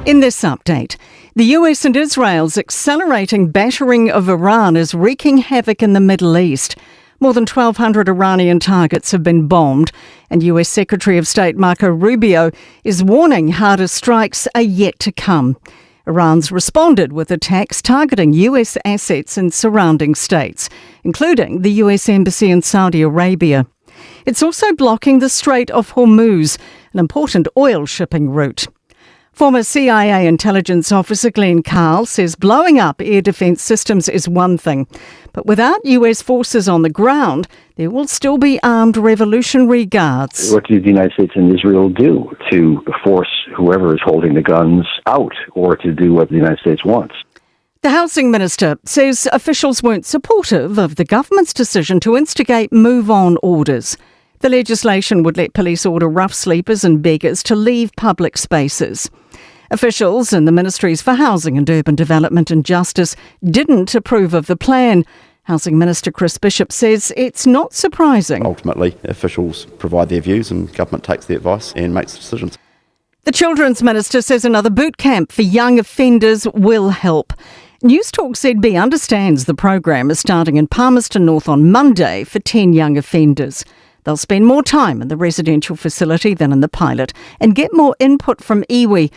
In this update, the US and Israel's accelerating battering of Iran is wreaking havoc in the Middle East. More than 1,200 Iranian targets have been bombed, and US Secretary of State Marco Rubio is warning harder strikes are yet to come. Iran's responded with attacks targeting US assets in surrounding states, including the US Embassy in Saudi Arabia. It's also blocking the Strait of Hormuz, an important oil shipping route. Former CIA intelligence officer Glenn Carle says blowing up air defence systems is one thing, but without US forces on the ground, there will still be armed revolutionary guards. What do the United States and Israel do to force whoever is holding the guns out or to do what the United States wants? The housing minister says officials weren't supportive of the government's decision to instigate move on orders. The legislation would let police order rough sleepers and beggars to leave public spaces. Officials in the Ministries for Housing and Urban Development and Justice didn't approve of the plan. Housing Minister Chris Bishop says it's not surprising. Ultimately, officials provide their views and government takes the advice and makes decisions. The Children's Minister says another boot camp for young offenders will help. Newstalk ZB understands the program is starting in Palmerston North on Monday for 10 young offenders. They'll spend more time in the residential facility than in the pilot and get more input from iwi.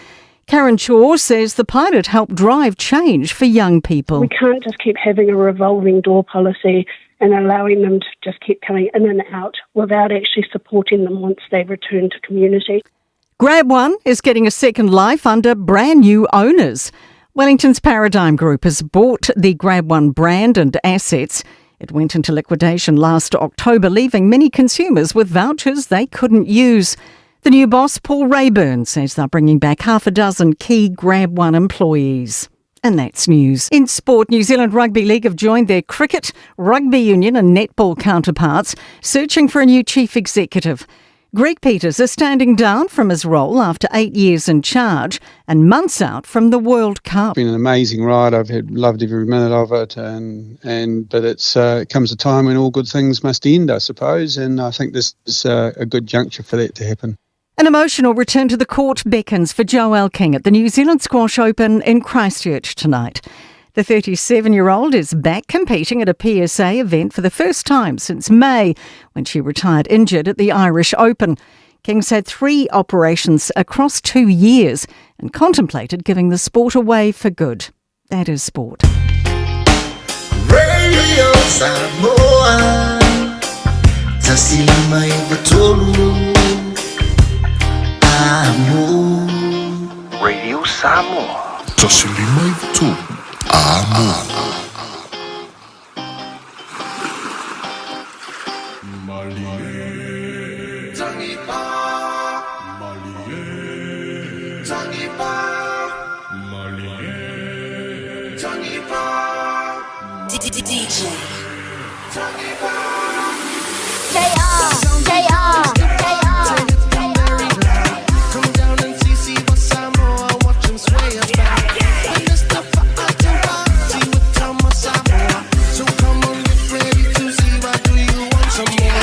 Karen Chhour says the pilot helped drive change for young people. We can't just keep having a revolving door policy and allowing them to just keep coming in and out without actually supporting them once they return to community. GrabOne is getting a second life under brand new owners. Wellington's Paradigm Group has bought the GrabOne brand and assets. It went into liquidation last October, leaving many consumers with vouchers they couldn't use. The new boss, Paul Rayburn, says they're bringing back half a dozen key GrabOne employees. And that's news. In sport, New Zealand Rugby League have joined their cricket, rugby union and netball counterparts, searching for a new chief executive. Greg Peters is standing down from his role after 8 years in charge and months out from the World Cup. It's been an amazing ride. I've had loved every minute of it, and but it's it comes a time when all good things must end, I suppose, and I think this is a good juncture for that to happen. An emotional return to the court beckons for Joelle King at the New Zealand Squash Open in Christchurch tonight. The 37-year-old is back competing at a PSA event for the first time since May, when she retired injured at the Irish Open. King's had 3 operations across 2 years and contemplated giving the sport away for good. That is sport. Radio Samoa 105 3 Amo. Radio Samoa. 105 Amo. DJ JR JR JR. Come down and see, see what Samoa, watch 'em sway about. When it's the party with Tama Samoa. So come on, get ready to see why do you want some more?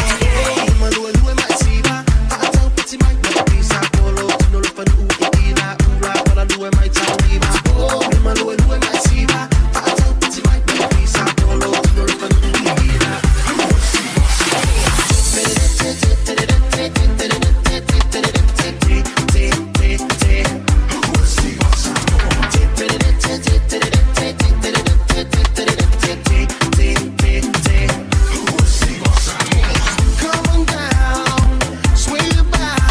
Come on down, sway about.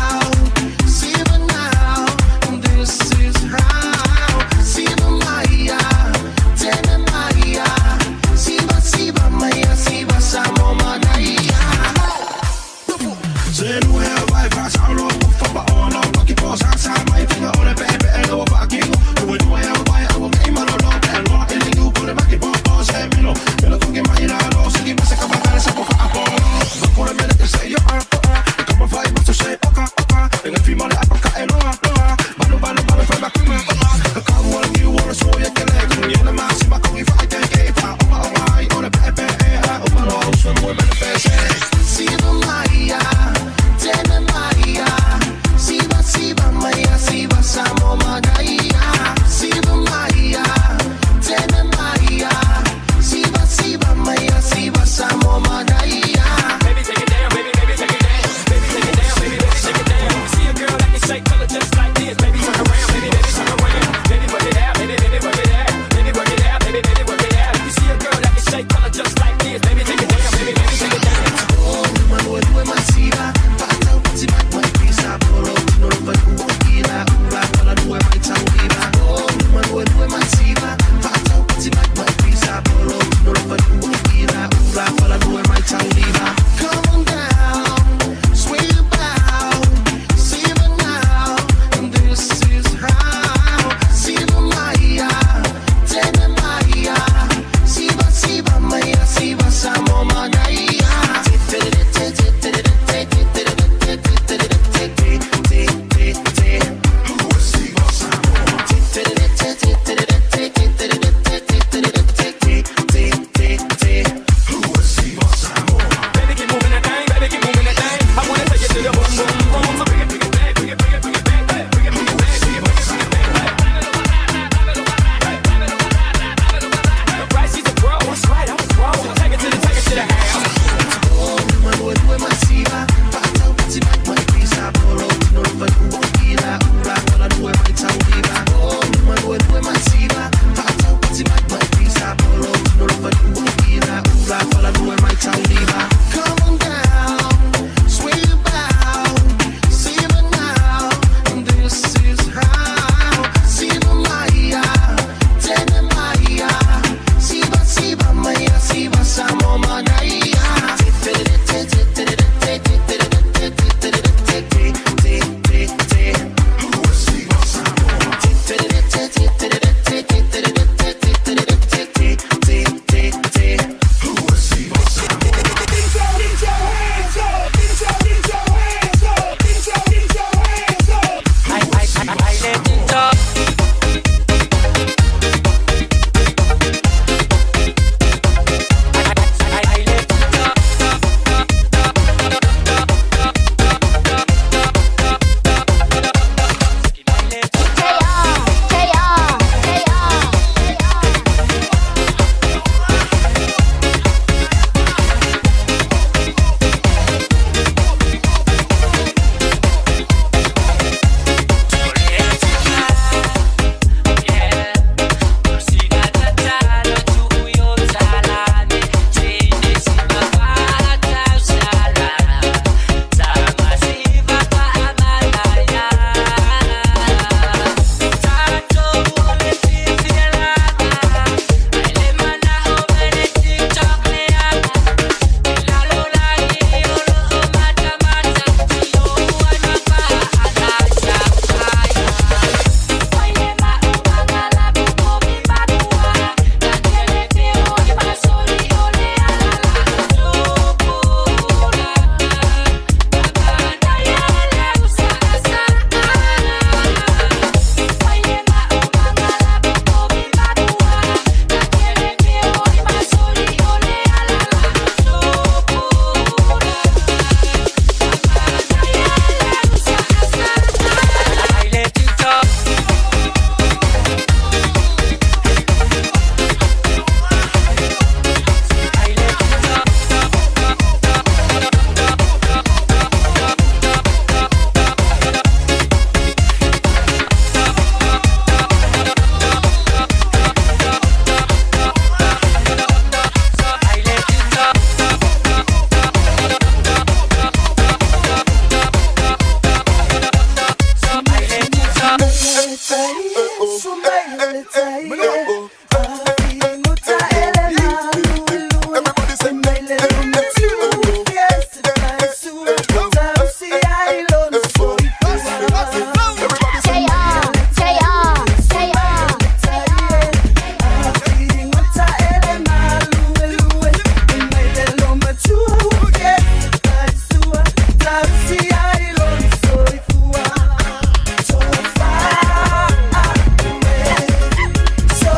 So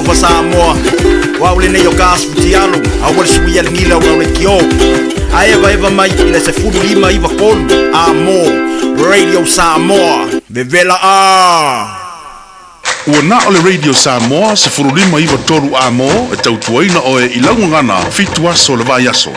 Talofa Samoa, o au lenei o Gas Futialo, aua le suia le gila o le kio. Ae evaeva mai i le 15 93 A mō, Radio Samoa, vevela a! Ua na o le Radio Samoa 1593 A mō e tautuaina oe i lau gagana 7 aso o le vaiaso.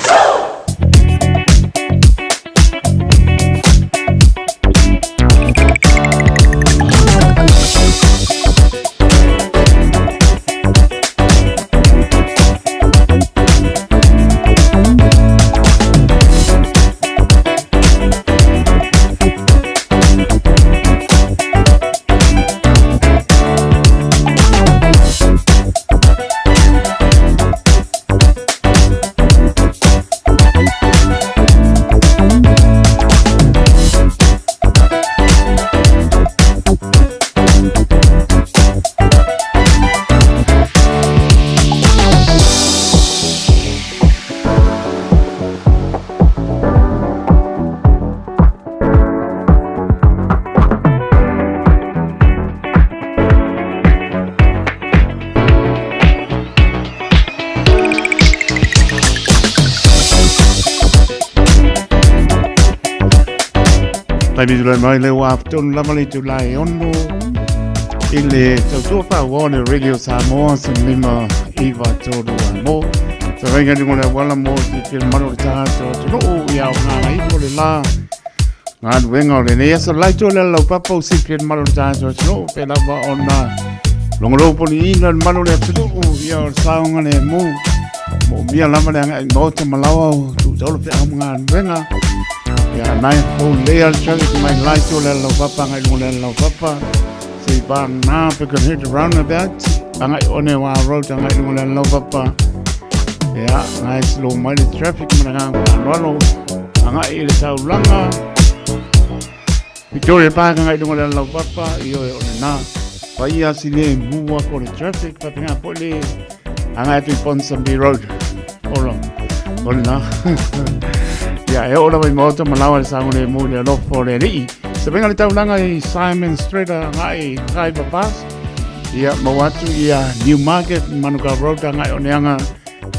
Taimi tulai mai le wā tonu lava le itula e 6 i le tautua whāua o le Radio Samoa se 5 9 3 a mō. Sa vainga lunga le wala mō te pira maro le taha tō atunuu i au ngā ipo le la galuega o lenei aso lai to le lau papa o silafia le malu o le tatou atunuu pe lava ona logolopoliina le malu o le atunuu ia o le saoga lemu moomia lava le agaʻi maota ma laoa o tuutaolo feau ma galuega ia nai fou lea le traffic mai lai to le lau papa agai luga le lau papa se i pagā pe can hit roundabout agai one wa road agai luga le lau papa ia ngai slow mai le traffic ma le agaga faaaloalo agai i le taulaga Victoria Park agai luga le lau papa i oe o lena paia sile mua ko le traffic faapena foi le agai atu i Ponsonby Road olo o lena ia e oo lava i maota ma lawa le saogalemu i le alofa o le alii se vaega le taulaga i Simon Street agai i Khyber Pass ia maua atu ia Newmarket Manukau Road agai Oneaga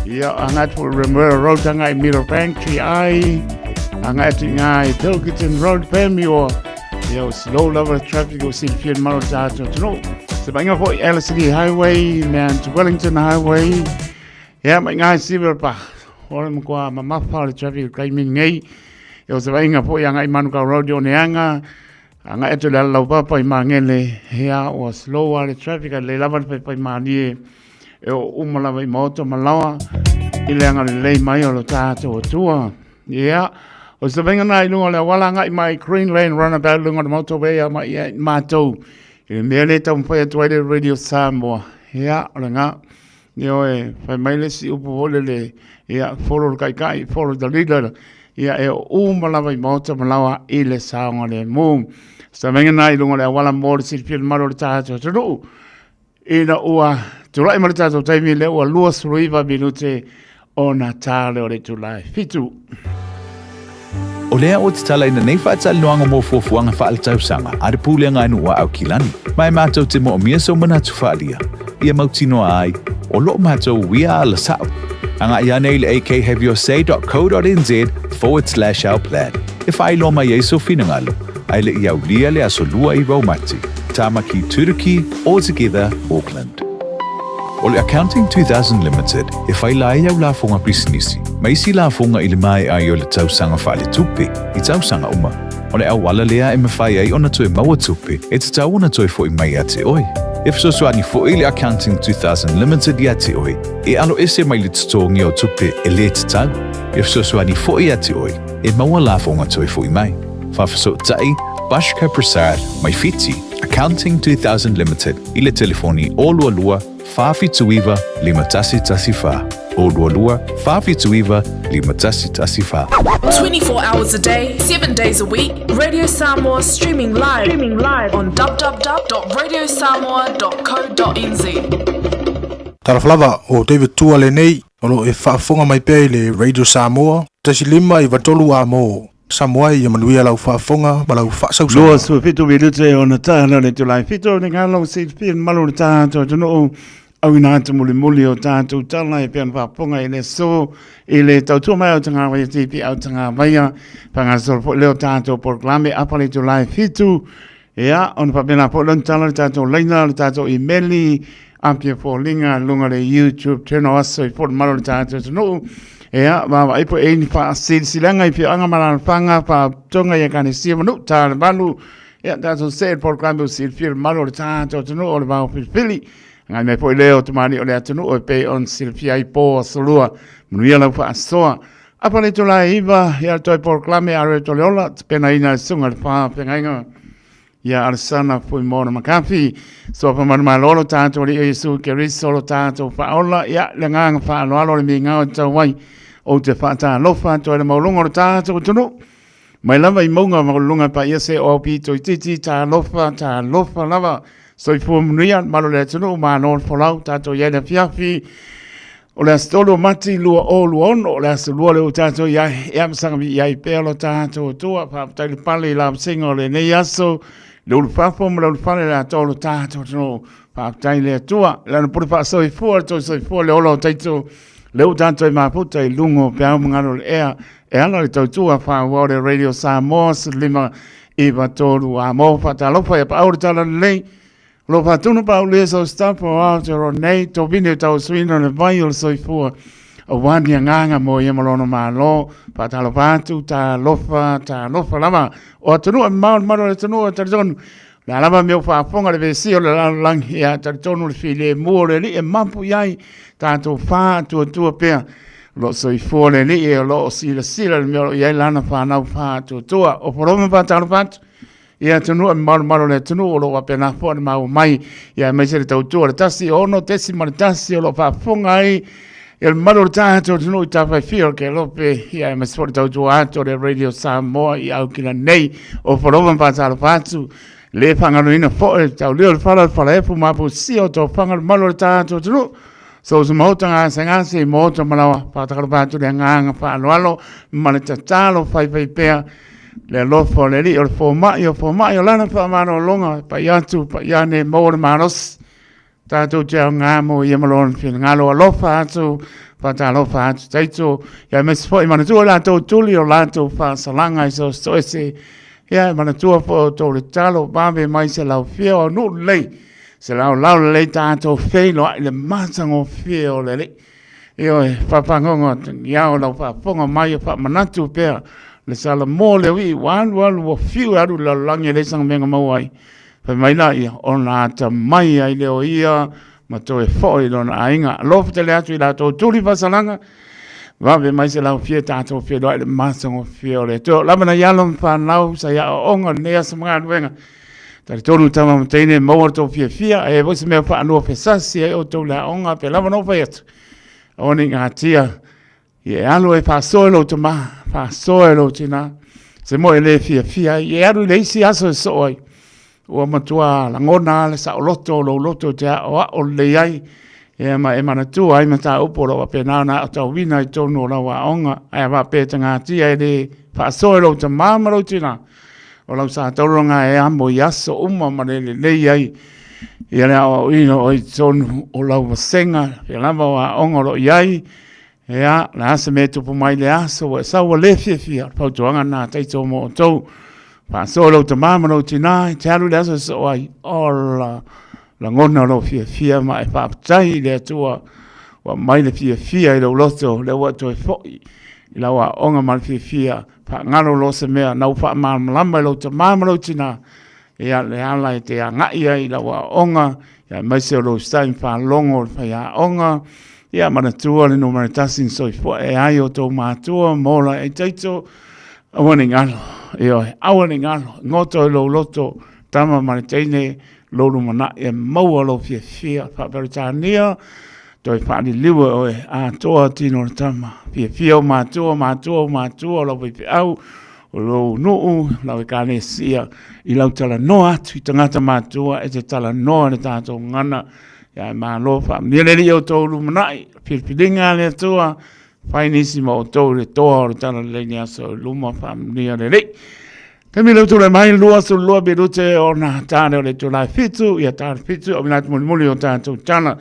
Ia, agai atu i Remuera Road, agai i Meadowbank, Tree Ai, agai atu i ngā i Pilkington Road, Panmure. Ia, o slow lava traffic o silafia le malo o le tatou atunuu. Se vaaiga foi Ellerslie Highway, Mount Wellington Highway, ia, mai ngā i Silver Park. O le matua mamafa o le traffic o taimi nei. Ia, o se vaaiga foi agai i Manukau Road i Oneaga, agai atu i le Alalaupapa i Magele, ia, ua slow lava le traffic, a lelei lava le faifaimalie. E oo uma lava i maota ma laoa i le agalelei mai o lo tatou Atua. Ia, o se vaaiga na i luga o le auala agai mai Greenland Runabout luga o le motorway a mai ia i matou i le mea lea e taumafai atu ai le Radio Samoa. Ia, o lena. Ioe, fai mai le isi upu foi lele, ia, follow le taitai, follow the leader. Ia, e oo uma lava i maota ma laoa i le saogalemu. Se vaaiga na i luga o le auala mo le silafia le mamalu o le tatou atunuu. Ina ua tulai mai le tatou taimi lea ua 29 minute ona tā lea o le itula e 7. O lea ua tatalaina nei faatalanoaga mo fuafuaga faaletausaga a le Pulega a Nuu a Aukilani, ma e matou te moomia sou manatu faaalia, ia mautinoa ai, o loo matou uia ala sao. Agai ane i le akhaveyourSay.co.nz/ourplan e faailoa mai ai sou finagalo, ae le i aulia le aso 29 o Mati. Tāmaki Turuki, All Together, Auckland. O le Accounting 2000 Limited e whai lai au lafoga pisinisi, ma isi lafoga i le mae'a ai o le tausaga faaletupe i tausaga uma. O le auala lea e mafai ai ona toe maua tupe e tatau ona toe fo'i mai ia te oe. E fesoasoani fo'i le Accounting 2000 Limited ia te oe e alo ese mai le totogi o tupe e lē tatau. E fesoasoani fo'i ia te oe e maua lafoga toe fo'i mai. Faafesootai, Bashka Prasad, mai Fiti, Accounting 2000 Limited, i le telefoni 022 479 5114, 022 479 5114. 24 hours a day, 7 days a week, Radio Samoa streaming live, streaming live on www.radiosamoa.co.nz. Talofa lava, o David Tua lenei, o lo o e faafofoga mai pea i le Radio Samoa, 1593 A mō. Samoa ia manuia lau faafofoga ma lau faasausaga. 27 minute ona tā lea o le itula e 7 o le galo silafia le mamalu o le tatou atunuu. Auina atu mulimuli o tātou tala e pea na whaaponga i le so i le tautua mai au tangā waia tipi au tangā waia whangasolo po leo tātou poroklame apa le tū lai fitu Ia, ona faapena foi lona tala le tatou laina, le tatou imeli, Apia Foliga, luga le YouTube channel aso i fo le malo le tatou atunuu. Ia, vaavaai po e ni faasilasilaga i afioaga ma alaalafaga, faautoga i Ekalesia ma nuu ta le malu. Ia, tatou see le polokalame ua silafia le mamalu o le tatou atunuu o le vao filifili. Agai mai foi lea o tamalii o le atunuu e pei ona silafia ai po aso lua. Manuia lau faasoa. Apa le itula e iva, ia le toe polokalame a Reto le Ola, tapenaina e le Susuga i le Faafeagaiga ia Alesana Fuimaono McCarthy. Suafa manumalo lo tātou Alii o Iesu Keriso lo tātou Faaola, ia le agaga faaaloalo le migao e tatau ai ou te faatalofa atu ai le maualuga o le tātou atunuu. Mai lava i mauga maualuluga paia se o au pito itiiti, talofa, talofa lava. Soifua manuia, le mamalu o le atunuu, malo le folau, tātou i ai le afiafi. O le aso 3 o Mati 2026, o le aso 2 lea ua tātou i ai, e amasaga i ai pea lo tātou Atua, faafetai le pale i la vasega o lenei aso, le ulufafo ma le ulufale le atoa o lo tātou atunuu, faafetai le Atua, lana pule faasoifua, le toe soifua le ola o taito, le ua tātou i mafuta i luga o peau ma galu o le ea, e ala le tautua faaauau o le Radio Samoa 5 9 3 a mo faatalofa ia paau le tala lelei, O lo o faatonu paulia sau staff o Aotearoa nei, tovine o tauasuina o le vai o le soifua, aua ni agaga mo ia ma lona Malo, faatalofa atu, talofa, talofa lava. O atunuu e mamao le malu o le atunuu e talitonu, o le a lava mea o faafofoga le vesia o le lalolagi, ia talitonu le filemu o le Alii e mapu i ai, tatou faatuatua pea. O lo o soifua le Alii, o lo o silasila le mea o lo o i ai lana fanau faatuatua. O Poloma faatalofa atu, i atunuu e malumalu o le atunuu o lo o faapena foi ona maua mai ia aemaise le tautua le 16.1 o lo o faafofoga ai ia le mamalu o le tatou atunuu i tafa e fia o le Kelope ia aemaise foi le tautua atu o le Radio Samoa i Aukila nei o Folova ma faatalofa atu le faagaloina foi le taulia o le fala o le falaefu ma apusia o tofaga le mamalu o le tatou atunuu So se maota gasegase i maota malawa faatalofa atu le agaga faaaloalo ma le tatalo faifai pea le alofa o le Alii o le fomai o fomai o lana faamalologa pai atu pai ane maua le malosi tatou te aoga mo ia ma lona finagalo alofa atu faatalofa atu taito ia aemaise foi manatua latou tuli o latou faasalaga i so so ese ia manatua foi o tou le talo vave mai se laufia o nuu lelei se laolao lelei tatou feiloai le matagofie o le Alii. Ioe, fafagogo atu i ao lau faafofoga mai o faamanatu pea le Salamo le ui ua alu alu ua fiu e alu i le lalolagi e leai sana mea na maua ai. Fai mai laia, ona atamai ai lea o ia ma toe foi i lona aiga. Alofa tele atu i latou tuli faasalaga, vave mai se laufia tatou feiloai le matagofie o le Atua. O lava nai alo ma fanau sa i aoaoga o lenei aso ma galuega. Talitonu tama ma teine maua le tou fiafia, e foi se mea whaanua fesasi ai outou le aoga, pe lava na ou fai atu. Aua ne i gatia, ia e alu ai faasoa e lou tama, faasoa e lou tina, se moe e le fiafia ai, ia e alu i le isi aso e soo ai. Ua matua lagona le saoloto o lou loto te aoao lelei ai, ia ma e manatua ai mataupu o lo o faapena ona aotauina i totonu o lau aoga, ae a faapea e tagatia e le faasoa e lou tama ma lou tina, O lau satauranga e amo i aso uma ma le lelei ai ia le aoaoina o i totonu o lau vasega, pea lava o aoga o lo o i ai, ia, le a se mea e tupu mai le aso, ua e sau ua le fiafia, o le fautuaga lena a Taito mo outou. Faasoa lou tama ma lou tina, e te alu i le aso e soo ai, ola, lagona lou fiafia ma e faafetai i le Atua ua aumai le fiafia i lou loto, lea ua e toe foi i lau aoga ma le fiafia. Faagalo loa se mea na ou faamalamalama i lou tama ma lou tina, ia le ala e te agai ai i lau aoaoga, ia aemaise o lou style faalogo o le faiaoga, ia manatua le numera tasi na soifua e ai o tou matua mo la e taito, aua ne i galo, ioe, aua ne i galo, goto i lou loto, tama ma le teine, lou lumanai e maua lou fiafia faa-Peretania, toe faaliliu e oe atoa tino o le tama. Fiafia o matua, matua o matua o lau faifeau, o lou nuu, lau ekalesia, i lau talanoa atu i tagata matua e te talanoa le tatou gagana. Ia e malo faamanuia le Alii i outou lumanai, filifiliga a le Atua, fai nisi ma outou i le toa o le talalelei i le aso i luma, faamanuia le Alii. Taimi leu tulai mai, 22 minute ona tane o le itula e 7, ia tane 7, o minatu mulimuli o tatou tala.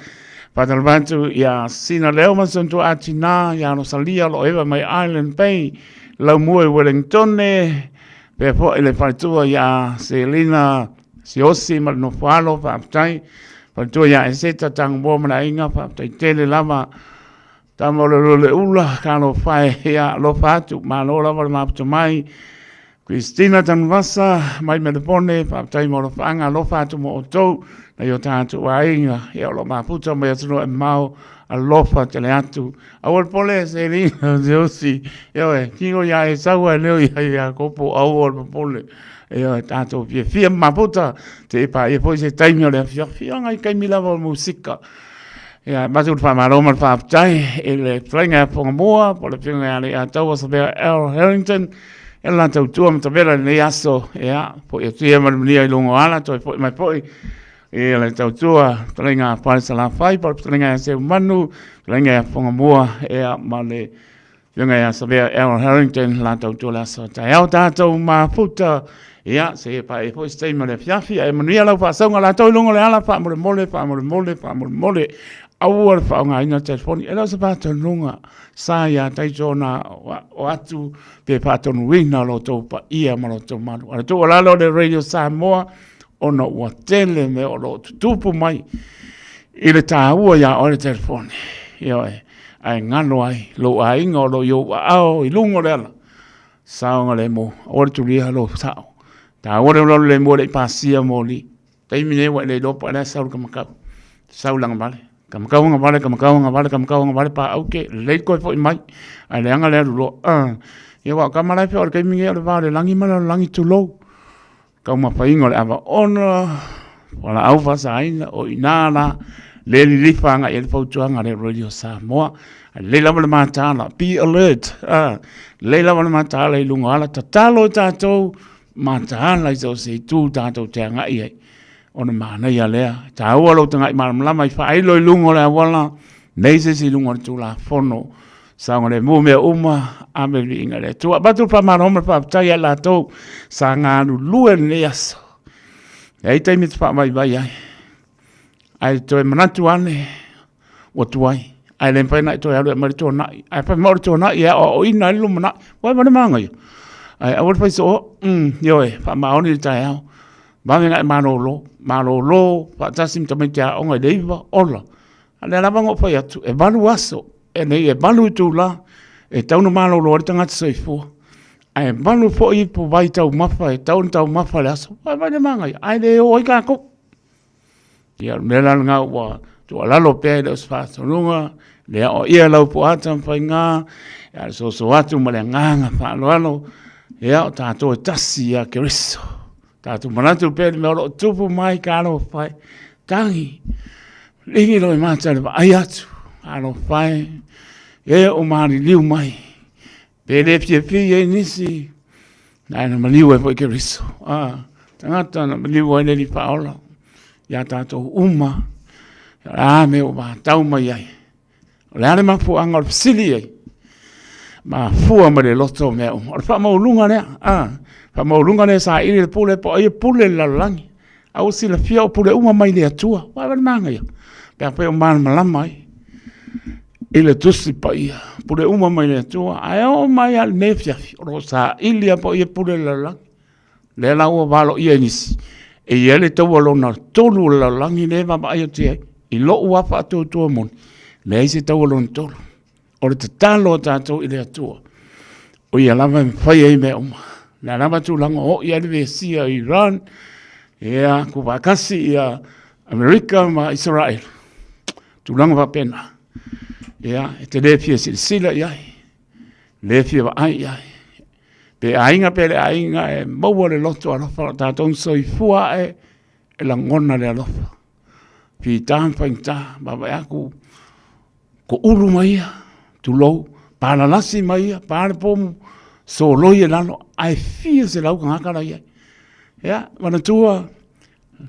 Faatalofa atu ia Sina Leo ma si ona tuaatinā ia Rosalia o lo o eva mai Island Bay, Laumua i Wellingtone, pea foi le faletua ia Selina Siosi ma le nofoalo, faafetai. Faletua ia Eseta Tagomoa ma le aiga, faafetai tele lava. Tama o le lole ula, talofa e, ia alofa atu, malo lava le mafuta mai. Christina Tanuvasa mai Melepone, faafetai mo alofaaga, alofa atu mo outou, nai o tatou aiga, ia o lo o mafuta mai atunuu e mamao, alofa tele atu. Aua le pole, Selina Siosi, ioe, tino ia Esau ae leo ia Iakopo, aua le popole. Ioe, tatou fiafia ma mafuta, te i paia foi se taimi o le afiafi, ia ngai taimi lava o le musika. Ia, avatu le faamalo ma le faafetai i le fetalaiga ia Fogamua, po o le Afioga ia Leiataua Savea L. Harrington, i le la tautua ma tavela i lenei aso, ia, foi atu ia ma le manuia i luga o ala, toe foi mai foi i le tautua fetalaiga a Fale Salafai, po o le fetalaiga ia Seumanu, fetalaiga ia Fogamua, ia, ma le Afioga ia Savea L. Harrington, la tautua le aso taeao tatou mafuta. Ia, se paia foi se taimi o le afiafi, ae manuia lau faasauga latou i luga o le ala, faamolemole, faamolemole, faamolemole. Aua le faaaogaina telefoni. E le o se faatonuga sa ia Taito ona o atu pe faatonuina lo outou paia ma lo outou malu. A o le tuualalo o le Radio Samoa, ona ua tele mea o lo o tutupu mai i le taua ia oe le telefoni. Ioe. Ae galo ai lou aiga o lo o i ou aao i luga o le ala, saogalemu, aua le tulia lou sao. Taua le olaola lemu e le i pasia moli. Taimi nei ua e le iloa po o le a sau le kamakau. Sau le agavale. Kamakau agavale, kamakau agavale, kamakau agavale, paau ke, lelei koe foi mai. Ae leaga le alu loa. Ia aua o ka malae pea o le taimi nei o le va o le lagi ma le lalolagi, tulou. Taumafaiga o le ava ona, fualaau faasaina, o i ina la le lilifa agai i ai le fautuaga a le Radio Samoa. Ae lelei lava le mataala, be alert, lelei lava le mataala i luga o ala, tatalo i tatou, mataala i so o se itu tatou te agai ai, ona manaia lea. E taua lou tagai malamalama i faailo i luga o le auala, nei se isi i luga o le Tulafono Saogalemu mea uma, ame le viiga i le Atua. Avatu le faamalo ma le faafetai ia i latou sa galulue i lenei aso. E ai taimi e te faavaivai ai, ae toe manatu ane ua tuai, ae le mafai ona e toe alu e aumai le tuanai. Ae fai mai o le tuanai e aoaoina ai le lumanai. Ua ma le manaia. Ae aua le fai soo, ioe, faamaoni le taeao. Vave ona e malolo, malolo faatasi ma tamaiti aoga i le 9, ola. A o lea lava na ou fai atu, e 8 aso, e nei, e 8 itula e tatau ona malolo ai le tagata soifua. Ae 8 foi ipuvai taumafa e tatau ona taumafa i le aso. Vaai mai le manaia, ae le o ai tatou. Ia, o le mea la lena ua tuualalo pea e le o se faatonuga, le aoaia lau puata ma faiga, ia le soso atu ma le agaga faaaloalo, ia o tatou e tasi ia Keriso. Tatou manatu pea i le mea o lo o tupu mai talofa e, tagi, ligi loa i mata i le vaai atu, talofa e, e o maliliu mai, pe le fiafia i ai nisi, ae na maliu ai foi Keriso. Ah, tagata na maliu ai le Alii Faaola ia tatou uma, o le a mea ua vatau mai ai. O le a le mafuaaga o le fesili ai? Mafua mai le loto o mea uma. O le faamaualuga lea, a, faamaualuga lea saili le pule, po o ai e pule le lalolagi. A ua silafia o pule uma mai le Atua. Ua le manaia. Pe afai o malamalama ai i le Tusi Paia. Pule uma mai le Atua. Ae oo mai lava i lenei afiafi, o lo o saili lava po o ai e pule le lalolagi. Lea la ua valoia e nisi, e i ai le taua lona tolu o le lalolagi lea e vaavaai atu i ai. I lou lava faatuatua moni, leai se taua lona tolu. O le tatalo a tatou i le Atua, o ia lava e mafai ai mea uma. O le a lava tulaga o oo i ai le vesia o Iran, ia, tuufaatasi ia Amerika ma Isaraelu, tulaga faapena. Ia, e te le fia silasila i ai, le fia vaai i ai. Pe aiga pe le aiga e maua le loto alofa o tatou soifua ae e lagona le alofa. Fita ma faigata, vaavaai atu, toulu mai ia, tulou, palalasi mai ia, pa le pomu, soloi e lalo, ae fia selau tagata la i ai. Ia, manatua,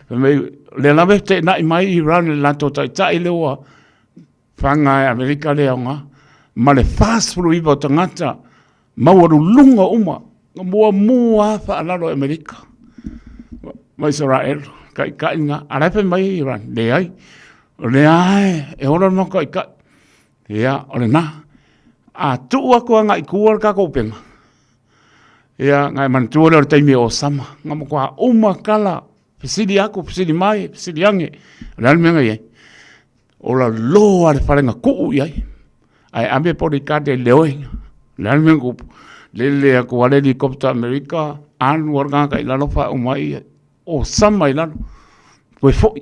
fai mai, o lea lava e feteenai mai Iran i le latou taitai lea ua faga e Amerika le aoga, ma le 49 o tagata maualuluga uma, na muamua lava faalalo e Amerika ma Isaraelu, taitai na, a o la e fai mai Iran, leai. O lea e ola le matou taitai. Ia, o lena. A tuu atu agai i tua le tatou upega, ia, ona e manatua lea o le taimi o Osama, na matua uma tala, fesili atu, fesili mai, fesili ane, o le a le mea na i ai? Ola loa le fale na tuu i ai, ae ave bodyguard e leoina. O le a le mea na tupu? Lele atu lava le helicopter a Amerika, alu lava le tagata i lalo faauma ai Osama i lalo, toe foi.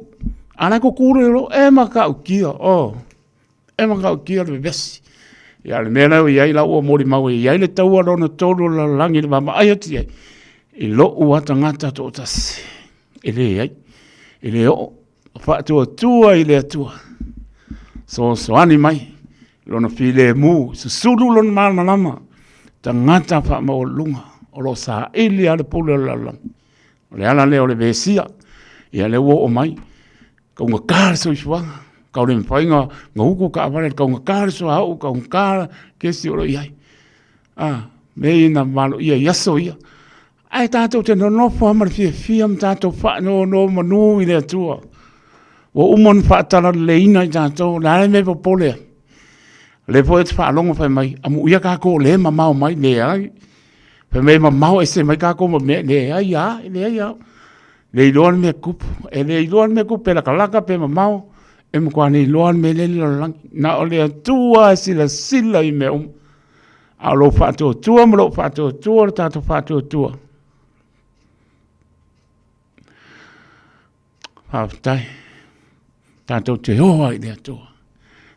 A o la e tutu le loa, e matautia, oh. E matautia le vevesi. Ia, o le mea la ua i ai, la ua molimau e i ai le taua lona tolu o le lalolagi i le vaavaai atu i ai, i lou lava tagata toatasi, e leai, e le oo, faatuatua i le Atua, soasoani mai lona filemu, susulu lona malamalama, tagata faamaualuluga o lo o saili lava le pule o le lalolagi. O le ala lea o le vesia, ia lea ua oo mai, taugata le soifuaga, tau le mafai ona utu taavale, taugata le suauu, taugata kesi o lo o i ai. A, mea ia na valoia i aso ia. Ae tatou te nonofo lava ma le fiafia ma tatou faanonomanu i le Atua. Ua uma ona faatalaleleiina i tatou, o le a le mea e popole ai? O lea foi ou te faalogo fai mai, amuia tatou o lea e mamao mai, leai. Fai mai e mamao ese mai tatou ma mea, leai lava, leai lava. Le iloa le mea e tupu, e le iloa le mea e tupu pe latalata pe mamao, e matua le iloa le mea lea e i le lalolagi. Na o le Atua e silasila i mea uma. A o lou faatuatua ma lou faatuatua, lo tatou faatuatua. Faafetai. Tatou te o ai i le Atua.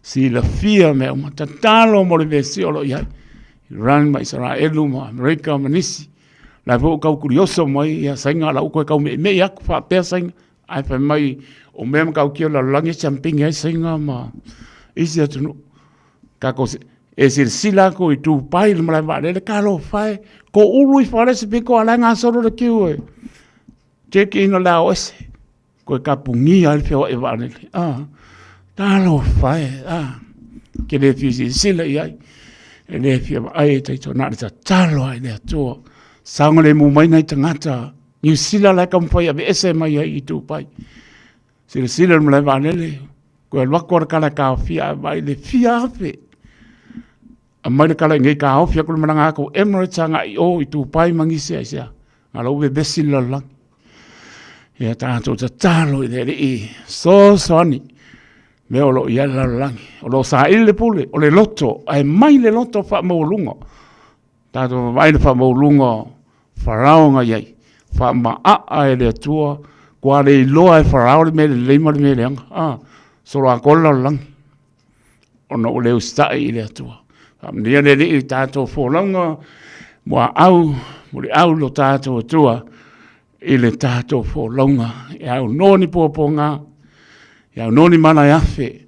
Silafia mea uma. Tatalo mo le vesia o lo o i ai. Iran ma Isaraelu ma Amerika ma nisi. La foi ua tau kurioso mai ia Saina la ua toe tau meimei atu faapea Saina. Ae fai mai o mea matautia o le lalolagi e siampini ai Saina ma isi atunuu. Tatou e silasila atu i Dubai i le malae vaalele, talofa e, toulu ifo lava le isi pito a o la e gasolo le queue e check in o le a o ese. Toe tapunia ai le feoai vaalele. Ah, talofa e, ah, ke le fia silasila i ai. E le fia vaai e taito na o le tatalo lava i le Atua. Saogalemu mai nai tagata Niu Sila la e taumafai e aveese mai ai i Dubai. Silasila i le malae vaalele, toe alu atu lava le kala e taofia ae vaai i le fia afe. Aumai le kala i inei taofi atu le malaga atu Emirates agai i o i Dubai ma nisi aisea. A o la ua vevesi le lalolagi. Ia tatou tatalo i le Alii fesoasoani mea o lo o i ai le lalolagi. O lo o saili le pule, o le loto, ae mai le loto faamaualuga. Tatou vaavaai i le faamaualuga o Farao na i ai, faamaaa e le Atua, ua le iloa e Farao le mea lelei ma le mea leaga. Ah, solo atoa le lalolagi ona ua le usitai i le Atua. Faamanuia le Alii i tatou folauga, muaau, muliau lo tatou Atua i le tatou folauga. E aunoa ni puapuaga, e aunoa ni mala e afe,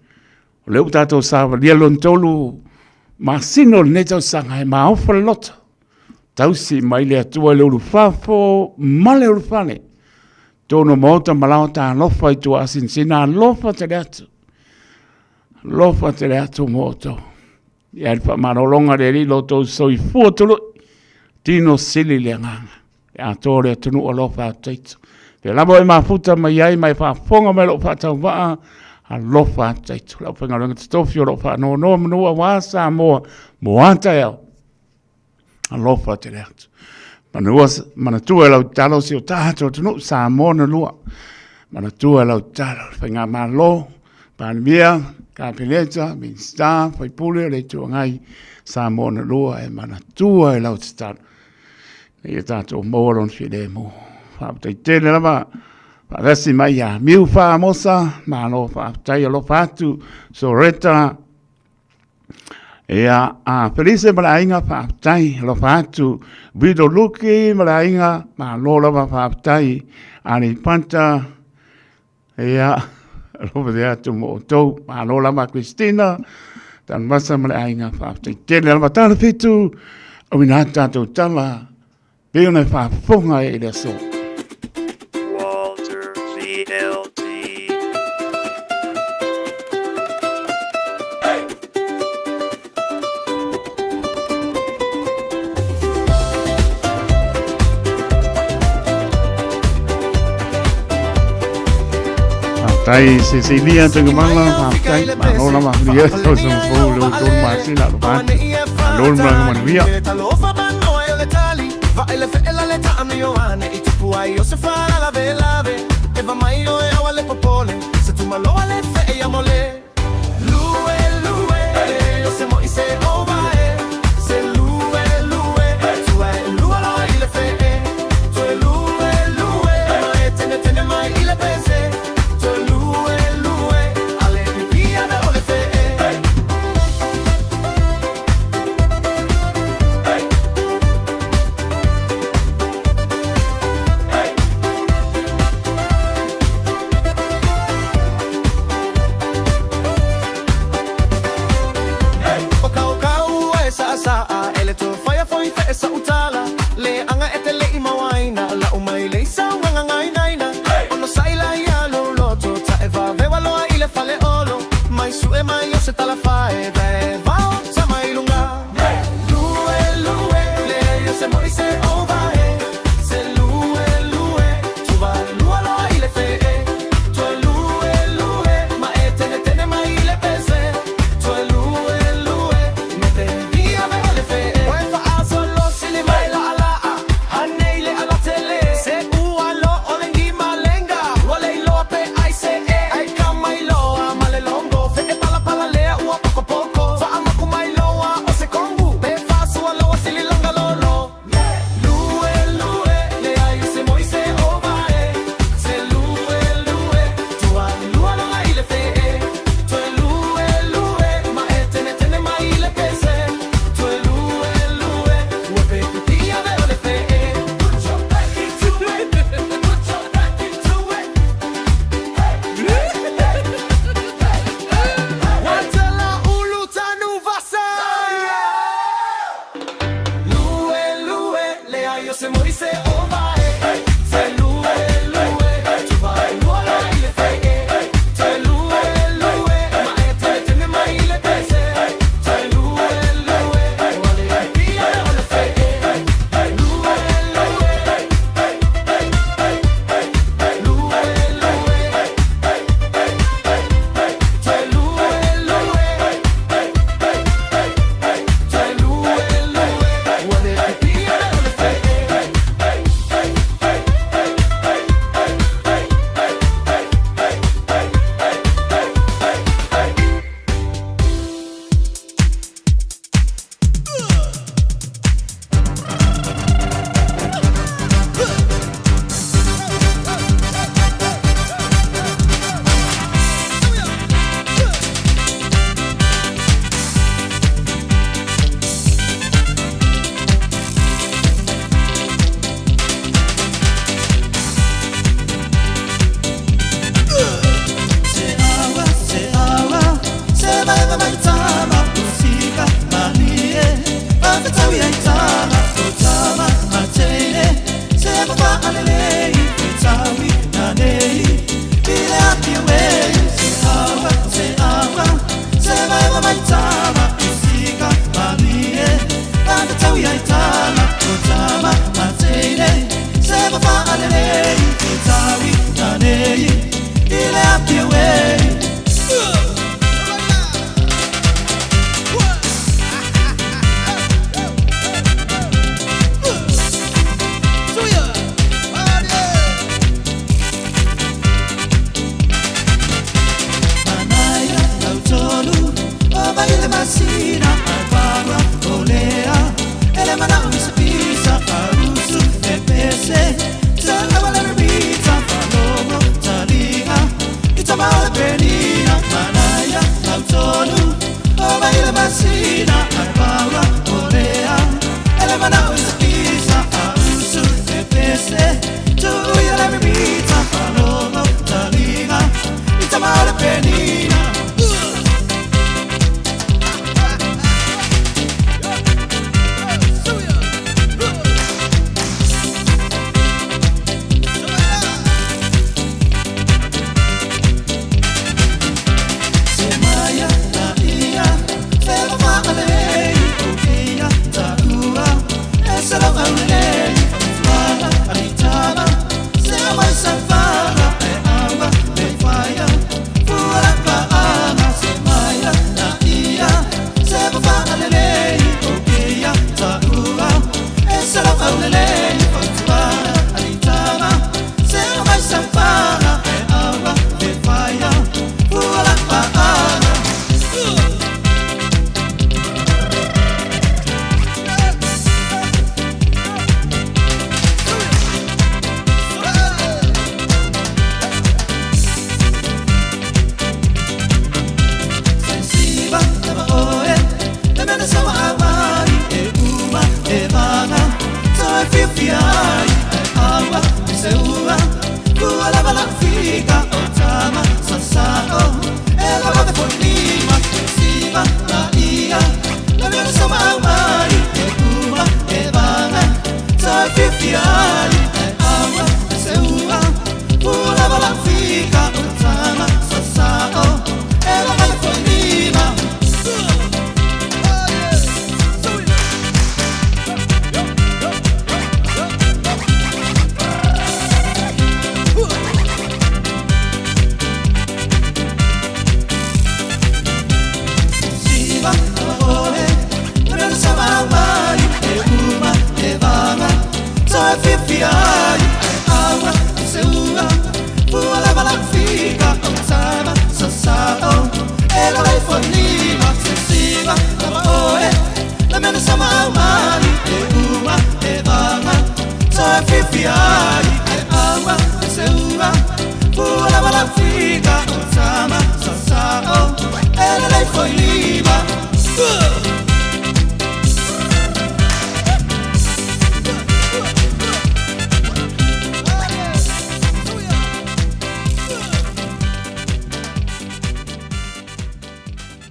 O lea ua tatou savalia lona tolu masina o lenei tausaga e maofa le loto. Tausi mai le Atua i le ulufafo ma le ulufale. Tonu o maota ma lao talofa i tua asinasina alofa tele atu. Alofa tele atu mo outou. Ia le faamalologa a le Alii lo outou soifua tului. Tino sili le agaga. E atoa le atunuu alofa atu taito. Pea lava e mafuta mai ai ma e faafofoga mai lou faatauvaa, alofa atu taito. Lau faigaluega totofi o loo faanoanoa manu aua Samoa mo a taeao. Alofa tele atu. Manua, manatua e lau tatalo si o tatou atunuu Samoa na lua. Manatua e lau tatalo le faigamalo, Palemia, Kapeneta, Minista, Faipule o le Itu Agai, Samoa na lua e manatua e lau tatalo. Ia tatou maua lona filemu. Faafetai tele lava. Faatasi mai ia Miu Faamosa, malo faafetai alofa atu, Soreta, ia a Felise ma le aiga faafetai alofa atu, Vito Luki ma le aiga, malo lava faafetai, Aleipata, Ia, alofa te atu mo outou. Malo lava Christina, Tanuvasa ma le aiga, faafetai tele lava. Tala fitu, auina atu tatou tala, pei ona e faafofoga ai i le aso. Walter VLT. Faafetai Cecilia Tuigamala, faafetai. Malo lava, manuia le tausaga fou i le outou masina alofa atu. Malo le malaga manuia.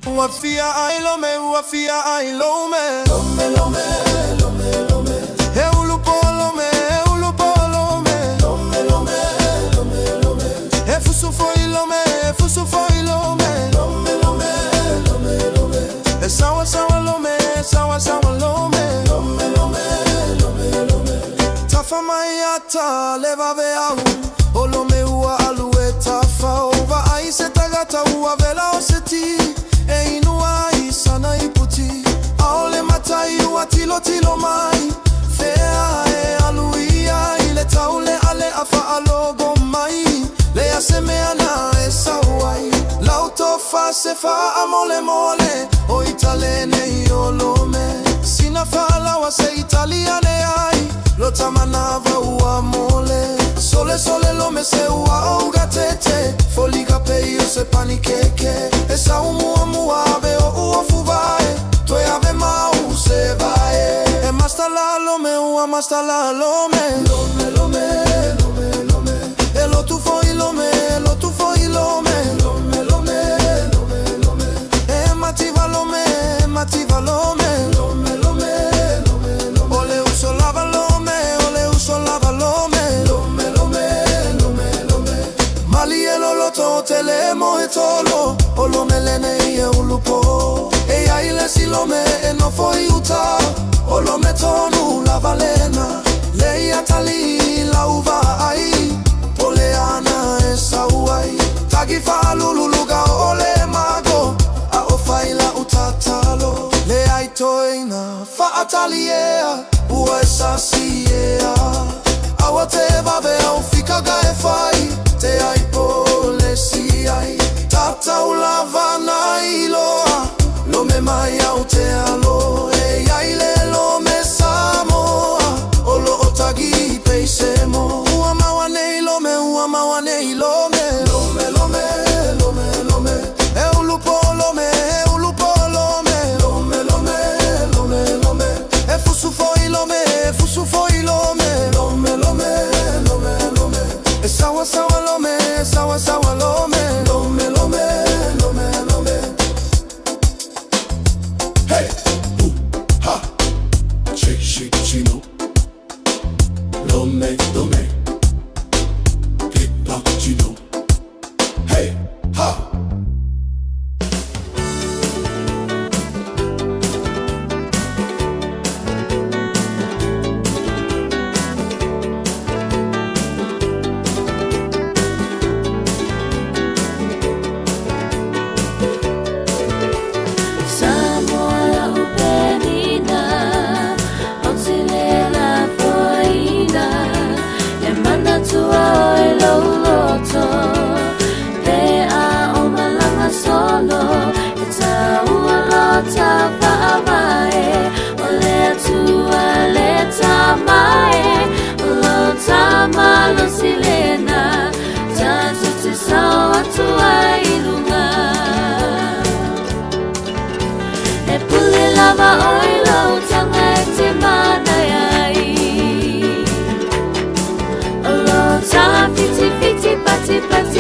Ua fia ai lome, ua fia ai lome. Lome, lome, lome, lome. He ulu po lome, he ulu po lome. Lome, lome, lome, lome. He fusu foi lome, he fusu foi lome. Lome, lome, lome, lome. He sawa sawa lome, sawa sawa lome. Lome, lome, lome, lome. Tafa mai ata leva ve au. O lome ua alu e tafa o va ai se tagata ua vela o se ti. E inua i sana i puti. Aole matai ua tilo tilo mai. Fea e alu ia i le taule ale a whaalogo mai. Le a se mea na e sauai. Lau tofa se faa mole mole. O italene i o lome. Sina whaalawa se italiane ai. Lo tamanava ua mole. Sole sole lome se ua ouga tete. Foliga pei o se panikeke. E sa umua mua ave o ua fuvae. Toe ave mau se vae. E masta la lome ua masta la lome. Lome lome lome lome. E lo tu foi lome, lo tu foi lome. Lome lome lome lome. E mativa lome, mativa lome. Lome lome lome lome. Ole uso lava lome, ole uso lava lome. Lome lome lome lome. Mali e lo loto tele mo e tolo. O lome lene i e ulupo. E ai le si lome e no foi uta. O lome tonu la valena. Le ia tali la uva ai. Ole ana e sauai. Tagi whaalululuga o ole mago. A o whaila utatalo. Le ai toina whaataliea. Ua e sasiea. Awa te vave au fikaga e whai. Te ai pole si ai. Tatau lava na iloa. Lome mai au te alo. E ai le lome Samoa. O lo o tagi peise mo. Ua maua nei lome, ua maua nei lome. Lome, lome, lome, lome. E ulu po lome, e ulu po lome. Lome, lome, lome, lome. E fusu foi lome, e fusu foi lome. Lome, lome, lome, lome. E sawa sawa lome, e sawa sawa lome. Lome, lome, lome, lome. Hey, ooh, ha, shake, shake, chino. Lome, lome, click, pop, chino. Hey, ha. Samoa lau penina, o tile la foaina, e manatua o e lauloto, pe a o malanga solo, e taua lo ta faavae, o le atua le tamae, o lo tamalo silena, tatu te sao atua i lunga. E pule lava oi lau tanga e te mana ai. O lo tā whiti whiti pati pati.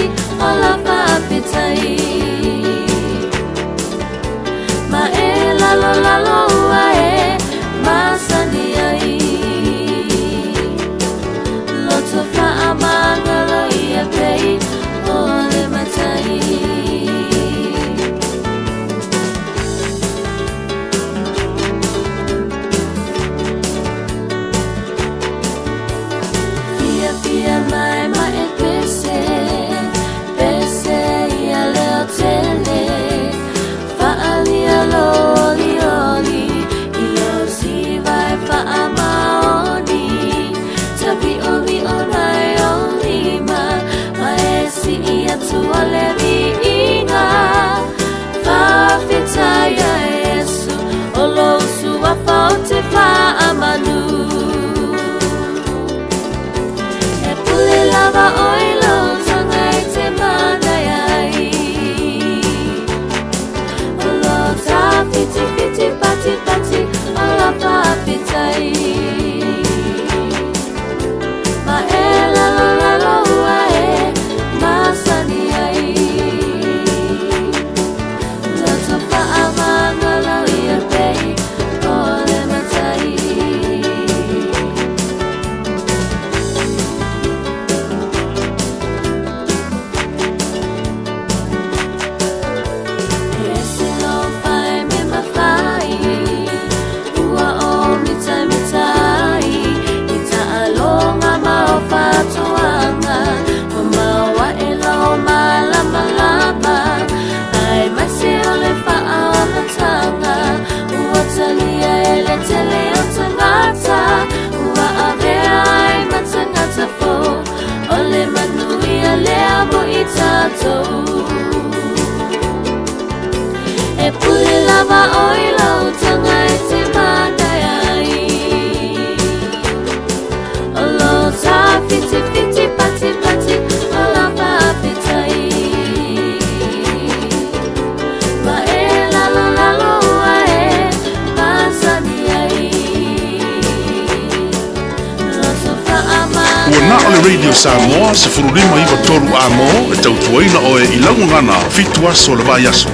Radio Samoa 1593 A mo e tautuaina oe i lau gagana fitu aso o le vaiaso.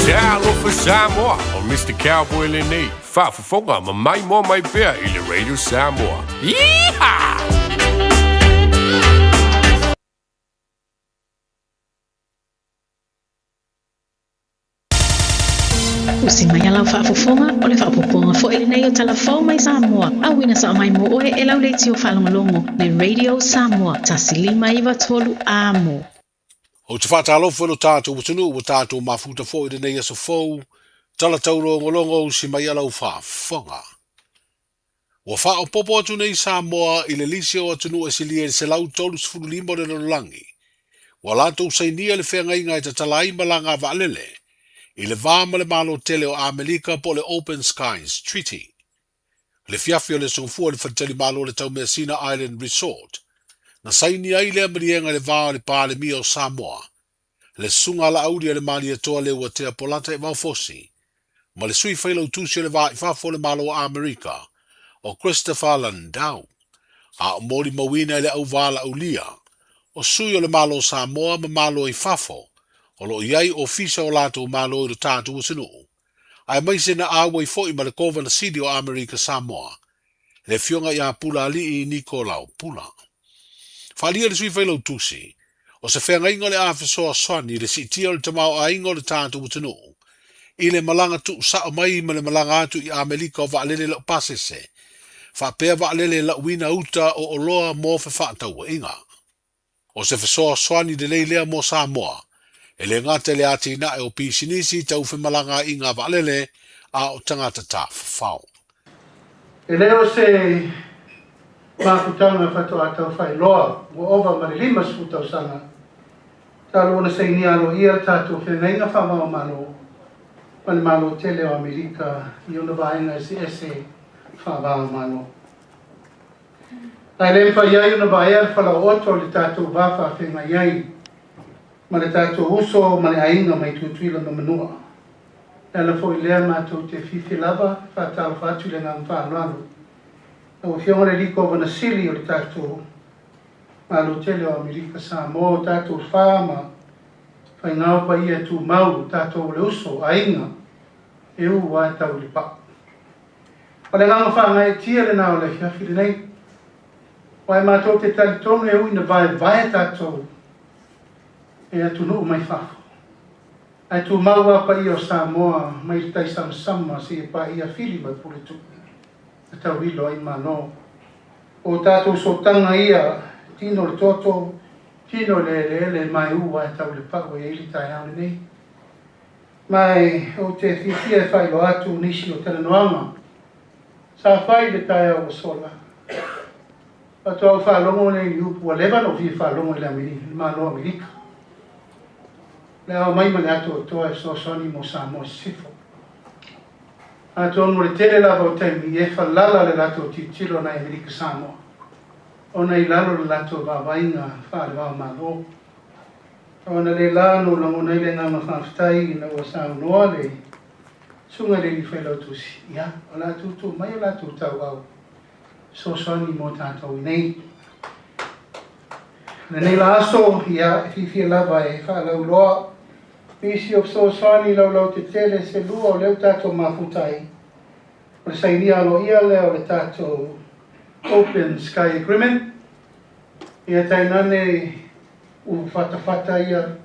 Talofa Samoa, o Mister Cowboy lenei, faafofoga ma maimoa mai pea i le Radio Samoa. Yeehaw! Usi mai a lau faafofoga, o le faaopoopoga foi lenei o tala fou mai Samoa, auina sao mai mo oe e lau leitio faalogologo le Radio Samoa 1593 Amo. Ou te faatalofa i lo tatou atunuu ua tatou mafuta foi i lenei aso fou, tala taulogologo usi mai a lau faafofoga. Ua faaopoopo atu nei Samoa i le lisi o atunuu e silia i le 135 o le lalolagi ua latou sainia le feagaiga e tatala ai malaga a vaalele i le va ma le Malo tele o Amerika po o le Open Skies Treaty. Le fiafi o le Aso Gafua i le faletalimalo o le Taumeasina Island Resort, na saini ai lea maliega i le va o le Palemia o Samoa, le Susuga Laauli a le Malietoa Leuatea Polata Evaofosi, ma le Sui Failautusi o le Va i Fafo o le Malo o Amerika, o Christopher Landau, a o molimauina e le auvā Laaulia, o sui o le Malo o Samoa ma Malo i fafo, o lo o i ai ofisa o latou Malo i lo tatou atunuu, aemaise na auai foi ma le Kovana Sili o Amerika Samoa, le Afioga ia Pulaalii Nikolao Pula. Faaalia le Sui Failautusi, o se feagaiga o le a fesoasoani i le siitia o le tamaoaiga o le tatou atunuu i le malaga tuusao mai ma le malaga atu i Amerika o vaalele laupasese faapea vaalele lauina uta o oloa mo fefaatauaiga. O se fesoasoani lelei lea mo Samoa, e le gata i le atinae o pisinisi tau femalagaaiga vaalele a o tagata tafafao. E le o se mafutaga faatoa taufaailoa ua ova ma le 50 tausaga talu ona sainia aloaia le tatou feagaiga faavaomalo ma le Malo tele o Amerika i ona vaega eseese faavaomalo. Ae le mafai ai ona vaea le falaooto i le tatou va faafeagai ai ma le tatou uso ma le aiga mai Tutuila ma Manua. E ala foi lea matou te fiafia lava e faatalofa atu i le agaga faaaloalo lau Afioga le Alii Kovana Sili o le tatou Malo tele o Amerika Samoa o tatou fa ma faigao paia e tumau o tatou o le uso, aiga, e u a e tau i le pau. O le agaga faagaeetia lena o le afiafi lenei, aua e matou te talitonu e ui ina vaevae tatou e atunuu mai fafo, ae tumau lava paia o Samoa mai le tai samasama seia paia Fili ma Puletuu na tauilo ai Malo. O tatou sootaga ia, tino le toto, tino le eleele ma e u ae tau le pau e i ai le taeao lenei. Ma ou te fiafia e faailoa atu nisi o talanoaga sa fai i le taeao ua sola. Faatoa ou faalogo nei i upu ua leva ona ou fia faalogo i le Malo o Amerika. O le a omai ma le atoatoa e fesoasoani mo Samoa i sisifo. Atonu o le tele lava o taimi e falala le latou tilotilo nai Amerika Samoa ona i lalo le latou vaavaiga faale-vao-Malo. Ona le la na ou lagona ai le agaga faafetai ina ua saunoa le Susuga i le Alii Failautusi, ia, o le a tuutuu mai o latou tauau fesoasoani mo tatou inei. O lenei la aso, ia, e fiafia lava e faalauiloa nisi o fesoasoani laulautetele se lua o lea ua tatou mafuta ai, o le sainia aloaia lea o le tatou Open Sky Agreement, ia tainane Ua fatafata ia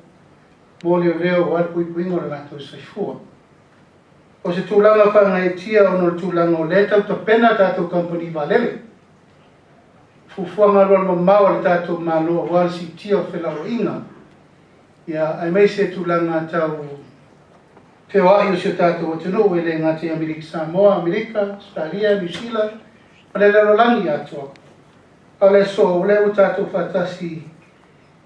mo leoleo aua le puipuiga o le latou soifua. O se tulaga faagaeetia ona o le tulaga o lea e tau tapena a tatou kamupani vaalele. Fuafuaga alualumamao a le tatou Malo aua le siitia o felauaiga, ia, aemaise tulaga tau feoai o si o tatou atunuu e le gata i Amerika Samoa, Amerika, Ausetalia, Niu Sila ma le lalolagi atoa. A o le aso, o lea ua tatou faatasi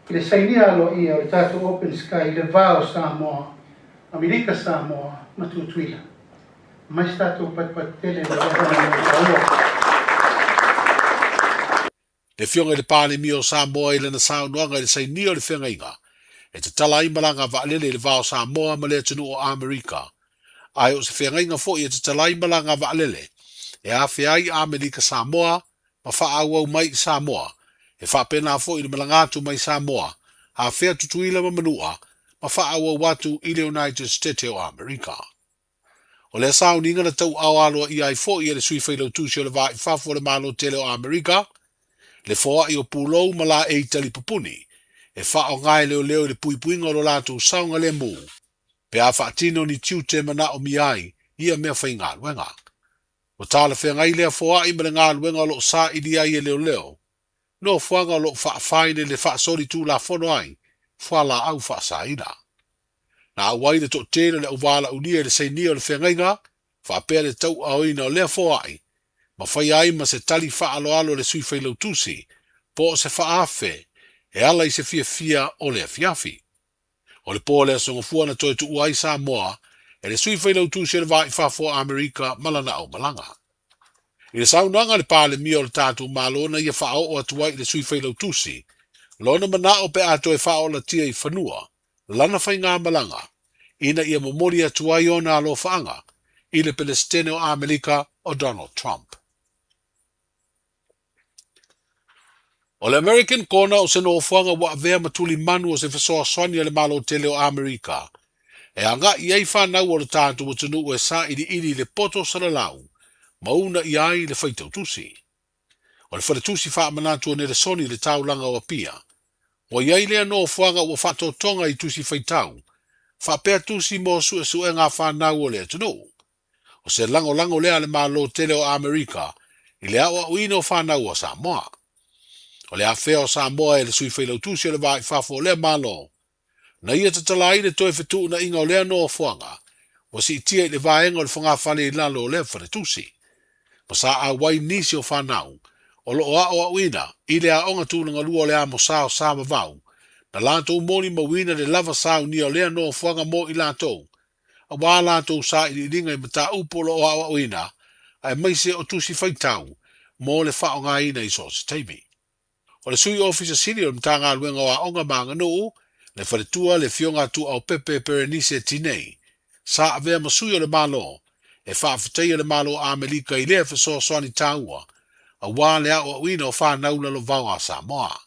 i le sainia aloaia o le tatou Open Sky i le va o Samoa, Amerika Samoa ma Tutuila. Aumai se tatou patupatu tele i le avanoa taua. Le Afioga i le Palemia o Samoa i lana saunoaga i le sainia o le feagaiga e tatala ai malaga vaalele i le va o Samoa ma le atunuu o Amerika, ae o se feagaiga foi e tatala ai malaga vaalele e afea ai Amerika Samoa ma faaauau mai i Samoa, e faapena foi i le malaga atu mai Samoa, afea Tutuila ma Manua ma faaauau atu i le United State o Amerika. O lea sauniga na tauaao aloaia ai foi e le Sui Failautusi o le Va i Fafo o le Malo Tele o Amerika, le foai o pulou ma laei talipupuni e faaaoga e leoleo i le puipuiga o lo latou saogalemu pe a faatino ni tiute manaomia ai ia meafaigaluega. Ua talafeagai lea foai ma le galuega o lo o saili ai e leoleo, nofoaga o lo o faafaina i le faasolitulafono ai fualaau faasaina. Na auai le toatele o le auvalaaulia i le sainia o le feagaiga faapea le tauaaoina o lea foai ma faia ai ma se tali faaaloalo a le Sui Failautusi po o se faaafe e ala i se fiafia o le afiafi. O le po o le Aso Gafua na toe tuua ai Samoa e le Sui Failautusi o le Va i Fafo o Amerika ma lana aumalaga. I le saunoaga a le Palemia o le tatou Malo na ia faaoo atu ai i le Sui Failautusi lona manao pe a toe faaolatia i fanua lana faigamalaga ina ia momoli atu ai ona alofaaga i le Pelesitene o Amerika o Donald Trump. O le American Corner o se nofoaga ua avea ma tulimanu o se fesoasoani a le Malo tele o Amerika e agai i ai fanau o le tatou atunuu e sailiili i le poto salalau ma uunaia ai le faitau tusi. O le faletusi faamanatu o Nelesoni i le taulaga o Apia, ua i ai lea nofoaga ua faatotoga i tusi faitau faapea tusi mo suesuega a fanau o le atunuu. O se lagolago lea a le Malo tele o Amerika i le aoaoina o fanau a Samoa. O le afea o Samoa e le Sui Failautusi o le Va i Fafo o lea Malo, na ia tatala ai le toe fetuunaiga o lea nofoaga ua siitia i le vaega o le fogafale i lalo o lea faletusi, ma sa auai nisi o fanau o lo o aoaoina i le aoga tulagalua o le Amosa o Samavau, na latou molimauina le lava saunia o lea nofoaga mo i latou aua a latou sailiiliga i mataupu o lo o aoaoina, aemaise o tusi faitau mo le faaaogaina i so o se taimi. O le Sui Ofisa Sili o le Matagaluega o Aoga ma Aganuu, le Faletua le Afioga Tuaopepe Perenise Tinei, sa avea ma sui o le Malo e faafetaia le Malo o Amerika i lea fesoasoani taua aua le aoaoina o fanau lalovao a Samoa.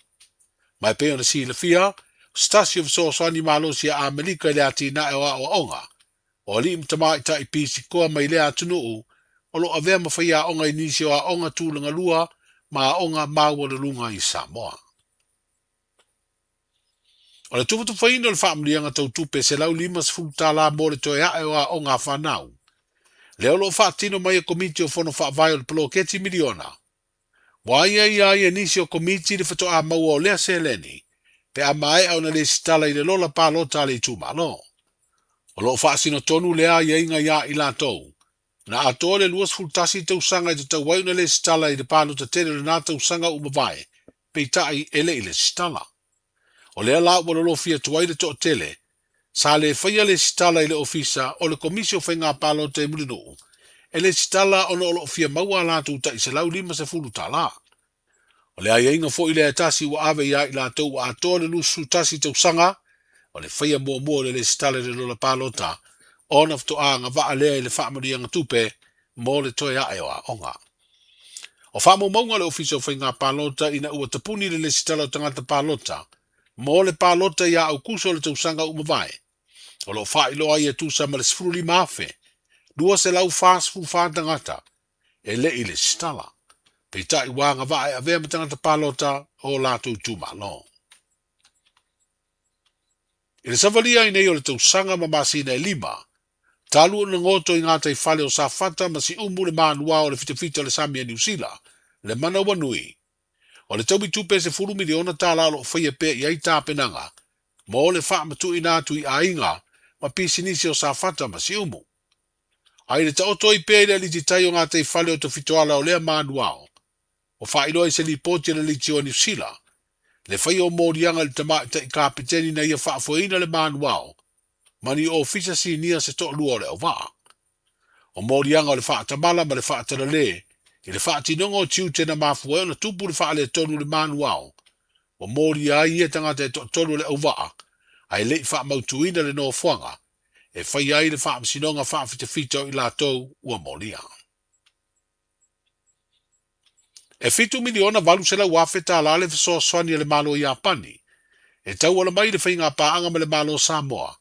Ma e pei ona silafia, o se tasi o fesoasoani malosi a Amerika i le atinae o aoaoga, o alii ma tamaitai pisikoa mai lea atunuu o lo o avea ma faiaoga i nisi o aoga tulagalua ma aoga maualuluga i Samoa. O le tufatufaina o le faamanuiaga tau tupe $150 mo le toe ae o aoga a fanau, lea o lo o faatino mai e Komiti o Fono Faavae o le Poloketi Miliona, Ua aiaia ai e nisi o Komiti le faatoa maua o lea seleni pe a maea ona lesitala i le lola palota a le itumalo. O lo o faasino tonu lea aiaiga iā i latou na atoa le 21 tausaga e tatau ai ona lesitala i le palota tele o lena tausaga ua mavae, peitai e le i lesitala. O lea la ua lolofi atu ai le toatele sa le faia lesitala i le Ofisa o le Komisi o Faiga Palota i Mulinuu e lesitala ona o lo o fia maua a latou tai $150. O le aiaiga foi lea e tasi ua ave ia i latou ua atoa le 21 tausaga o le faia muamua o le lesitala i le lola palota ona faatoa agavaa lea i le faamanuiaga tupe mo le toe ae o aoga. O faamaumauga a le Ofisa o Faiga Palota ina ua tapuni le lesitala o tagata palota mo le palota ia Aukuso o le tausaga ua mavae, o lo o faailoa ai e tusa ma le 15,244 tagata e le i lesitala, peitai ua agavaa e avea ma tagata palota o latou itumalo. I le savalia ai nei o le tausaga ma masina e lima, talu ona goto i gataifale o Safata ma Siumu le manuao o le fitafita o le sami a Niu Sila, le Manawanui. O le taui tupe e $10 miliona o lo o faia pea i ai tapenaga mo le faamatuuina atu i aiga ma pisinisi o Safata ma Siumu. A i le taoto ai pea i le alititai o gataifale o Tafitoala o lea manuao, Ua faailoa i se lipoti a le Leitio a Niu Sila le faia o moliaga i le tamaitai kapeteni na ia faafoeina le manuao ma ni ofisa sinia se toalua o le auvaa. O moliaga o le faatamala ma le faatalalē i le faatinoga o tiute na mafua ai ona tupu le faaletonu i le manuao ua molia ai ia tagata e toatolu o le auvaa ae le i faamautuina le nofoaga e faia ai le faamasinoga faafitafita o i latou ua molia. E $7,800,000 tala le fesoasoani a le Malo o Iapani e tauala mai i le faigapaaga ma le Malo o Samoa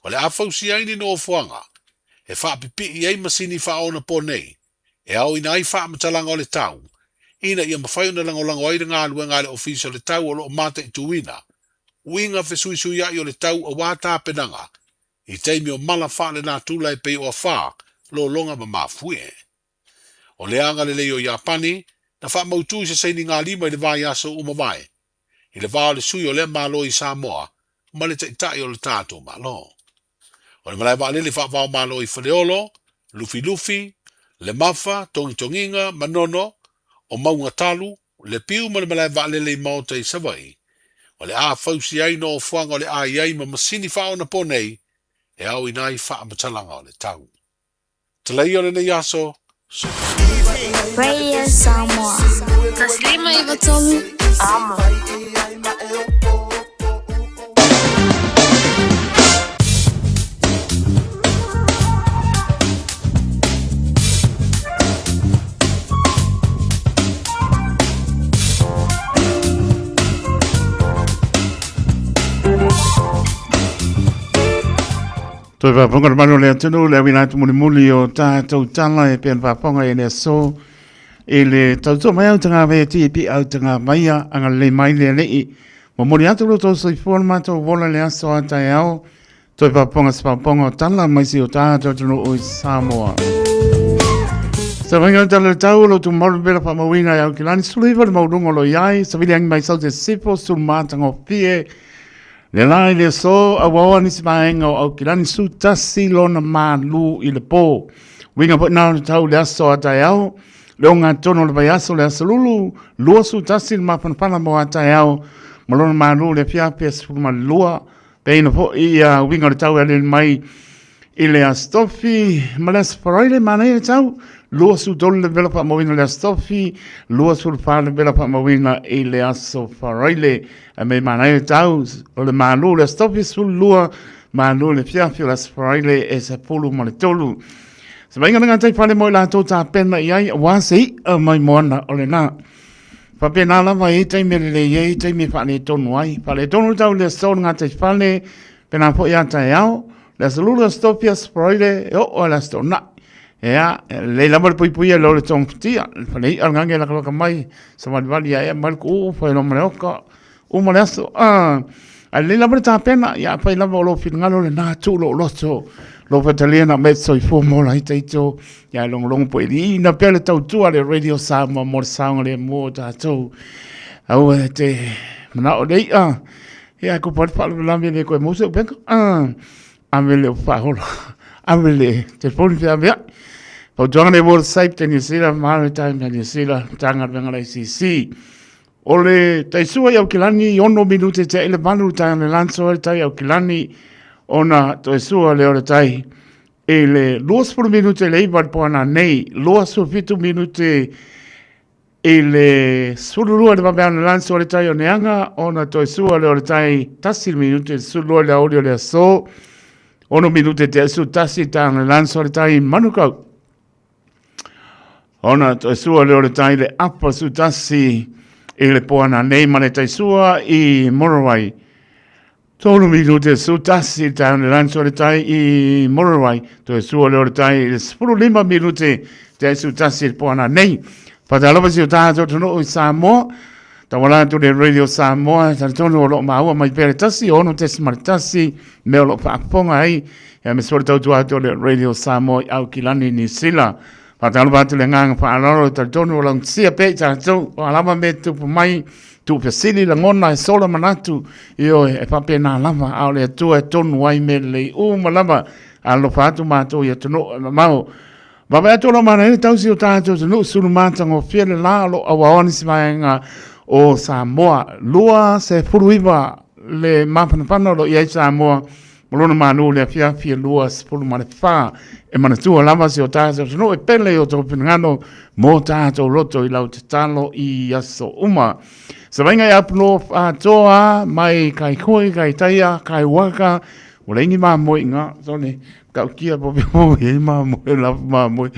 o le a fausia ai ni nofoaga e faapipii ai masini faaonaponei e aoina ai faamatalaga o le tau ina ia mafai ona lagolago ai le galuega a le Ofisa o le Tau o lo o mataituina uiga fesuisuia'i o le tau aua tapenaga i taimi o mala faalenatura e pei o afa, lologa ma mafuie. O le agalelei o Iapani na faamautu i se sainigalima i le vaiaso ua mavae, i le va o le sui o lea Malo i Samoa ma le Taitai o le tatou Malo. O le malae vaalele faava-o-Malo i Faleolo, Lufilufi, Lemafa, Togitogiga, Manono, o Maugatalu, Lepiu ma le malae vaalele i Maota i Savaii, o le a fausia ai nofoaga o le a i ai ma masini faaonaponei e aoina ai faamatalaga o le tau. Talaia o lenei aso, soifua. Radio Samoa. 153 Amo. Toe faafofoga le malu o le atunuu le auina atu mulimuli o tātou tala e pei ona faafofoga i le aso i le tautua mai au tagave e ti pi au tagavaia agalelei mai le Alii. Momoli atu lo tou soifua le matou ola i le aso a taeao. Toe faafofoga se faafofoga o tala mai si o tātou atunuu i Samoa. Sa vainga o tala le tau o lo tumau le pela whaamauina e au ki lani sulu iwa le maulunga o lo iai, sa vili angi mai sau te sipo, sulu mātanga o fie, Le la i le aso, auaoa nisi vaega o Aukilani su tasi lona malu i le pō. Uiga foi nā o le tau le aso a taeao, le ogatotonu o le vaiaso le aso lulu, 21 le mafanafana mo a taeao, ma lona malu le afiafi a 12, peina foi ia uiga o le tau e aliali mai I le Aso Tofi ma le Aso Faraile, manaia le tau, 23 le vela faamauina i le Aso Tofi, 24 le vela faamauina i le Aso Faraile. A me manaia le tau, o le malu o le Aso Tofi 12, malu le fiafi o le Aso Faraile e 13. Se vaaiga le gatai fale mo i latou tapena i ai, aua se i'a mai moana o lena. Faapena lava e i ai taimi e lelei ai, taimi e faaletonu ai. Faaletonu le tau i le aso o le gatai fale, pena foi a taeao, Le aso lulu, aso tofi, aso faraile, e oo i le aso toonai. Ea, e lelei lava le puipuia i lo le togafitia, le fale i'a le gage e lakalaka mai, savalivali ae mai le kuuu, fai loa ma le oka, uma le aso. Ah, ae lelei lava le tapena, ia afai lava o lou finagalo lena, tuu lou loto, lou faitalia na me soifua mo la ita ito, ia e logologo po i ina pea le tautua le Radio Samoa mo le saogalemu o tatou. Aua e te manao le i'a, Ia, ko pari faalavelave le koe mose o peka. Ah, ave le o whahola. Ave le telefoni te ave ai. Fautuaga nei World Safe te New Zealand, Maritime te New Zealand, Tanga Venga le ICC. O le taisua i Aukilani, 6 minute te ele valu tai le lanso e tai Aukilani, ona toe sua le o le tai. E le 20 minute le iwa le poana nei, 27 minute I le 12 le vaveao na lanso o le tai o Neaga, ona toe sua lea o le tai 1 le minute le 12 le aoauli o le aso, 6 minute te asu tasi tanga le lanso o le tai Manukau. Ona toe sua lea o le tai le apa su tasi i le poana nei ma le tai sua i Moroai. Tolu minute su tasi i le taeao lanso le tai i Moroai. Toe sua lea o le tai i le 15 minute te ai su tasi i le poana nei. Whatalova si o tātou atunuu i Samoa. Tawala atu le Radio Samoa, talitonu o loo maua mai pea le tasi, ono tesi ma le tasi, mea o loo faafofoga ai, ia me sua le tautua atu o le Radio Samoa i Aukilani, Niu Sila. Whatalova atu le nganga whaalalo, talitonu o laugatasia pea i tātou, o alava me tupu mai, Tuufesili lagona e sola manatu, ioe, e faapena lava, a o le Atua e tonu ai mea lelei uma lava, alofa atu matou i atunuu e mamao. Vaavaai atu o lo manaia le tausi o tatou atunuu, sulu matagofie le la o lo o auaoa nisi vaega o Samoa. 29 le mafanafana o lo o i ai Samoa ma lona malu i le afiafi e 24. E manatua lava si o tatou atunuu e pele i o tou finagalo mō tatou loto i lau tatalo i aso uma. Savaiga i Apunoa whaatoa mai kai koi, kai taia, kai waka, o leingi māmoe i ngā, sone, kaukia po pe mo e māmoe, lafu māmoe.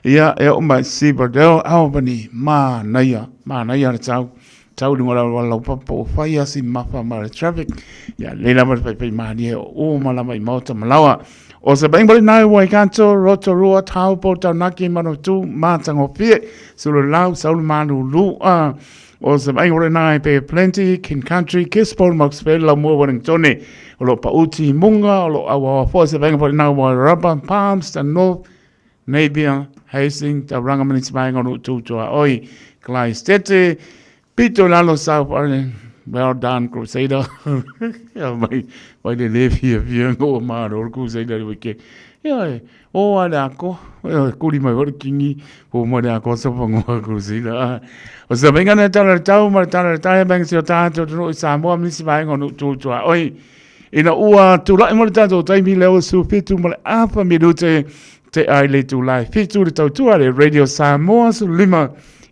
Ia, e oo mai Sibadel, Albany, manaia, manaia le tau. Tau i luga o le auala laupapa ua fai lava si mafa ma le traffic. Ia, lelei lava le faifai malie o uma lava i maota ma laoa. O se vaaiga lena i Waikato, Rotorua, Taupo, Taunaki, Manawatu, Matagofie, Sululau, Saulu Malulu, a o se vaaiga lena i Bay of Plenty, King Country, Gisborne, Mox Bay, Laumua, Wellingtone, o lo o pauti i Munga, o lo o auaoa foi se vaaiga foi lena i Wairarapa, Palmerston North, Napier, Hastings, Tauranga ma nisi vaega o lo o tutuaoi, Clyde Tete, Pito i lalo South Island, well done Crusader. Ia mai, mai le le fia fia ngo ma ro Crusader le wike. Ia e, o a le ako, e kuri mai hori kingi, o mai le ako sa pangoa Crusader. Ah, o sa venga na tala le tau, ma le tala le tai, bang si o tātou tunu i Samoa, misi vaenga o nu tutua. Oi, ina ua tula'i mo le tātou taimi lea ua 17 ma le afa minute te ai le itulā e 7 le tautua le Radio Samoa 15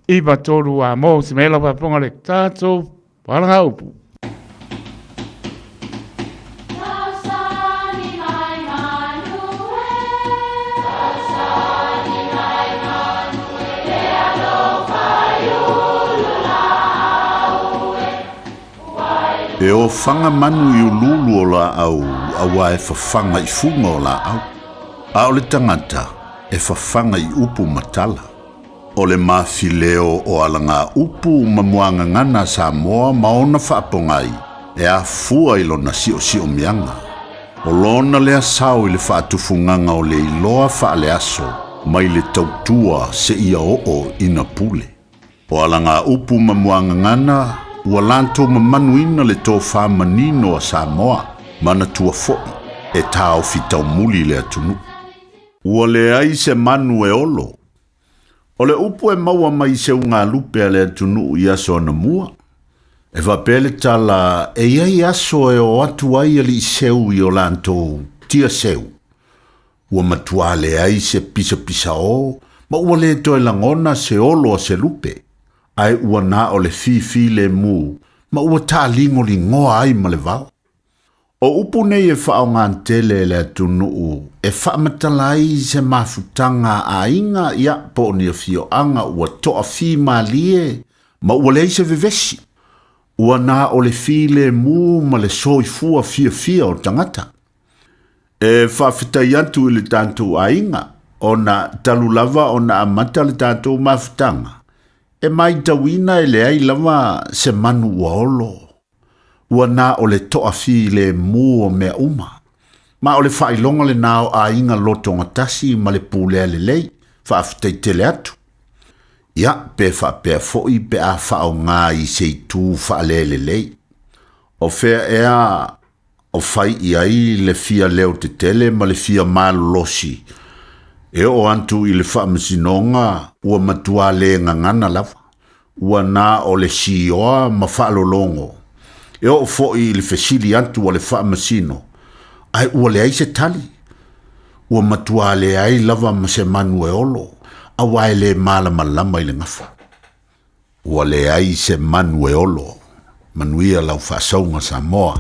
9 3 a mō se mea lava ponga le tātou wānanga upu. E ofaga manu i uluulu o laau auā e fafaga i fuga o laau, a o le tagata e fafaga i upu ma tala. O le mafileo o alagaupu ma muagagana a Samoa ma ona faapogai e afua i lona si'osi'omiaga. O lona lea sao i le faatufugaga o le iloa faaleaso mai le tautua seia oo ina pule. O alagaupu ma muagagana ua latou mamanuina le tofā manino a Samoa, manatua fo'i e taofi taumuli le atunuu. Ua leai se manu e olo. O le upu e maua mai i seugalupe a le atunuu i aso anamua. E faapea le tala e i ai aso e o atu ai alii seu i o latou tia seu. Ua matuā leai se pisapisaō ma ua lē toe lagona se olo a se lupe, ae ua na o le fifilemu ma ua tāligoligoa ai ma le vao. O upu nei e faaaoga tele e le atunuu e faamatala ai se mafutaga a aiga ia po o ni afioaga ua toafimalie ma ua leai se vevesi. Ua na o le filemu ma le soifua fiafia o tagata. E faafetai atu i le tatou aiga ona talu lava ona amata le tatou mafutaga, e maitauina e leai lava se manu ua olo. Ua na o le toafilemu o mea uma. Ma o le faailoga lenā o aiga lotogatasi ma le pulea lelei, faafetai tele atu. Ia, pe faapea foi pe a faaaoga i se itu faalelelei. O fea ea o fai i ai le fia leo tetele ma le fia malolosi e oo atu i le faamasinoga ua matuā lē gagana lava, ua na o le sioa ma faalologo, e oo foʻi i le fesili atu a le faamasino, ae ua leai se tali. Ua matuā leai lava ma se manu e olo, auā e lē malamalama i le gafa. Ua leai se manu e olo. Manuia lau faasauga Samoa.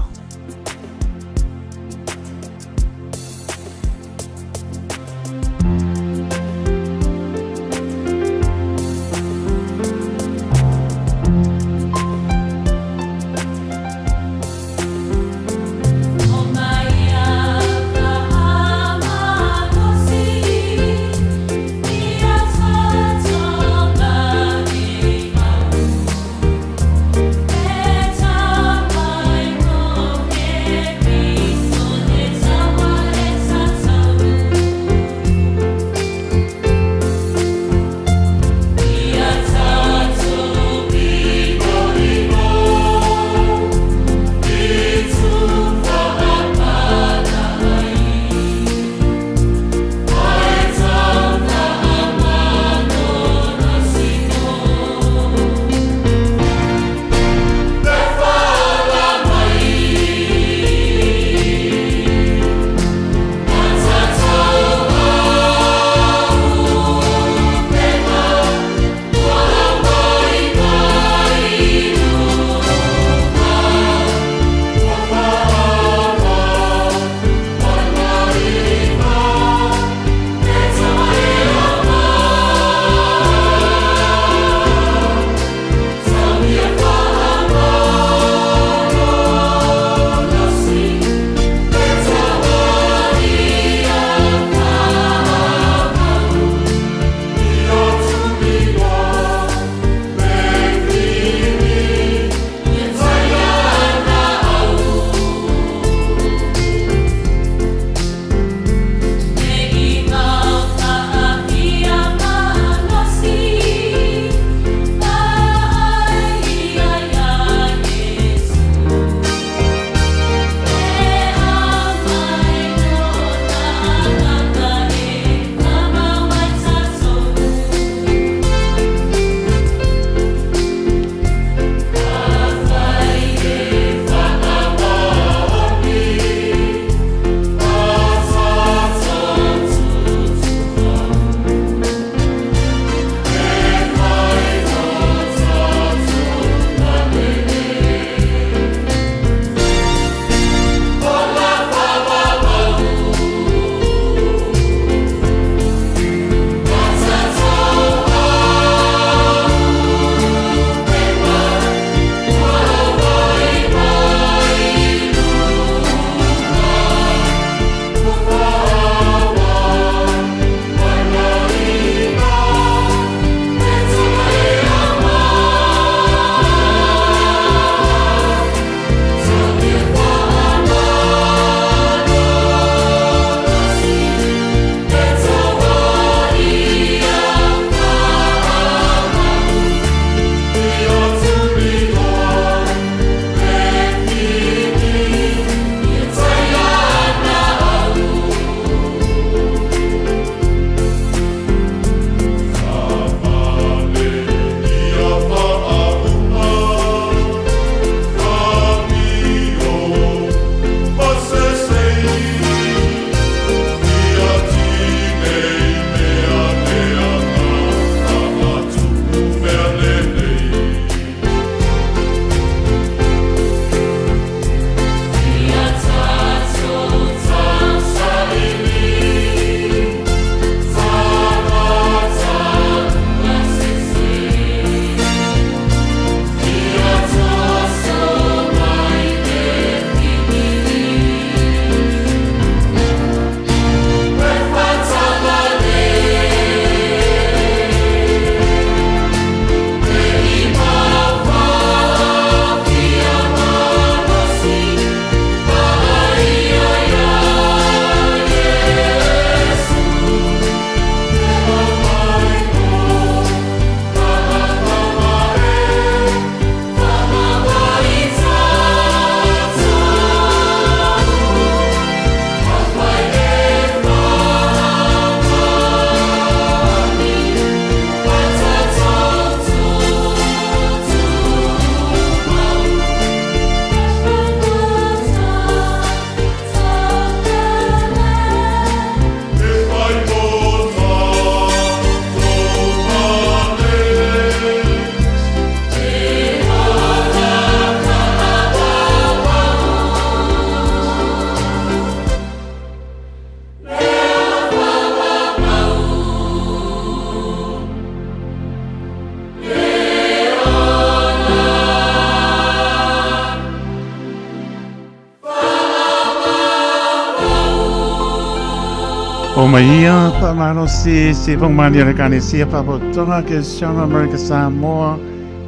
O mai ia faamalosi Sifugamani o le Ekalesia Faapotopotoga Kerisiano Amerika Samoa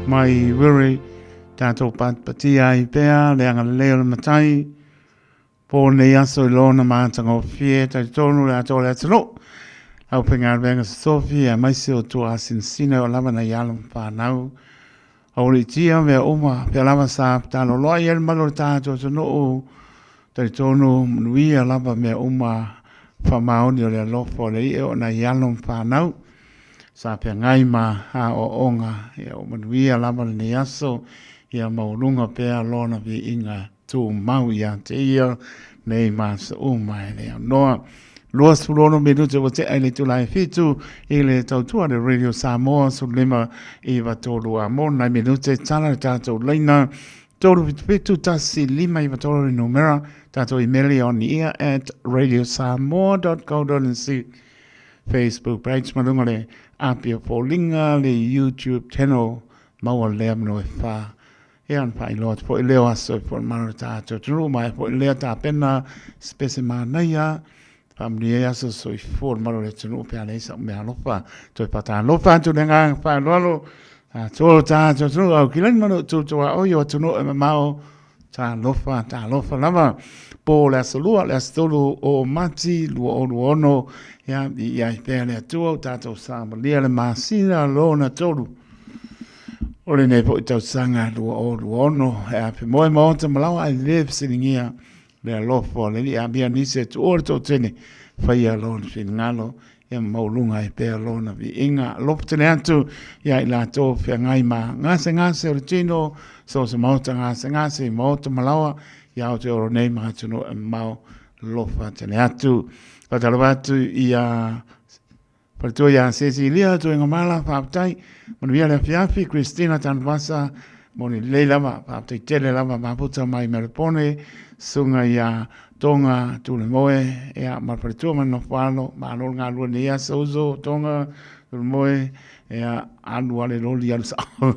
mai Wiri tatou patipatia ai pea le agalelei o le Matai po nei aso i lona matagofie talitonu le atoa o le atunuu lau faigaluega sosofi aemaise o tua asinsina o lava nai alo ma fanau Aualiitia mea uma, pea lava sa taloloa i ai le malu o le tatou atunuu, talitonu manuia lava mea uma faamaoni o le alofa o le Alii o nai alo ma fanau sa feagai ma aoaoga, ia ua manuia lava lenei aso, ia maualuga pea lona viiga tumau ia te ia nei ma aso uma e le aunoa. 26 minute ua tea i le itula e 7 i le tautua le Radio Samoa 15 93 a mo nai minute tala le tatou laina 377 1 5 93 le numera tatou email on ear at radiosamoa.co.nz Facebook page ma lunga le api o foliga le YouTube channel maua lea mano e wha Ia ona faailoa atu foi lea o aso e fono mana o le tatou atunuu ma e foi lea tapena se pese manaia faamanuia ai aso soifua le malu o le atunuu pe a leai sau mea alofa toe faatalofa atu le agaga faaaloalo atoa o tatou atunuu au kilani ma lou tutuaoi o atunuu e mamao talofa talofa lava po le aso lua le aso tolu o Mati 2026 ia i ai pea le Atua o tatou savalia le masina lona tolu O lenei foi tausaga 2026 e afe moe maota ma laoa ai le fesiligia le alofa o le Alii amia nisi e tuua le toatele faia lona finagalo ia maualuga ai pea lona viiga. Alofa tele atu ia i latou feagai ma gasegase o le tino, so o se maota gasegase i maota ma laoa ia Aotearoa nei ma atunuu e mamao. Alofa tele atu. Faatalofa atu ia Faletua ia Cecilia Tuigamala, faafetai. Manuia le afiafi, Christina Tanuvasa, moni lelei lava, faafetai tele lava mafuta mai Melbourne, susuga ia Tonga Tulemoe, ia ma le faletua ma le nofo alo, malo le galulue i lenei aso uso, Tonga Tulemoe, ia alu lava le loli alu sao.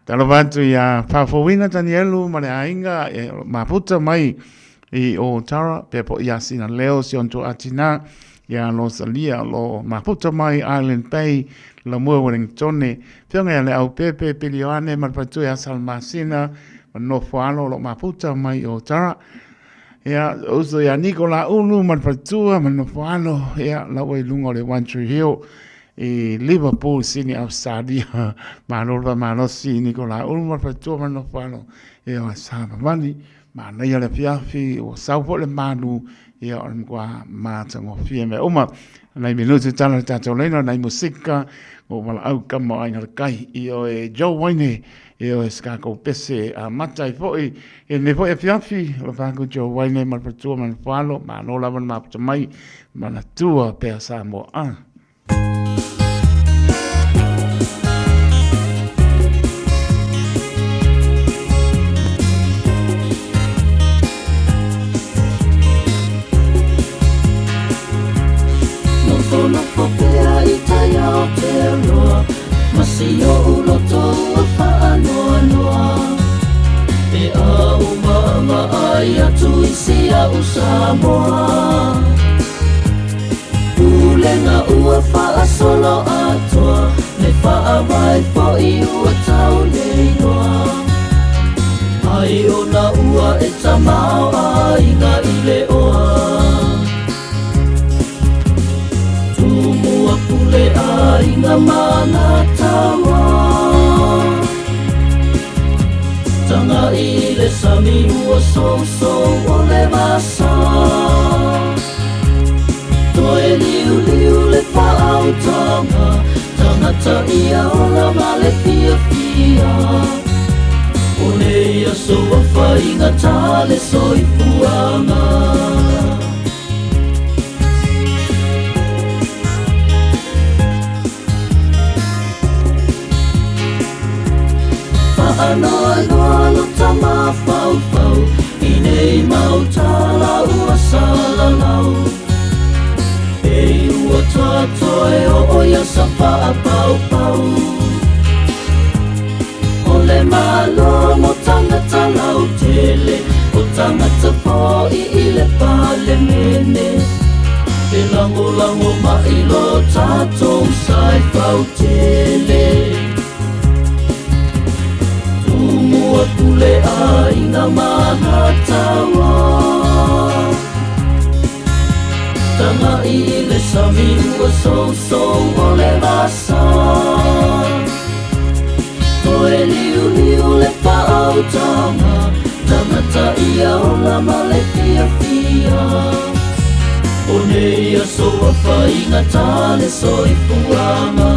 Talofa atu ia Faafouina Tanielu ma le aiga, ia, mafuta mai i o Tara, pea po ia sina leo si on tina, ia Rosalia lo mafuta mai Island Bay, la mua Wellingtone, fionga ia le au pepe Pili Ioane ma le faletua ia Salmasina, ma nofo alo lo mafuta mai o Tara. Ia, uso ia Niko Laulu ma le faletua ma le nofo alo, ia, la ua i lunga o le One Tree Hill i Liverpool, Sydney, Australia. Malo le faamalosi Niko Laulu ma le faletua ma le nofo alo, ia, sa vavali. Manaia le afiafi, ua sau foi le malu, ia o le matua matagofie mea uma. Nai minuti tala le tatou laina, nai musika, o valaau kama o Aiga i le Tai, i oe Joe Waine, i oe se tatou pese amata ai foi, i lenei foi afiafi, o le faatu Joe Waine ma le faletua ma le falo, malo lava le mafuta mai, manatua pea Samoa. Ah. Nofonofo pea i tai Aotearoa Ma si oʻu loto ua faanoanoa Pe a ua vaavaai atu i si a'u Samoa Pulega ua faasolo atoa Le faavae foi ua tau le iloa Ai ona ua e tamaoaiga i le oa Tumua pule aiga ma na taua Taga i le sami ua sousou o le vasa Toe liuliu le faautaga Tagata ia ola ma le fiafia O nei aso ua faigata le soifuaga Faanoanoa lo mafaufau I nei mau tala ua salalau Pei ua toatoe o ia sa faapaupau O le Malo mo tagata lautele O tagata foi i le Palemene. Felagolago mai lo tatou sa e fautele. Tumu atu le aiga ma Alataua. Tagai i le sami ua sousou o le vasa. Toe liuliu le faautaga, tagata ia ola ma le fiafia. O nei aso ua faigata le soifuaga.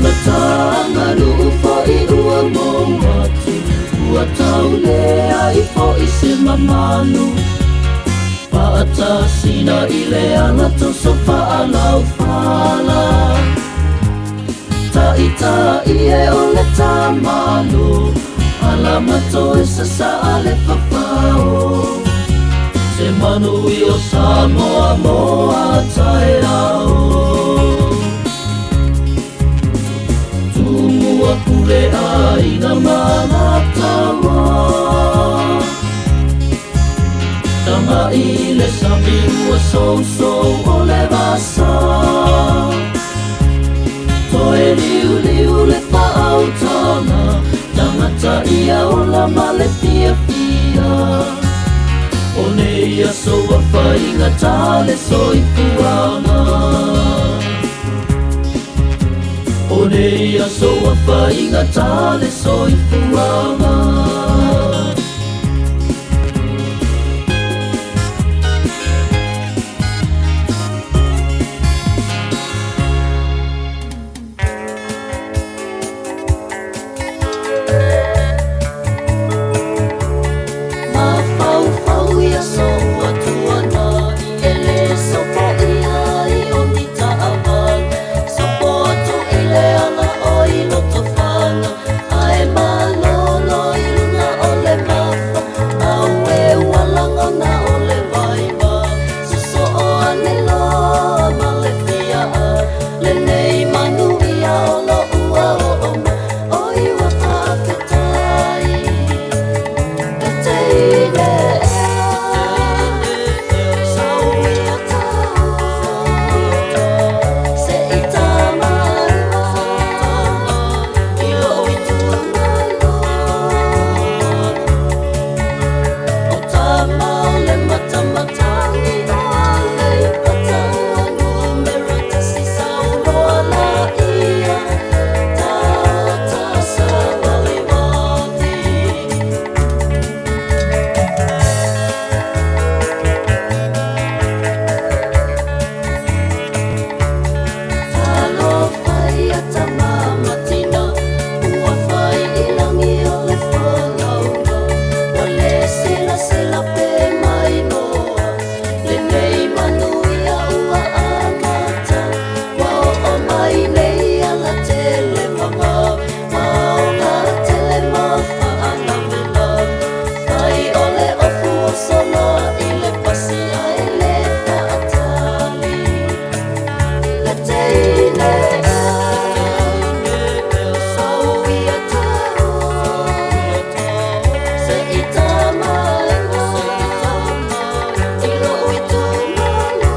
Lata aganuu foʻi ua mou atu, ua tauleai foʻi se mamalu. Faatasina i le ala toso faalaufala. Taʻitaʻi e o le tamalo, alama toe sasaa le fafao. Se manui o Samoa mo a taeao. Tumu atu le aiga ma Alataua. Tagai i le sami ua sousou o le vasa. Toe liuliu le faautaga, tagata ia ola ma le fiafia. O nei aso ua faigata le soifuaga. O nei aso ua faigata le soifuaga. Mafaufau ia so ua tuanai, e lē sopoia ai o ni taavale. Sopo atu i le ala o i Lotofaga, ae malolo i luga o le mafa. Auē ua lagona o le vaivai, sosoo ane loa ma le fiaa. Lenei manuia o loʻu aoo mai, oi ua faafetai. E teine ea, sauia tau, se i tamaewa i lou itumalo. O tama o le matamatagi o Aleipata ua numera tasi sauloa laia. Taota savalivali. Talofa ia tama ma tina, ua fai i lagi o le folauga. Ua lē selasela pe maimoa, lenei manuia ua amata. Ua oo mai nei alatele maga, ua ogatele ma faalavelave. Fai o le ofu o soloa i le pasi ae lē faatali. Le teine ea, sauia tau, se i tamaewa i lou itumalo.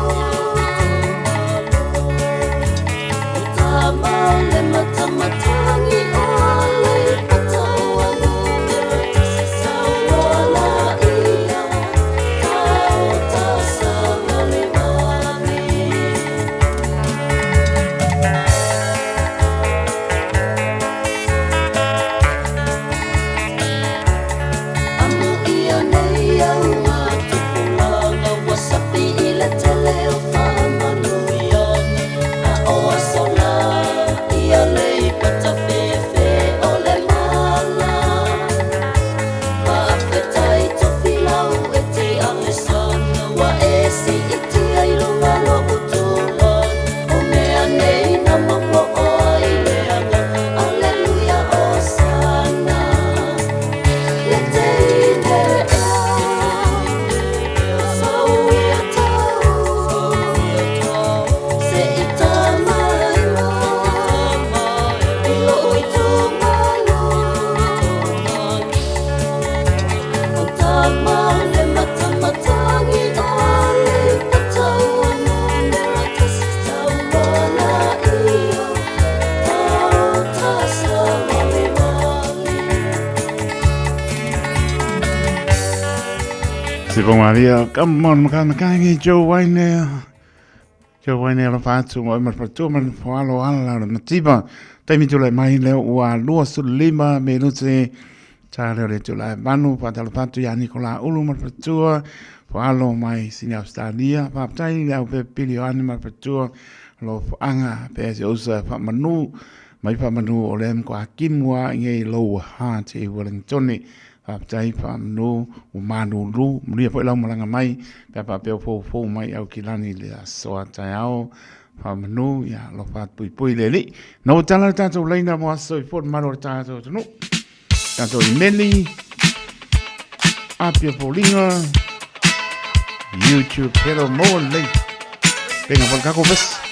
O tama o le matamatagi o Aleipata ua numera tasi sauloa laia. Taota savalivali. Sipo Maria, come on, Makangi, Joe Wayne. Joe Wayne alofa atu ma ma fatua ma foalo ala o mativa. Taimi tulai mai lea ua 25 minute ta leo le tulai manu whātalofa atu ia Nikola Ulu ma fatua foalo mai sini Australia. Whāpatai le au pe pili o ane ma fatua lo whaanga pe se usa whamanu mai whamanu o le mko akimua ngei low heart e Wellington. Faafetai faamanu ua malulu, manuia foi lau malaga mai pe a faapea ua foufou mai Aukilani i le aso a taeao. Faamanu, ia alofa atu puipui le Alii. Na ua tala le tatou laina mo aso soifua le mamalu o le tatou atunuu. Tatou imeli, Apia Foliga, YouTube Pero Moa Lei. Penga foi le kako vesi.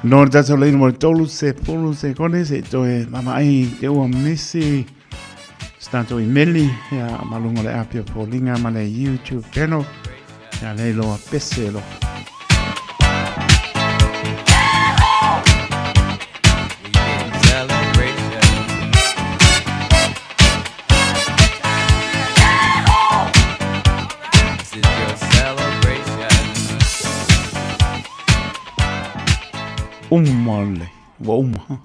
No le tatou leina mo le tolu se pulu se kone se toe mama ai te ua misi se tatou imeli ia malunga le apia foliga ma le YouTube channel ia le loa pese loa. Uma le, ua uma.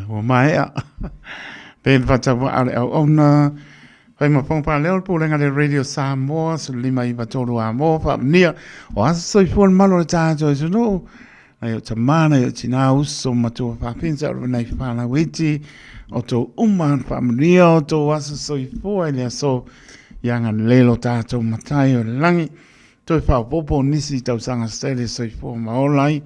Ua maea. Pe le whataua ale au auna. Whai ma pong pā leo le pūlenga le Radio Samoa, 1593 a mō, whaamnia. O asa soifua le malo le tātou i sunu. Nai o tamā, nai o tinā uso matua whawhinsa o nei whānau iti. O tō uma whaamnia o tō asa soifua i le aso. Ia ngā lelo tātou matai o le langi. Toe whaopopo nisi tausaga stele soifua ma ola ai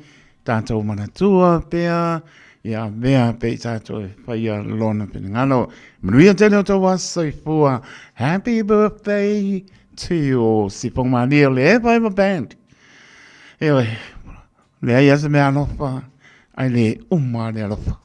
tātou manatua pea ia mea pe i tātou e whaia lona finengalo. Manuia tele o tō wā soifua. Happy birthday to you all. Sifong Mania o le Eva Eva Band. Eoi, leai a se mea alofa, ai le uma le alofa.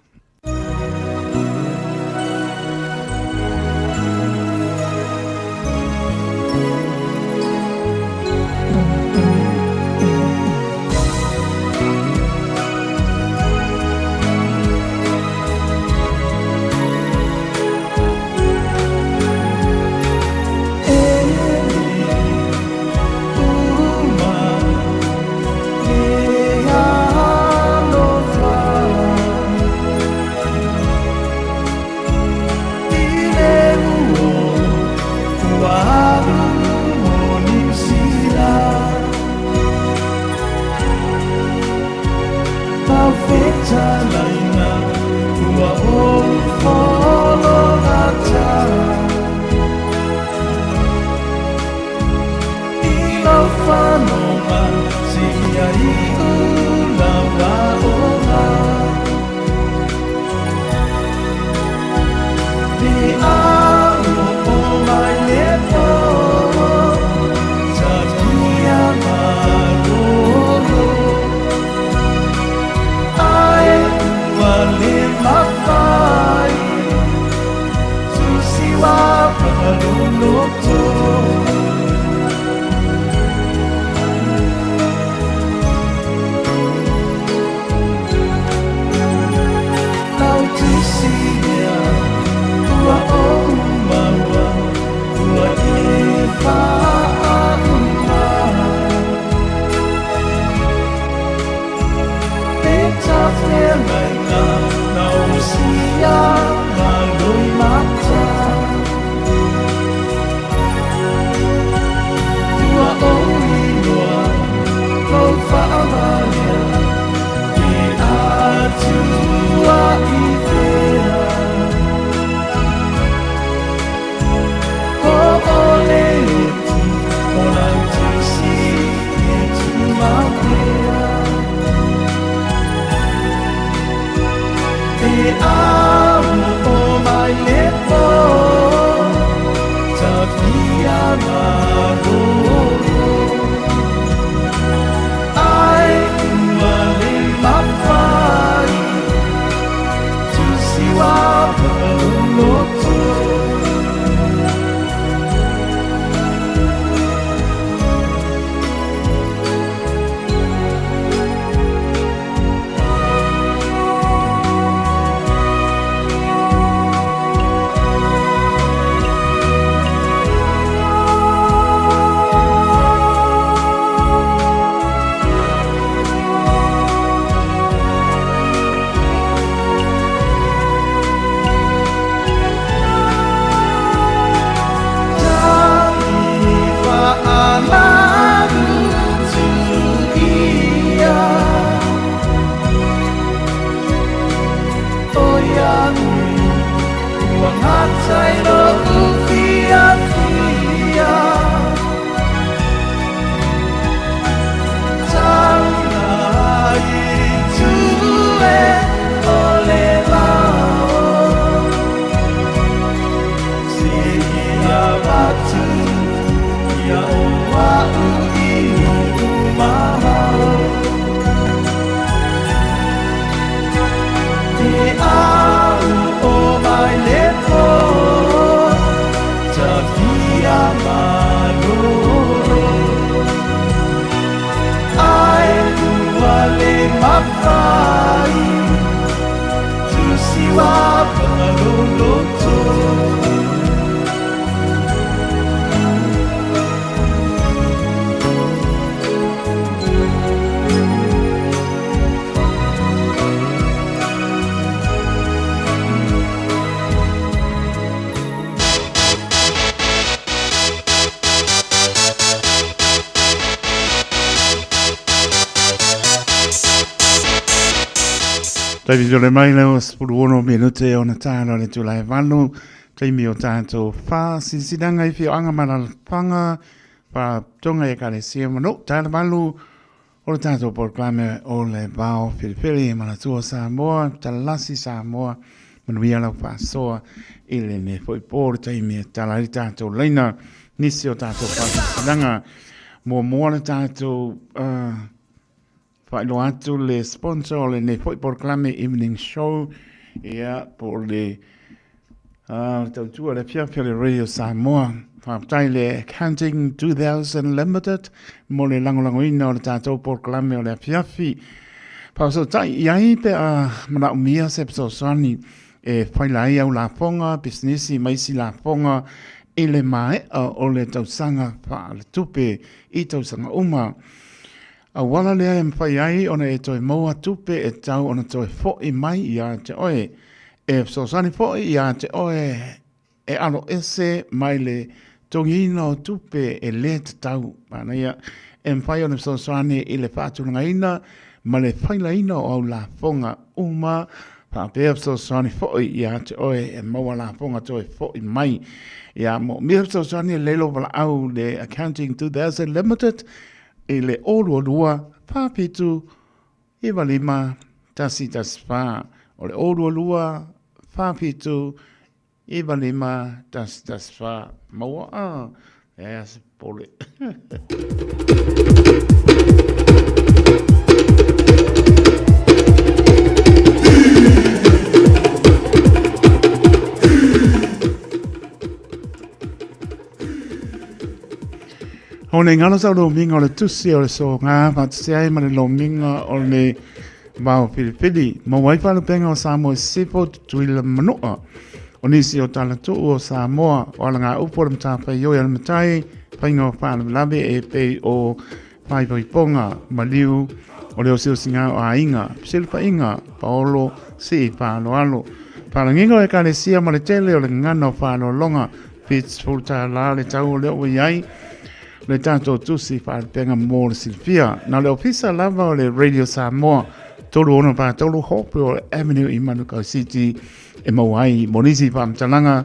Tafia malolo Ai ua le mafai Tusi wa whakaloloto. Taimi tole mai leo 16 minute ona tāna o le tūlai valu, taimi o tātou whā sinasinanga i whioanga malalapanga, whā tonga e kare sia manu, tāna valu, O le tatou polokalame o le Vao Felefele e manatua Samoa, talasi Samoa, manuia lau faasoa i lenei foi po le taimi e tala ai le tatou laina nisi o tatou faasilasilaga. Muamua le tatou uh, faailoa atu le sponsor o lenei foi polokalame Evening Show, ia po o le Ah, le tautua le afiafi o le Radio Samoa. Faafetai le Accounting 2000 Limited mo le lagolagoina o le tatou polokalame o le afiafi. Faafesootai i ai pe a manaomia se fesoasoani e faila ai au lafoga, pisinisi ma isi lafoga i le maea o le tausaga faaletupe i tausaga uma. Auala lea e mafai ai ona e toe maua tupe e tatau ona toe fo'i mai ia te oe. E fesoasoani fo'i ia te oe e alo ese mai le togiina o tupe e lē tatau. Manaia, e mafai ona fesoasoani i le faatulagaina ma le failaina o au lafoga uma, faapea fesoasoani fo'i ia te oe e maua lafoga toe fo'i mai. Ia moomia fesoasoani e lelo valaau le Accounting 2000 Limited i le 022 47 95 114. O le 022 47 95 114. Maua a, leai a se popole. O nei ngalo sau lomiga o le tusi o le soga faatasi ai ma le lomiga o le vao filifili. Maua ai faalupega o Samoa i Sisifo, Tutuila ma Manua. O nisi o talatuu o Samoa, o alagaupu o le matafaioi a le matai, faiga o faalavelave e pei o faaipoipoga, maliu, o le osiosiga o aiga, fesilafaiga, paolo, sii faaaloalo. Faalagiga o Ekalesia ma le tele o le gagana o faaaloaloga, $70 le tau o lea ua i ai le tatou tusi faalupega mo le silafia. Na o le ofisa lava o le Radio Samoa 3643 Hopewell Avenue i Manukau City e maua ai mo nisi faamatalaga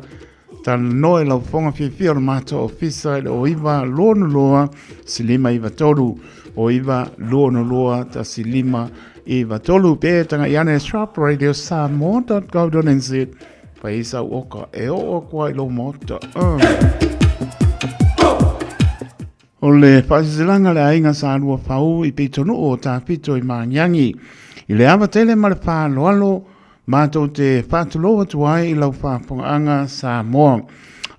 talanoa i lau fofoga fiafia o le matou ofisa i le 09 22 593 o 9 22 1593 pe taga'i ane shopradiosamoa.co.nz Fai sau oka e oo aku ai i lou maota. O le faasilasilaga a le aiga Sa Lua Fau i pitonuu o Tafito i Magiagi. I le ava tele ma le faaaloalo, matou te faatulou atu ai i lau faafofogaaga Samoa,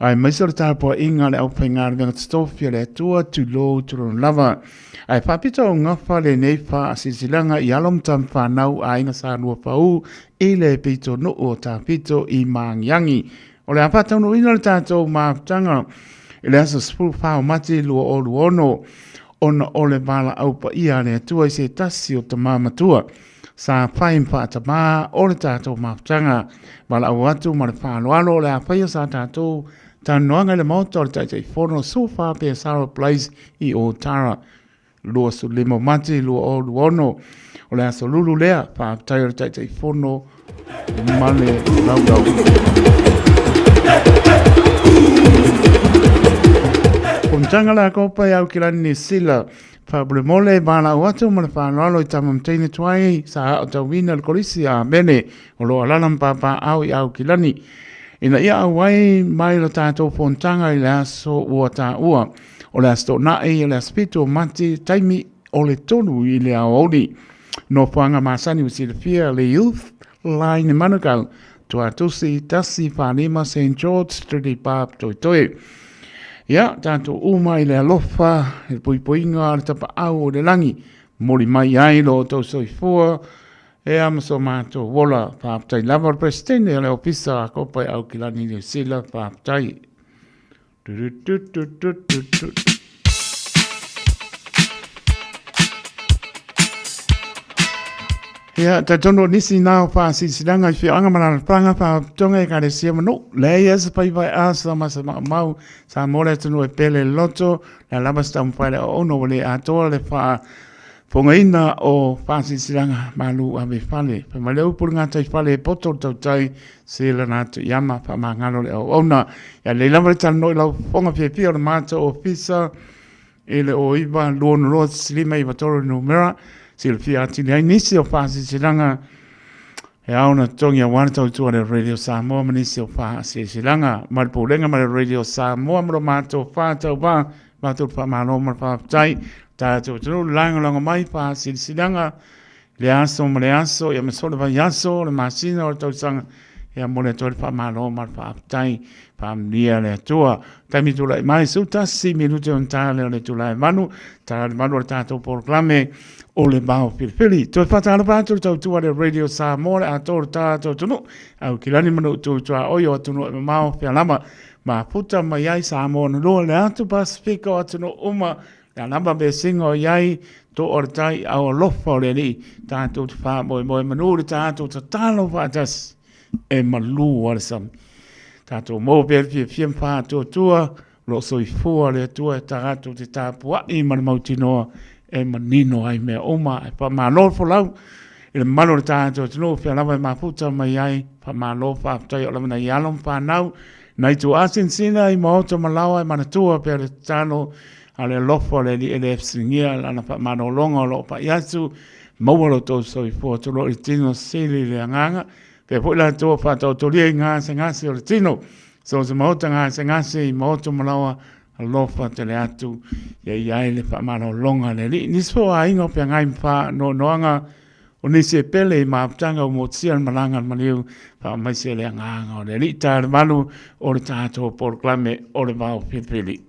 aemaise o le tapuaiga a le aufaigaluega totofi a le Atua, tulou tulou lava. Ae faapito augafa lenei faasilasilaga i alo ma tama fanau a aiga Sa Lua Fau i le pitonuu o Tafito i Magiagi. O le a faataunuuina le tatou mafutaga i le aso 14 o Mati 2026 ona o le valaau paia a le Atua i se tasi o tama matua sa fai ma faatamā o le tatou mafutaga. Valaau atu ma le faaaloalo o le a faia sa tatou talanoaga i le Maota o le Taitaifono Sufa pe Sarah Place i Otara. 25 o Mati 2026. O le aso lulu lea, faafetai o le Taitaifono ma le laulau. Fonotaga la kopa e Aukilani Niu Sila. Faamolemole valaau atu ma le faaaloalo i tama ma teine tuai sa aotauina le kolisi a Amene o lo o alala ma papaaao i Aukilani ina ia auai mai lo tatou fonotaga i le aso ua taua. O le Aso Toonai, o le Aso Fitu o Mati, taimi o le 3 i le aoauli. Nofoaga masani ua silafia le Youth Line Manukau, Tuatusi, 145 St George Street i Papatoetoe. Ia, tatou uma i le alofa, i le puipuiga a le tapaau o le lagi, moli mai ai lo outou soifua, e a ma so matou ola. Faafetai lava o le Peresetene o le Ofisa a Kopa i Aukilani Niu Sila, faafetai. Ia, talitonu o nisi nā o whāsisilaga i whioanga ma lalapaga whaaputonga e kalesia ma nuu. Leai e se pai asa ma se maumau sa mo le atunuu e pele loto, le lava se taumafai le auauna ua le atoa le wha Fogaina o faasilasilaga malu ave fale. Fai mai le upu le gatai fale e poto le tautai se lana atu i ama faamagalo le auauna. Ia lelei lava le talanoa i lau fofoga fiafia o le matou ofisa i le 09 2 5 9 3 numera. Silafia atili ai nisi o faasilasilaga e ao ona totogi aua le tautua le Radio Samoa ma nisi o faasilasilaga. Ma le Pulega ma le Radio Samoa ma lo matou whātau Matou te faamalo ma le faafetai. Tatou atunuu le lagolago mai faasilasilaga i le aso ma le aso, ia ma so le vaiaso, le masina o le tausaga. Ia momoli atu ai le faamalo ma le faafetai. Faamanuia le Atua. Taimi tulai mai, 11 minute ona ta lea o le itula e 8, ta le 8 o le tatou polokalame o le Vao Filifili. Toe faatalofa atu le tautua le Radio Samoa le atoa o le tatou atunuu. Aukilani ma nuu tu tuaoi o atunuu e mamao fealama. Mafuta mai ai Samoa na lua le atu Pasifika o atunuu uma, le alama vesiga o i ai, toa o le tai, au alofa o le Alii, tatou te faamoemoe manu le tatou tatalo faatasi e malu a le sami. Tatou maua pea le fiafia ma faatuatua, o lo o soifua le Atua e tatou te tapuai ma le mautinoa e manino ai mea uma. E faamalo le folau i le mamalu o le tatou atunuu, fea lava e mafuta mai ai, faamalo faafetai o lava nai alo ma fanau, nai tuaa sinasina i maota ma laoa e manatua pea le tatalo a le alofa o le Alii e le fesiligia lana faamalologa o lo o pai atu, maua lo outou soifua tulou i le tino sili le agaga, pea foi latou o faataotolia i gasegase o le tino, so o se maota gasegase i maota ma laoa, Alofa tele atu ia i ai le faamalologa a le Alii. Nisi foi o aiga o feagai ma faanoanoaga o nisi e pele i mafutaga ua motusia le malaga a le maliu, faamaise le agaga o le Alii ta le malu o le tatou polokalame o le Vao Filifili.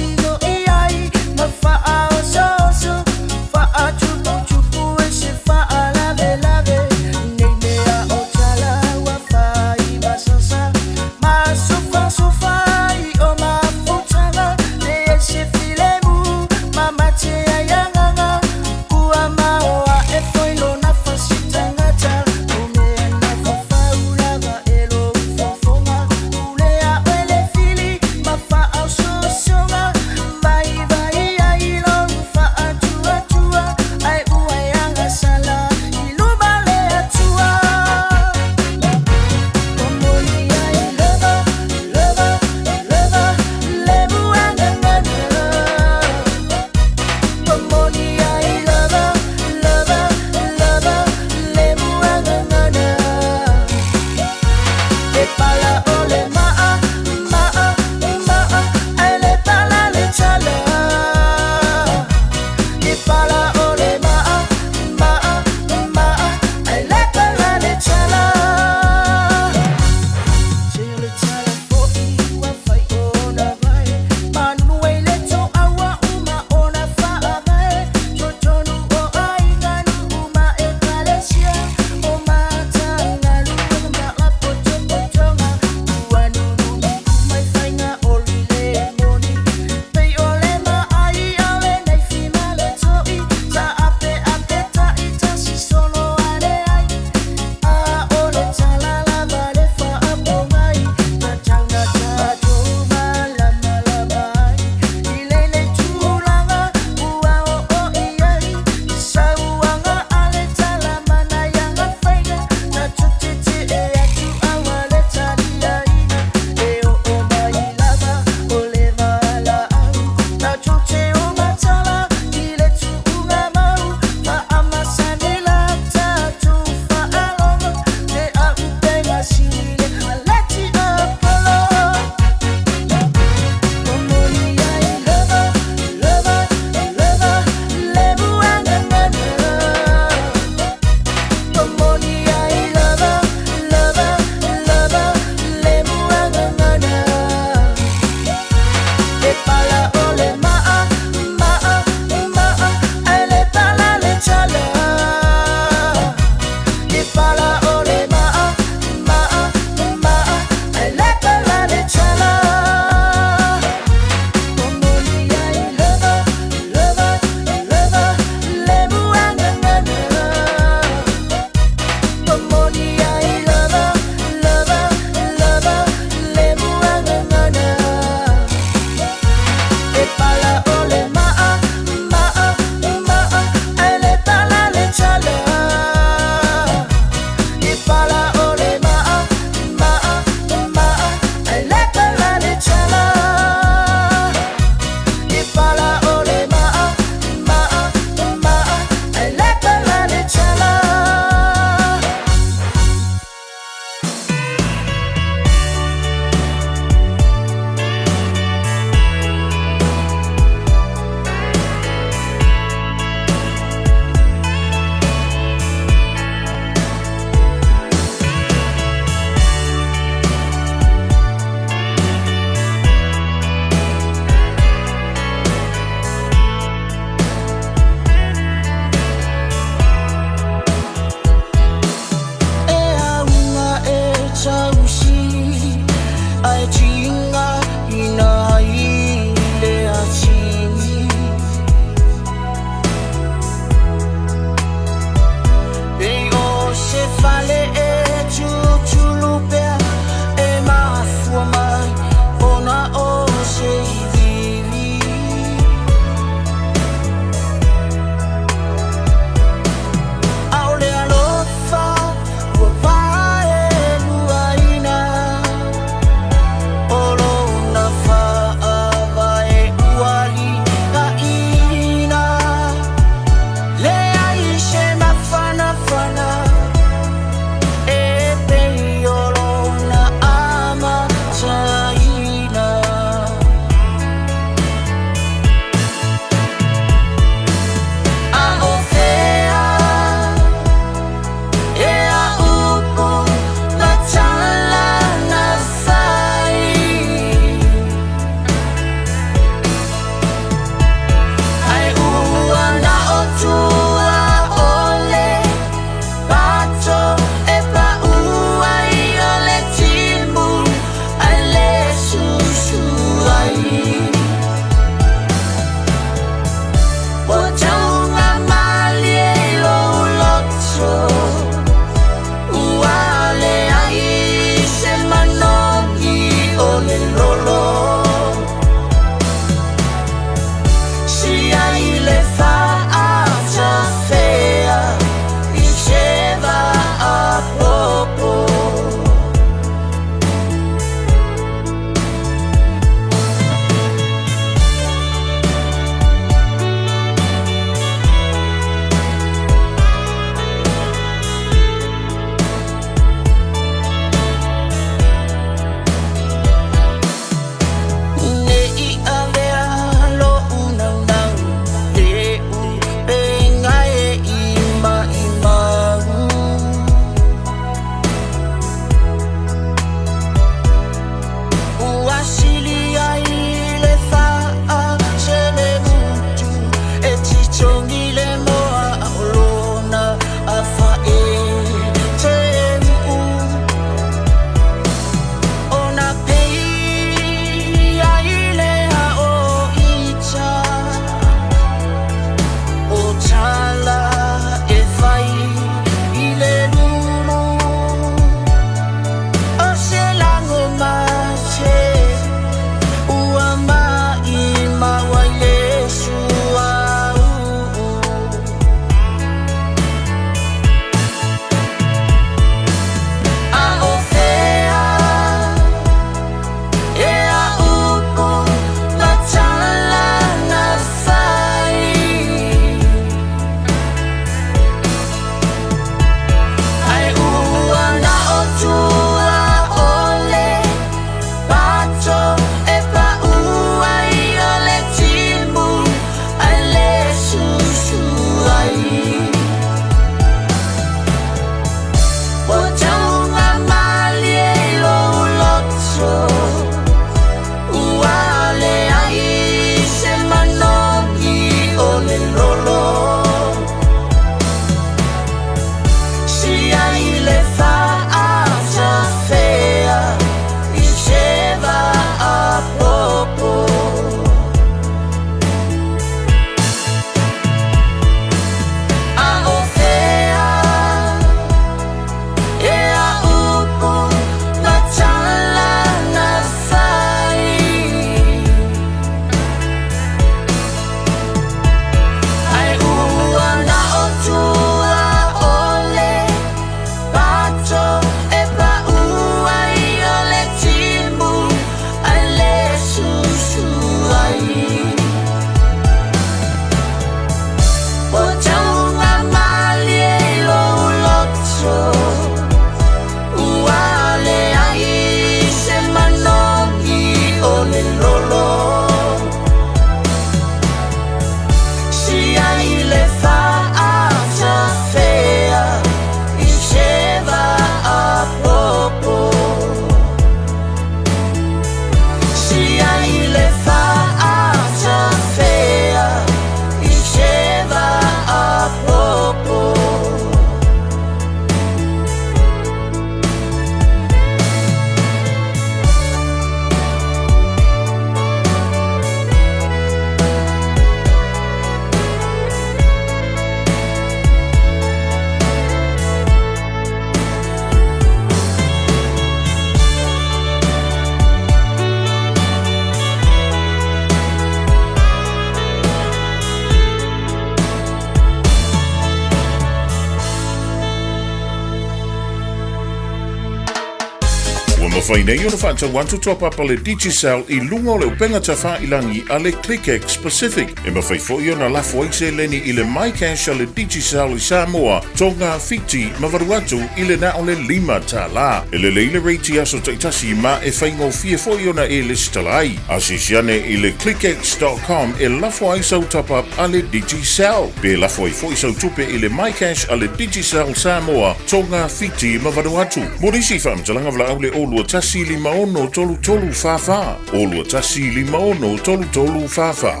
mafai nei ona faatau atu top up a le Digicel i luga o le upega tafailangi a le ClickX Pacific. E mafai foi ona lafo ai seleni i le MyCash a le Digicel i Samoa, Tonga, Fiti ma Vanuatu i le na o le $5. E lelei le rate i aso taitasi ma e faigofie foi ona e lesitala ai. Asiasi ane i le clickx.com e lafo ai sau top up a le Digicel. Pe lafo ai foi sau tupe i le MyCash a le Digicel Samoa, Tonga, Fiti ma Vanuatu. Mo nisi faamatalaga valaau le 021 56 33 44, 021 56 33 44.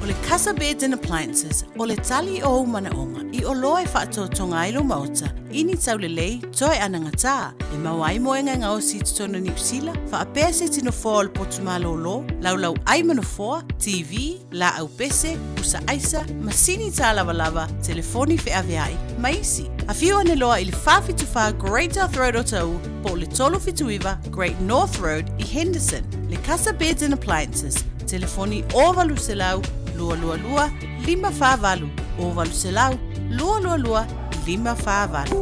O le Casa Beds and Appliances, o le tali o ou manaoga i oloa e faatotoga ai lou maota i ni taulelei toe anagatā, e maua ai moega e gaosi i totonu o Niu Sila, faapea se tino foa o le potu malōlō, laulau ai ma nofoa, TV, laau pese, pusa aisa, masini tālavalava, telefoni feaveai, ma isi. Afio ane loa i le 474 Great South Road o Taʻu po o le 379 Great North Road i Henderson. Le Casa Beds and Appliances, telefoni 0800 222 548, 0800 222 548.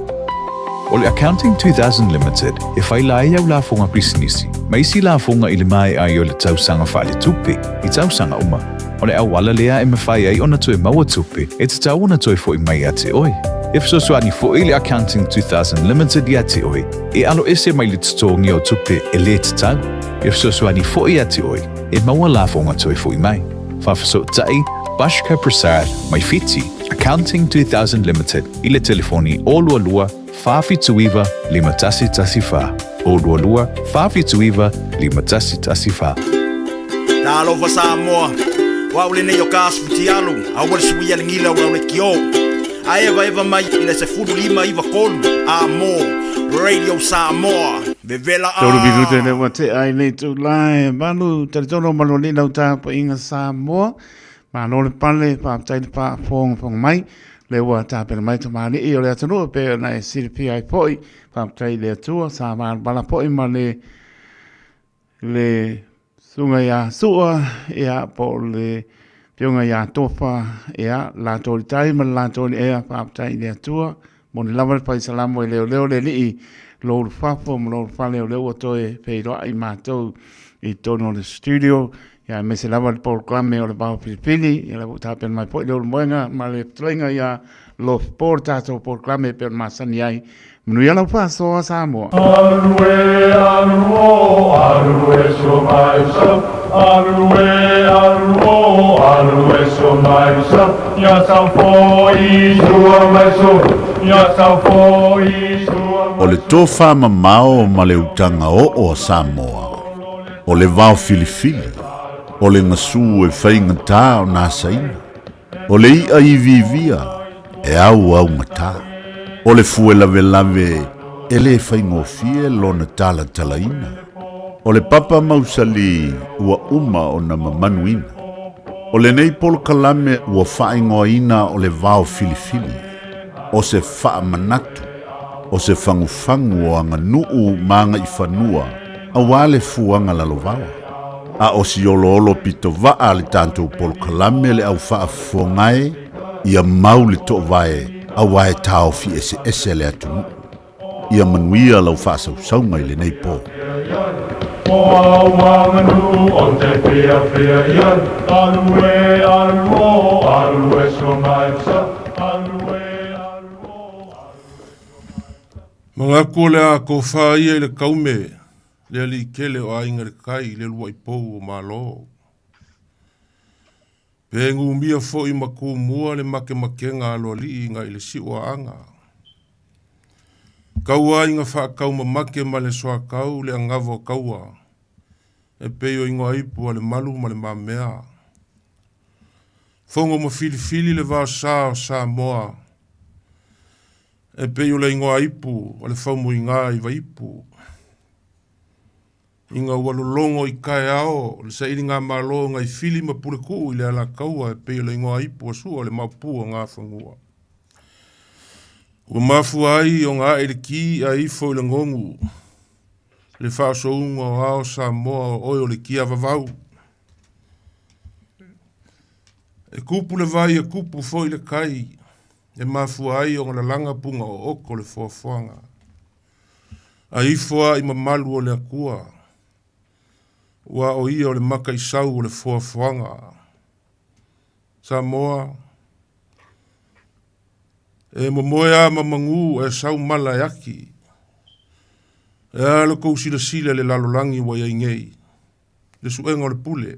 O le Accounting 2000 Limited e faila ai au lafoga pisinisi ma isi lafoga i le maea ai o le tausaga faaletupe i tausaga uma. O le auala lea e mafai ai ona toe maua tupe e tatau ona toe fo'i mai ia te oe. E fesoasoani fo'i le Accounting 2000 Limited ia te oe e alo ese mai le totogi o tupe e lē tatau. E fesoasoani fo'i ia te oe e maua lafoga toe fo'i mai. Faafesootai Bashka Prasad mai Fiti, Accounting 2000 Limited i le telefoni 022 479 5114, 022 479 5114. Talofa Samoa, o au lenei o ka asu fitialu, aua le suia le gila o le kio. A evaeva mai i le 15 93 a mo Radio Samoa. Vevela a. Tolu minute le ua tea ai nei tūlā e malu talitonu o malu alii lau tapuaiga Samoa. Malo le pale, faafetai le faafogafoga mai. Le ua tapena mai tamalii o le atunuu e pei ona e silafia ai foi. Faafetai i le Atua, sa valavala foi ma le le susuga ia Sua, ia po o le afioga ia Tofa, ia latou i le tai ma le latou i le ea, faafetai i le Atua. Moni lava le faisalamo e leoleo le alii lo ulufafo ma lo ulufale o lea ua toe feiloai matou i totonu o le studio, ia aemaise lava le polokalame o le Vao Filifili, ia lea ua tapena mai foi le Ulumoega ma le fetalaiga ia Lofi Po le tatou polokalame e pei ona masani ai. Manuia lau faasoa Samoa. Alu e alu o alu e so mai so alu e alu o alu e so mai so ia sau foi sua mai so ia sau foi sua O le tofamamao ma le utaga oo a Samoa, o le vao filifili, o le gasu e faigata ona asaina, o le i'a iviivia e auaugata, o le fue lavelave e lē faigofie lona talatalaina, o le papa mausali ua uma ona mamanuina. O lenei polokalame ua faaigoaina o le vao filifili, o se faamanatu, o se fagufagu o aganuu ma agaifanua auā le fuaga lalovaoa. A o si oloolo pitovaa a le tatou polokalame le au faafofoga e, ia mau le toovae auā e taofi eseese le atunuu. Ia manuia lau faasausauga i lenei po. O au aganuu o te fiafia i ai Alu e alu o alu e so mai so alu e alu o Manatu o le a tofa ia i le taume le alii tele o aiga i le tai i le uluai pou o Malo. Pe numia foi ma tumua le makemakega aloalii nai le siuaaga. Taua ai na faataumamate ma le soatau le anava o taua, e pei o igoa ipu a le malu ma le mamea. Fono ma filifili le vaosa o Samoa, e pei o le igoa ipu a le faumuiga i Vaipu. Ina ua lologo i taeao le sailigamalo nai Fili ma Puletuu i le Alataua e pei o le igoa ipu a Sua le Maopu o Gafanua. Ua mafua ai ona ae i le ki ae ifo i le gonu le faaosouga o ao Samoa o oe o le tiavavau. E tupu le vai e tupu foi le tai e mafua ai ona lalaga puga ooto o le foafoaga. Ae ifo a i mamalu o le Atua, ua o ia o le maka i sau o le foafoaga. Samoa, e momoe a ma magū ae sau mala e aki. E a lo kou silasila i le lalolagi ua i ai nei, le suega o le pule.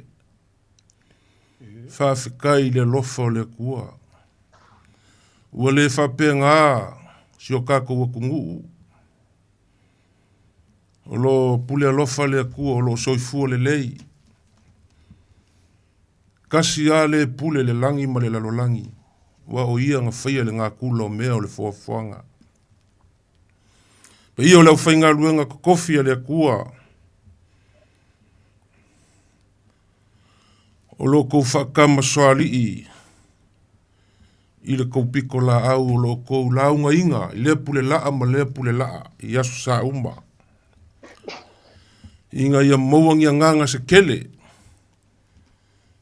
Faafetai i le alofa o le Atua. Ua le faapena si o tatou atunuu. O lo pule alofa le Atua o lo o soifua lelei. Tasi a le pule le lagi ma le lalolagi, ua o ia na faia le gakula o mea o le foafoaga. Paia o le aufaigaluega totofi a le Atua, o lo tou faatamasoalii i le tou pito laau o lo outou laugaina i lea pule laa ma lea pule laa i aso sa uma, ina ia maua ni agaga se tele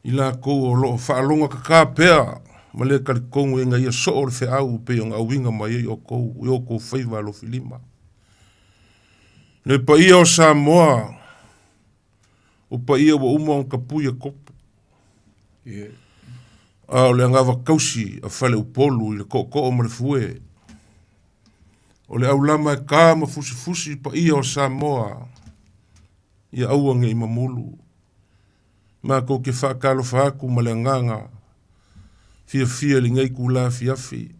i latou o lo o faalogogatā pea ma le talitonu ina ia soo le feau e pei ona auina mai ai outou i outou faiva alofilima. Le paia o Samoa, o paia ua uma ona tapui e kopu. A o le anava tausi a Faleupolu i le tootoo ma le fue. O le aulama e ta ma fusifusi paia o Samoa, ia aua ne i mamulu. Matou te faatalofa atu ma le agaga fiafia i lenei itula afiafi.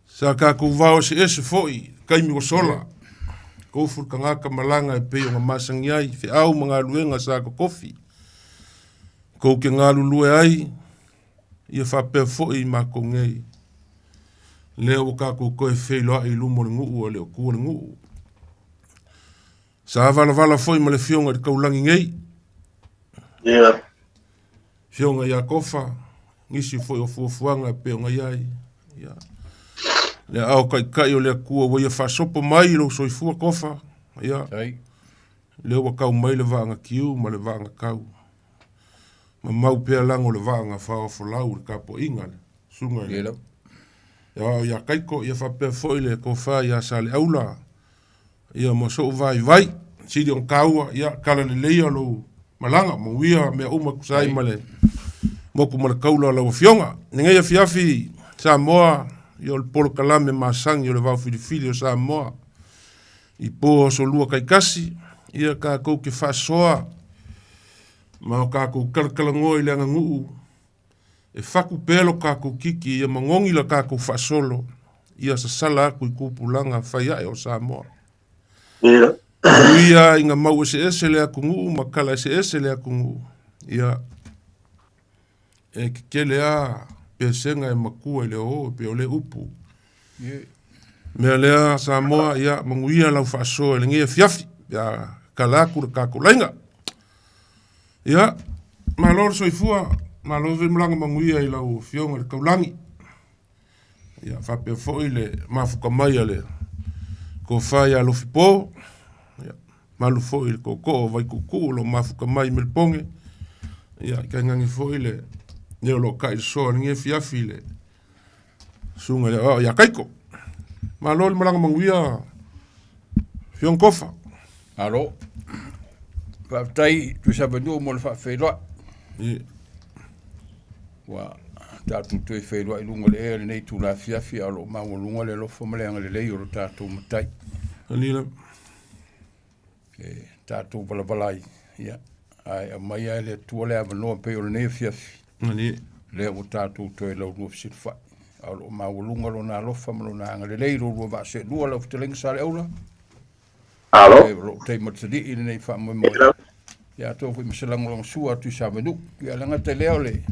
Sa tatou vao eseese foi i le taimi ua sola, tofu le tagata malaga e pei ona masani ai, feau ma galuega sa totofi. Tou te galulue ai, ia faapea foi i matou nei. Lea ua tatou toe feiloai i luma o le nuu a le o tua le nuu. Sa valavala foi ma le afioga i le taulagi nei. Yeah. Afioga ia Kofa, nisi foi o fuafuaga e pei ona i ai. Ia. Le aao taitai o le Atua ua ia faasopo mai i lou soifua Kofa. Ia. Lea ua tau mai le vaaga tiu ma le vaaga tau. Mamau pea lago le vaaga faaofolau i le tapuaiga le susuga i le Aoao ia Kaiko, ia faapea foi le tofa ia Saleaula, ia ma so'u vaivai, sili ona taua, ia tala leleia lou malaga, manuia mea uma e tusa ai ma le motu ma le taula o lau Afioga. I lenei afiafi Samoa, ia o le polokalame masani o le vao filifili o Samoa, i po aso lua taitasi, ia tatou te faasoa ma o tatou talatalanoa i le aganuu, E faku pea lo tatou kiki ia magogi la tatou faasolo ia sasala atu i tupulaga fai ae o Samoa. Uia ina mau eseese le atunuu ma kala eseese le atunuu, ia e kekele a pesega e matua i le oo pe o le upu. Mea lea Samoa, ia manuia lau faasoa i lenei afiafi, ia kala atu le tatou laina. Ia, malo le soifua, malo foi malaga manuia i lau Afioga i le Taulagi. Ia, faapea foi le mafuta mai a le tofa ia Alofipo. Ia, malu foi i le tootoo o Vaituutuu o lo o mafuta mai i Melipoge. Ia, tainane foi le le o lo o ta'i le soa i lenei afiafi i le susuga i le aoao ia Kaiko. Malo le malaga manuia, Afioga Tofa. Malo. Faafetai Tuisavanuu mo le faafeiloai. Ua tatou toe feiloai i luga o le ea i lenei itula afiafi a o lo o maualuga le alofa ma le agalelei o lo tatou Matai. Alila. E tatou valavala ai, ia, ae aumai lava e le Atua le avanoa pei o lenei afiafi. Alii. Lea ua tatou toe laulua fesilafai. A o lo o maualuga lona alofa ma lona agalelei i lo oulua vaa seelua lau fetalaiga Saleaula. Alo. E o lou tai matalii i lenei faamoemoe. Ia atonu foi ma se lagolagosua atu i Savanuu. Ia le gata i lea o le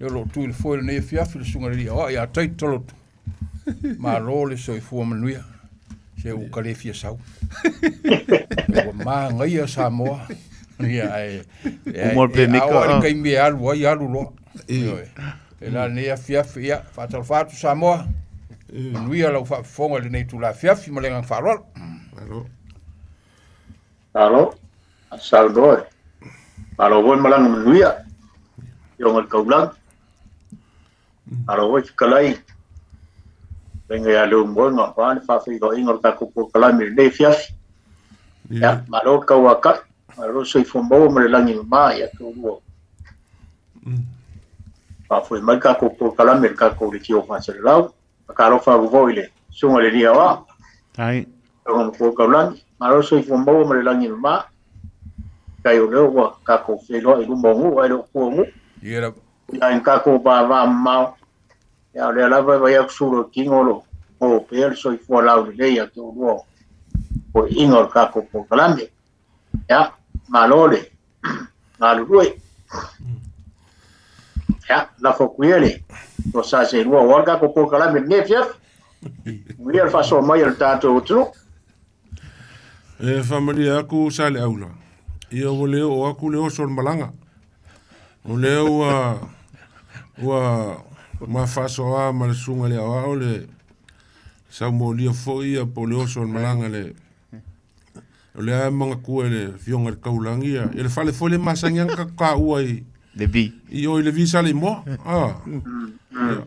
o loo tu i le foe i lenei afiafi le susuga i le alii aoao ia Taito Taloto. Malo le soifua manuia. Se ua ka le fia sau. Ua manaia Samoa. Ia ae Uma le pemita, a oo i le ah. taimi e alu ai alu loa. Ioe. E la lenei afiafi, ia faatalofa atu Samoa. Manuia lau faafofoga i lenei itula afiafi ma le agaga faaaloalo. Malo. Malo, saunoa. Malo foi malaga manuia. Afioga i le Taulagi. Malo foi fetalai. Fetalaiga ia Leulumoega aua le faafeiloaiga o le tatou polokalame i lenei afiafi. Ia, malo le tauatai, malo le soifua maua ma le lagi e mama ia te oulua. Faafoe mai le tatou polokalame i le tatou leitio faaselelau. Faatalofa atu foi i le Susuga i le Alii Aoao. Ai. Susuga Matua Taulagi, malo le soifua maua ma le lagi e mama. Faafetai o lea ua tatou feiloai i luma o nuu ae le o tua o nuu. Ia lava. Ia ina tatou vavamamao, ia o lea lava e vaai atu sulu o le tino o lo o maua pea le soifua laulelei ia te oulua o poiiga o le tatou polokalame. Ia, malo le galulue. Ia, lafo atu ia le toa sa seelua aua le tatou polokalame i lenei afiafi. Manuia le faasoa mai a le tatou atunuu. E faamalie atu Saleaula, ia ua le oo atu le oso o le malaga. O lea ua ua ma faasoa ma le susuga i le aoao le saumolia foi ia po o le oso o le malaga le o lea e manatua e le afioga i le Taulagi ia le fale foi le masani ana tatou taua i Levi. I o i Levi Saleimoa. Ah. Ia.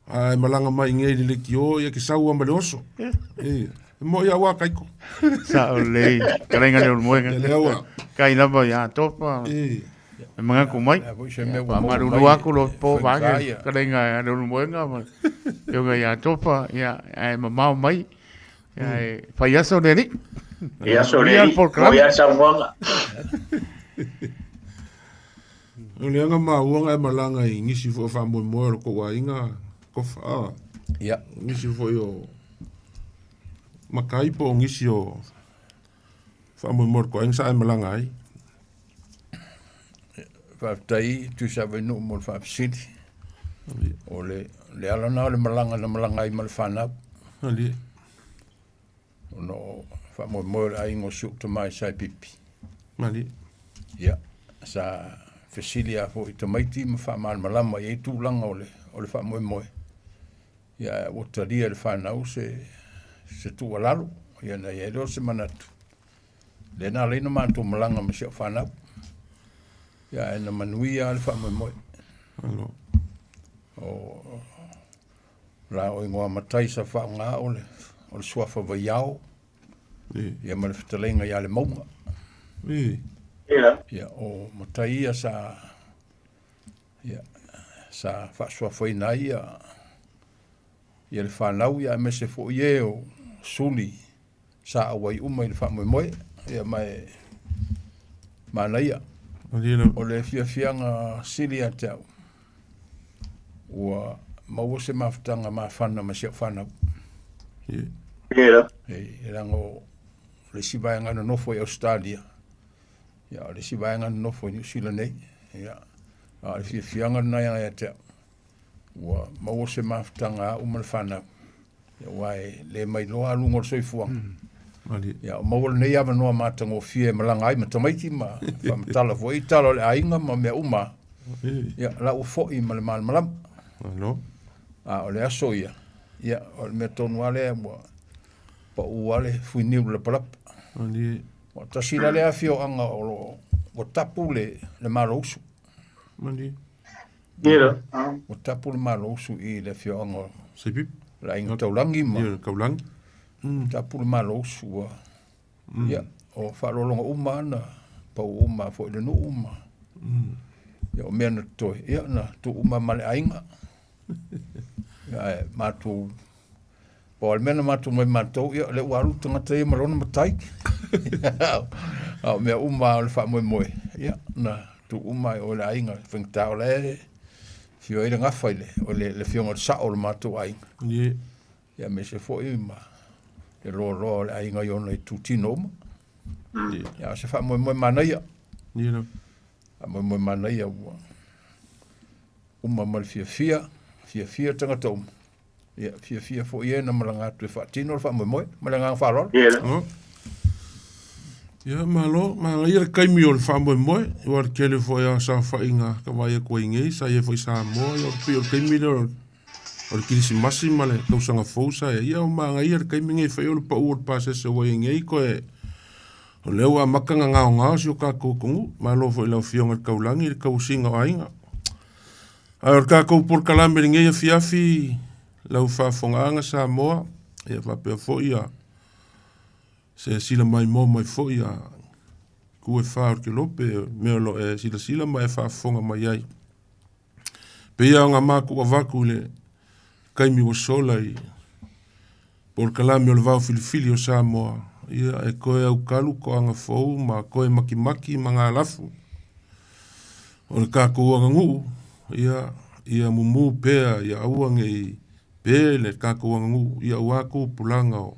A e malaga mai i nei i le leitio, ia ke sau lava ma le oso. E moi au a Kaiko. Sao lelei, fetalaiga le Ulumoega. Ia lea ua. Kai lava ia Tofa. E. E manatu mai. Faamalulu atu lo po vaake fetalaiga le Ulumoega ma afioga ia Tofa, ia ae mamao mai. Ia e fai aso le alii. Fai aso le alii. Moi lava le saunoaga. O le aga maua e malaga i nisi foi o faamoemoe o le tou aiga Kofa a. Ia. Nisi foi o matai po o nisi o faamoemoe o le tou aiga sa e malaga ai. Faafetai Tuisavainuu mo le faafesili. O le, le ala na o le malaga na malaga ai ma le fanau. Alie. Ona o faamoemoe o le aiga o si ou tama i Saipipi. Malie. Ia, sa fesili lava foi i tamaiti ma faamalamalama i ai tulaga o le, o le faamoemoe. Ia, ae ua talia e le fanau se, se tuualalo. Ia, na i ai lea o se manatu. Lea na ala ai ona matou malaga ma si au fanau. Ia, ae na manuia lava le faamoemoe. Malo. O la o igoa matai sa faaaoga o le, o le suafa Vaiao, ia ma le fetalaiga ia Lemauga. Ia, o matai ia sa, ia, sa faasuafaina ai ia, ia le fanau, ia aemaise foi e o suli sa auai uma i le faamoemoe, ia ma e manaia. O le fiafiaga sili ia te au, ua maua se mafutaga mafana ma si au fanau. E leaga o le isi vaega nonofo i Australia, ia o le isi vaega nonofo i Niu Sila nei, ia, a o le fiafiaga lena ia te au, ua maua se mafutaga a au ma le fanau, ia aua e le mailoa aluga o le soifuaga. Ia o maua lenei avanoa matagofie e malaga ai ma tamaiti ma faamatala foi i tala o le aiga ma mea uma. Ia la ua foi ma le malamalama. Malo. A o le aso ia, ia o le mea tonu lava lea ua pau lava le fuiniu i le lapalapa. Ua tasi la lea afioaga o lo o ua tapu le, le Malousu. Malie. Ua tapu le Malousu i le afioaga o Saipipi. Le Aiga Taulagi ma. Ia, Taulagi. Tapu le Malousu ua. Ia, o faaaloaloga uma lava na pau uma foi i le nuu ma. Ia, o mea na totoe, ia, na tuu uma ma le aiga. Ia, ae matou, pau lava le mea na matou omai matou, ia, o lea ua alu le tagata ia ma lona matai. A o mea uma lava o le faamoemoe, ia, na tuu uma i o i le aiga. E faigata o la e afio ai le gafa i le, o le, le afioga i le sao o le matou aiga. Ia. Ia, aemaise foi ma le loaloa o le aiga i ona itutino uma. Ia, o se faamoemoe manaia. Ia. Faamoemoe manaia ua uma ma le fiafia, fiafia tagata uma. Ia, fiafia foi e na malaga atu e faatino le faamoemoe ma le agaga faaaloalo. Ia. Ia, malo, manaia le taimi o le faamoemoe, aua o le tele foi o saofaiga ka vaai atu ai nei, sa i ai foi i Samoa, ia pei o le taimi lea o le Kerisimasi ma le tausaga fou sa i ai. Ia, manaia le taimi lenei e fai o le pau o le pasese ua i ai nei, toe o lea ua amata ona gaogao si o tatou atunuu. Malo foi i lau Afioga i le Taulagi i le tausiga o aiga. Ae o le tatou polokalame i lenei afiafi, lau faafofogaaga Samoa, ia faapea foi ia se sila maimoa mai foi a ku e whā o le kelope, mea o lo e silasila ma e faafofoga mai ai. Pei a o ngā māku avaku i le kaimi ua sola i polokalame o le vao filifili o Samoa, ia e koe aukalu koaga fou ma koe makimaki ma ngā lafu o le kākou aganuu, ia, ia mumu pea, ia aua nei pē le kākou aganuu, ia auā kou pulaga o,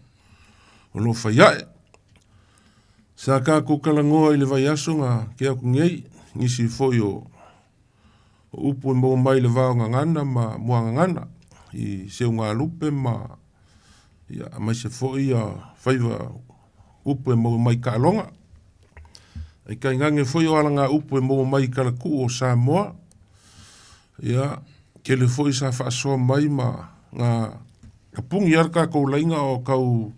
o lo fai ae. Sa kākou kalagoa i le vaiaso nga ke aku nei, nisi foi o o upu e maua mai le va o Gagana ma Muagagana i Seugalupe ma ia aemaise foi ia faiva upu e maua mai i Kaaloga. Ai kaigage foi o alaga upu e maua mai i Kalakuu o Samoa. Ia, tele foi sa faasoa mai ma nga kapugi a le tatou laiga o tau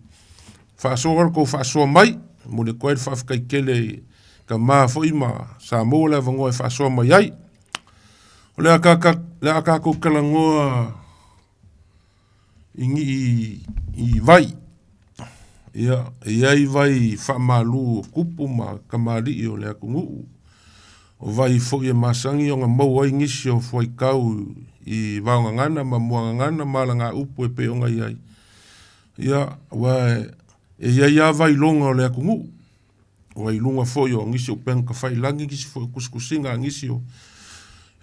faasoa le tou faasoa mai. Momoli atu ai le faafetai tele i tama foi ma sa maua le avanoa e faasoa mai ai. O le a tatou talanoa i nii i vai. Ia, e i ai vai faamalu o tupu ma kamali'i o le atunuu. O vai foi e masani ona maua ai nisi o fuaitau i Vaogagana ma Muagagana ma alagaupu e pei ona i ai. Ia, aua e i ai lava vai loga o le atunuu. Ua i luga foi o nisi o upega tafailagi, nisi foi o tusitusiga a nisi o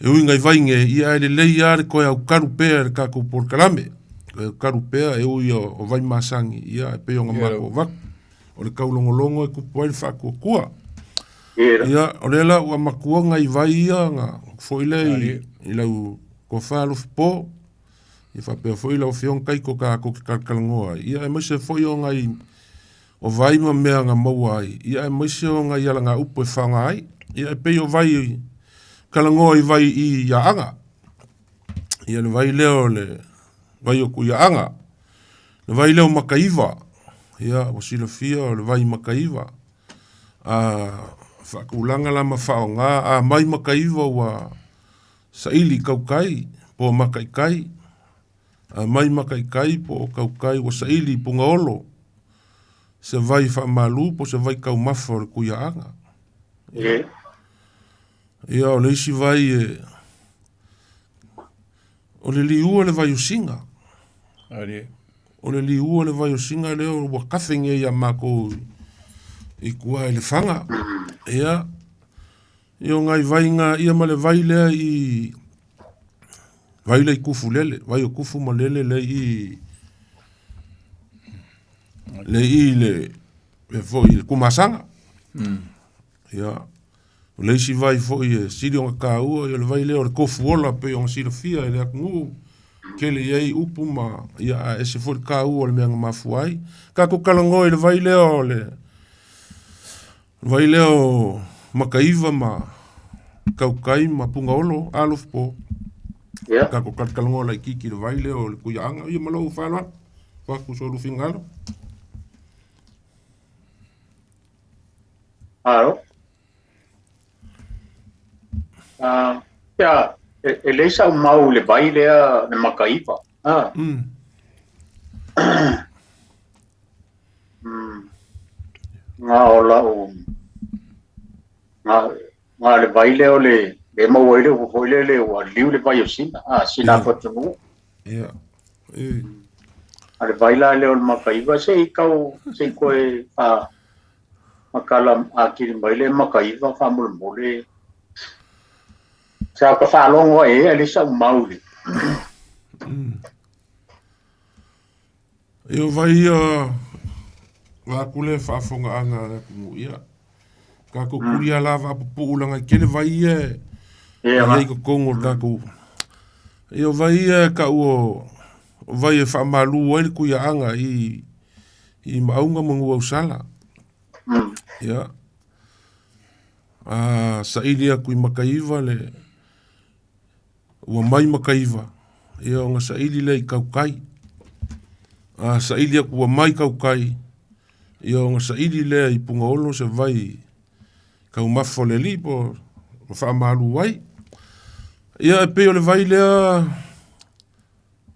e uiga i vaige, ia ae lelei lava le toe aukalu pea i le tatou polokalame. Toe aukalu pea e ui o vai masani, ia e pei ona matou avatu. O le taulogologo e tupu ai le faatuatua. Ia, o lea la ua matua nai vai ia na foi lea i lau tofa Alofipo, ia faapea foi lau Afioga Taito tatou te talatalanoa ai, ia aemaise foi o nai o vai ma mea na maua ai, ia aemaise o nai alagaupu e faaaoga ai. Ia e pei o vai talanoa i vai i Aana. Ia le vai lea o le vai o Tuiaaga. Le vai lea o Mataiva. Ia ua silafia o le vai Mataiva. A faatulaga la ma faaaoga, a mai Mataiva ua saili i Kaukai po o Mataikai. A mai Mataikai po o Kaukai ua saili i Pugaolo se vai faamalu po o se vai taumafa o le Tuiaaga. Ia, o le isi vai e, o le liua le vai o Singa. O le liua le vai o Singa lea ua kafe nei ia makou i tua i Lefaga. Ia, ia o nai vai nga, ia ma le vai lea i, vai lea i Tufulele, vai o Tufu ma Lele lea i, lea i le, le foi i le Tuamasaga. Ia, o le isi vai foi e sili ona taua, ia o le vai lea o le Tofuola pei ona silafia e le atunuu, tele i ai upu ma, ia ae ese foi le taua o le mea na mafua ai. Tatou talanoa i le vai lea o le vai lea o Mataiva ma Kaukai ma Pugaolo, Alofipo. Ia. Tatou talatalanoa laitiiti i le vai lea o le Tuiaaga, ia ma lou faaaloalo. Avatu so lou finagalo. Alo. Uh, ia, e, e leai sau mau i le vai lea le Mataiva. Ah. Ngā o lau ngā, ngā le vai lea o le le maua ai le upu foi lele ua liu le vai o Sina, ah, Sina Atua. Ia. E. A le vai la lea o le Mataiva se i kau se i koe fa makala akili mai le Mataiva faamolemole. Sa ka faalogo ai e le sau mau i le. Ia o vai ia vaeatu le faafofogaaga a le atunuu, ia tatou tuli lava apupuu leaga e tele vai ia e i ai i totonu o le tatou. Ia o vai ia e tau o vai e faamalu ai le Tuiaaga i i Maauga ma Nuuausala. Ia a saili atu i Mataiva le Ua mai Mataiva, ia ona saili lea i Kaukai. A saili atu ua mai Kaukai, ia ona saili lea i Pugaolo se vai taumafa o le alii po o faamalu ai. Ia e pei o le vai lea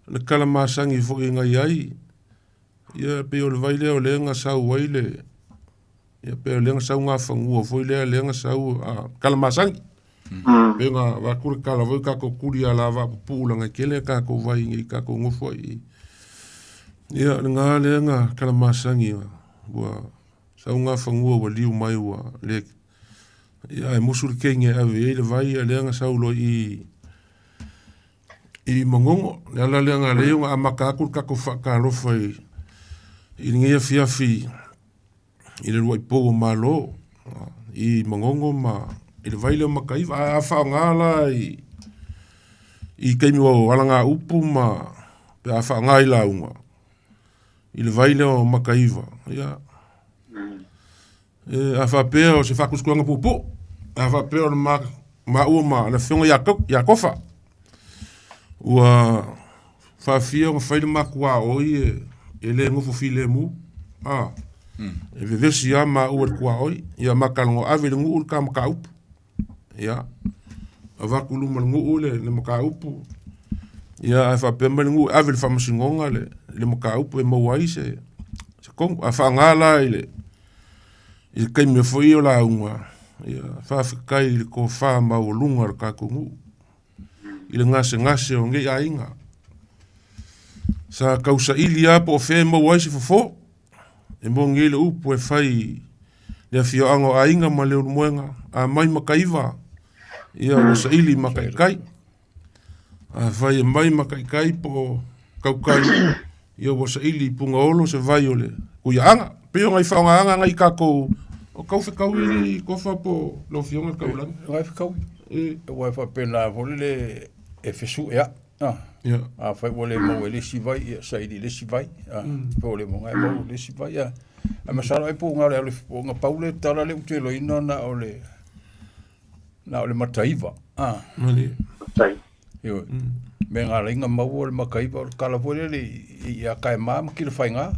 le kalamasagi foi na i ai, ia pei o le vai lea o lea na sau ai le, ia pei o lea na sau gafanua foi lea, lea na sau a kalamasagi. Pei ona avatu le tala foi tatou tuli a la vaapupuu laga e tele a tatou vai nei tatou nofo ai i. Ia lena lea na kalamasagi ua sau gafanua ua liu mai ua le ia ae musu le kegi e ave i ai le vai a lea na sau loa i i Magogo. Le ala lea na alai ona amata atu le tatou faatalofa i i lenei afiafi i le lua'i pou o Malo i Magogo ma i le vai lea o Mataiva. Ae a faaaoga la i i taimi o alagaupu ma pe a faaaoga i lauga i le vai lea o Mataiva, ia e a faapea o se faatusituaga puupuu, a faapea o le maua ma le afioga ia ia Kofa, ua faafia ona fai le matuaoi e le nofo filemu, a e vevesi lava maua i le tuaoi, ia ma talanoa ave i le nuu le ta mataupu. Ia, avatu i luma o le nuu le, le mataupu, ia ae faapea mai le nuu e ave i le faamasinoga le, le mataupu e maua ai se, se tonu. A faaaoga la i le, i le taimi foi o lauga, ia faafetai i le tofa maualuga o le tatou nuu, i le gasegase o nei aiga. Sa tausaili lava po o fea e maua ai se fofo, e moni ai le upu e fai i le afioaga o aiga ma Leulumoega, a mai Mataiva, ia ua saili i Mataitai. Afai e mai Mataitai po o Tautai, ia ua saili i Pugaolo se vai o le Tuiaaga. Pei o nai faaaogaga na i tatou o tau fetaui i Kofa po o lau Afioga i le Taulagi. Ngai fetaui. Aua e faapena foi le e fesueai. Ah. Ia. Afai ua le maua i le isi vai, ia saili i le isi vai. Ah. Pe ua le maua, e maua i le isi vai. Ah. Ae masalo ai po o le o pau le tala lea ou te iloaina na o le na o le Mataiva. Ah. Malie. Matai. Ioe. Me ngā leinga maua o le Mataiva o le kala foi lele i a Kaema ma Kilofaiga.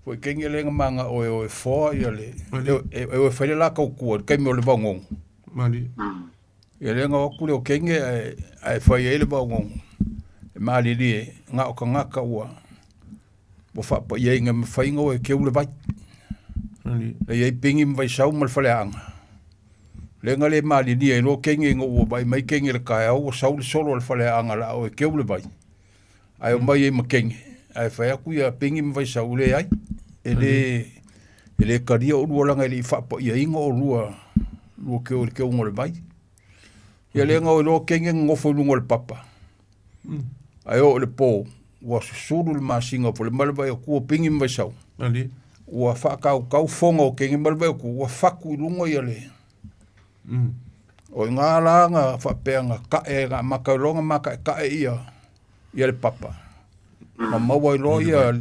Foi kenge le nga manga o e o e foa ia le e o e fai le la kaukua le taimi o le vaogongo. Malie. Ia le nga o atu le o kenge ae ae fai ai le vaogongo. E malilie nga o kangaka ua ua faapaiaina e mafai ona o e keu le vai. Le i ai pingi ma vaisau ma le faleaga. Le na le malilie ai loa kenge ina ua vaai mai kenge i le taeao ua sau le solo a le faleaga o le a o e keu le vai. Ae omai ai ma kenge, ae fai atu ia pingi ma vaisau, leai, e le, e le talia oulua leaga e le i faapaiaina oulua lua keu i le keuga o le vai. Ia le na o iloa kenge nonofo i luga o le papa. Ae oo i le po, ua susulu le masina o le ma le vai o tua pingi ma vaisau. Ua faatautau foga o kenge ma le vai o tua, ua fatu i luga ia le... O i ngā la na faapea na tae, na amata ai loa ona mataetae ia, ia le papa. Ma maua ai loa ia,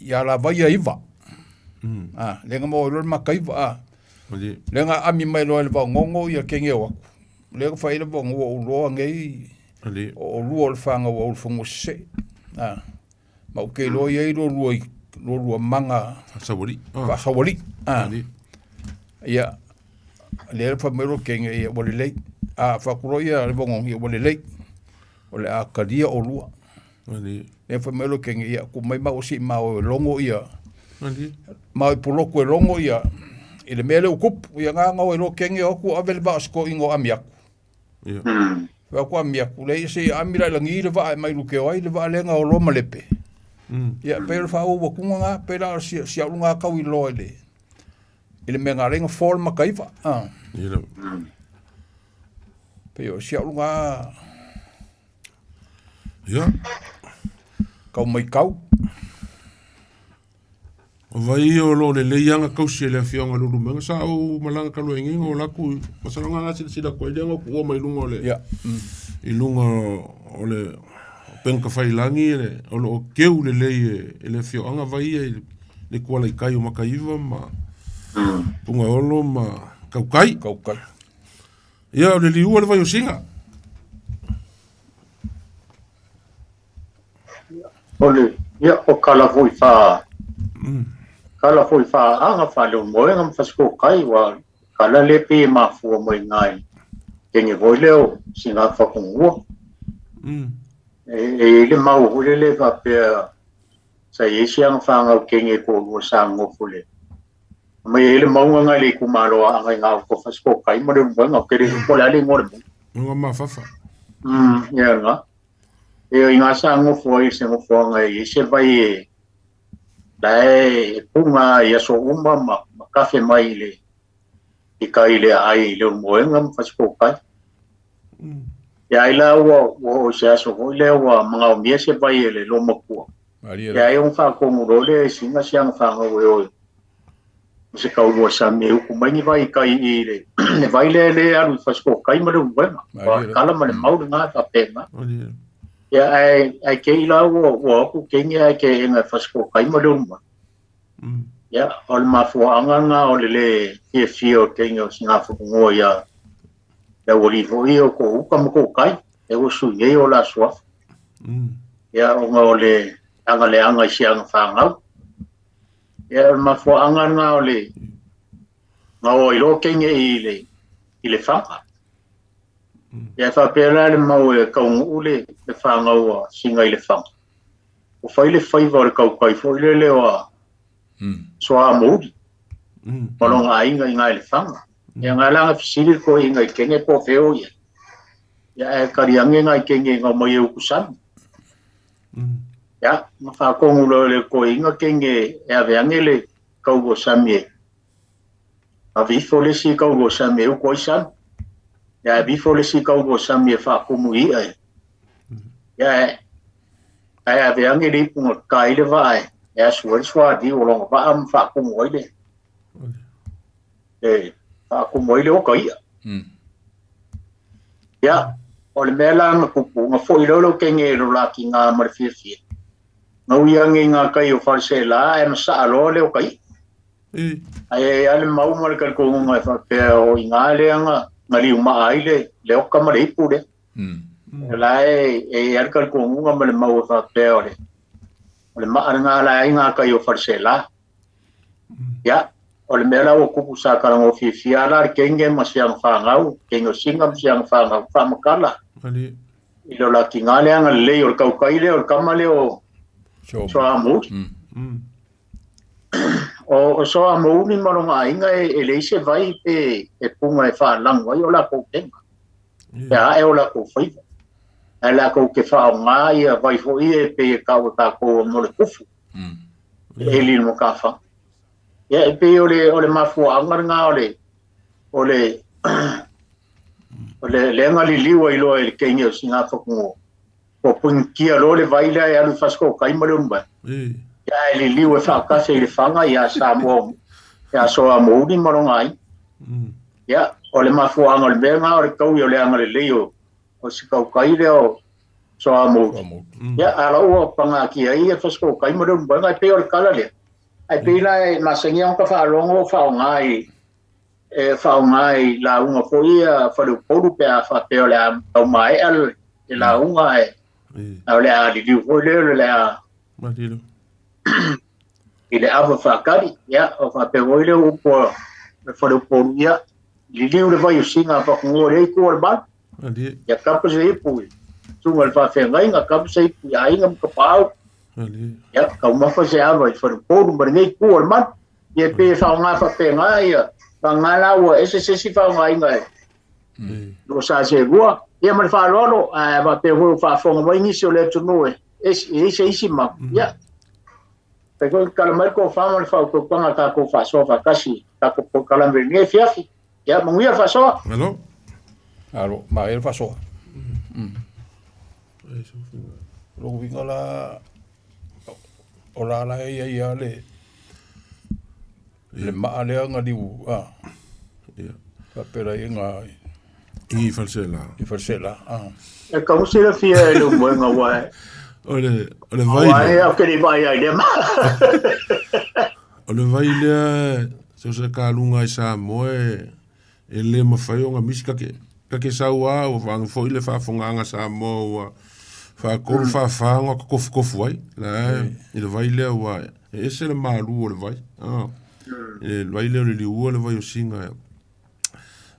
ia alavai ia iva. Ah, lea na maua ai loa le mataiva, ah. Lea na aami mai loa e le vaogogo ia kenge o atu. Lea na fai ai le vaogogo ua ou iloa nei, o oulua o le fanau a Ulufanua Sisee. Ah, ma ou te iloa e i ai lo lua, lo lua maga Faasaualii. Faasaualii. Ah. Ia, lea fai mai lo kenge, ia ua lelei. A fai atu loa ia le vaogogo, ia ua lelei. O le a talia oulua. Lea fai mai lo kenge, ia tuu mai maua se'i ma o e logo ia. Ma o i Pulotu e logo ia i le mea lea ua tupu. Ia na o ai loa kenge o atu ave le vaa o si toeaina o ami atu. Fai atu ami atu, leai se i ami la i lagi le vaa e mai lukeo ai le vaa lea na o loa malepe. Ia pei o le faaauau atuga na, pei la o si au luga tau iloa i le i le mea na ala ai ona fo le mataiva. Pei o si au luga Ia. Kau maitau. O vai ia o lo o lelei lava na tausi e le afioaga o Leulumoega. Sa ou malaga talu ai nei na o latou masalo na silasila atu ai lea na ou tuua mai luga o le i luga o le upegatafailagi o lo o keu lelei e le afioaga vai ia i le ituala i tai o Mataiva ma Pugaolo ma Tautai. Tautai. Ia o le liua le vai o Siga. O le, ia, o kala foi fa, kala foi fa aga fa le moenga ma fasikokai wa kala le pe mafua mai ngai kenge foi leo singa fa kongua. E i ai le mau foi lele e faapea sa i ai si agafagau kenge e toalua sa nonofo i le aumai ai le mauga na i le itumalo a Aana i gauta o Fasitooutai ma Leulumoega. Ou te le iloa po o le a le igoa o le mauga. Mauga Mafafa. Ia lena. Ia i ina sa nofo ai i se nofoaga e i ai se vai e la e puga i aso uma ma kafe mai i le i kai i le aai i Leulumoega ma Fasitooutai. Ia ai la ua oo i se aso foi lea ua manaomia se vai e le loomatua. Ia ai ona faatonu loa lea e Sina si ana fanau e o i se kaulua sami e uku mai ni vai i kai i le vai lea e alu i Fasitooutai ma Leulumoega. Ua kala ma le mau lena e faapena. Ia ae kei la ua o atu kenge ae ke ega e Fasitooutai ma Leulumoega. Ia, o le mafuaaga lena o le lē fiafia o kenge o Sigafagogoa ia le aualii foi ia o ko uka ma ko kai, e ua sui nei o la suafa. Ia, ona o le agaleaga i si agafagau. Ia, o le mafuaaga lena o le gaoa i loa kenge i le, i le faga. Ia, e faapea la le mau e taunuu le, le fagau a Siga i le faga. Ua fai le faiva o le tautai foi lele o a Soamouli ma lona aiga i Gaelefaga. Ia nga la fesili le toeaina i kenge po o fea o i ai. Ia ae tali ane nai kenge na omai e ukusami. Ia, na faatonu loa e le toeaina kenge e ave ane le kaulua sami e ave ifo le isi kaulua sami e uku ai sami. Ia ave ifo le isi kaulua sami e faatumu i i'a e. Ia ae ae ave ane le ipu na ka ai le vaa e asu ai le sualiu o lona vaa ma faatumu ai le e faatumu ai le oka i'a. Ia, o le mea la na tupu, na fo'i loa lou kenge i lo lakiga ma le fiafia, na ui ane i ngā kai o Faleseela ae masaa loa le oka i'a. Ae i ai lava le mau ma le talitonuga e faapea o i ina lea na liumaa ai le oka ma le ipu lea. O la e i ai lava le talitonuga ma le mau e faapea o le maa lena la e ai ngā kai o Faleseela. Ia, o le mea la ua tupu sa talanoa fiafia lava la le kenge ma si ana fanau, kenge o Singa ma si ana fanau, faamatala i lo lakiga le agalelei o le tautai lea o le tama lea o Soamouli. O Soamouli ma lona aiga e leai se vai pe e puga e faalagu ai o lakou tega, pe ae o lakou faiva. Ae lakou te faaaoga ia vai foi e pei e tau e tatou mo le kufu. E eli le matafa. Ia e pei o le o le mafuaaga lena o le o le o le lea na liliu ai loa e le kenge o Sigafagogoa ua punitia loa le vai lea e alu i Fasitooutai ma Leulumoega. Ia ae liliu e faatasi i Lefaga ia Samoa ia Soamouli ma lona aiga. Ia o le mafuaaga o le mea lena o le taui o le agalelei o o si tautai lea o Soamouli. Ia a la ua pagatia ai ia Fasitooutai ma Leulumoega e pei o le tala lea. Ae pei la e masani lava ona faalogo o faaaoga i e faaaoga i lauga foi ia Faleupolu pe a faapea o le a tau maea le lauga ae o le a liliu foi lea o le a i le ava faatali. Ia o faapea foi le upu a le Faleupolu, ia liliu le vai o Siga Fakugoa i lea itu o le malu. Ia kapa se ipu i susuga i le faafeagaiga, kapa se ipu i aiga ma tapaau. Ia taumafa se ava i Faleupolu ma lenei itu o le malu. Ia e pei e faaaoga faapena ia vagana la ua ese se isi faaaogaina e lo sa selua. Ia ma le faaaloalo, ae faapea foi ua faafofoga mai nisi o le atunuu e e i ai se isi mau. Ia, fai foi tala mai le tofa ma le faautautaga tatou faasoa faatasi tatou polokalame i lenei afiafi. Ia, manuia le faasoa. Malo. Malo, manaia le faasoa. Lou uiga la, o la la e i ai lava le, le maa lea na liu, a, faapea la i na... I Faleseela. I Faleseela, a. E tatau ona silafia e Leulumoega aua e... O le, o le vai lea. Aua e ou te le i vaai ai i lea maa. O le vai lea, so o se kaluga i Samoa e, e le mafai ona misi kake kake sau a ua faga foi le faafogaaga Samoa ua faatolu faafa ona kofokofu ai la i le vai lea ua e ese le malu o le vai a le vai lea o le liua le vai o Singa.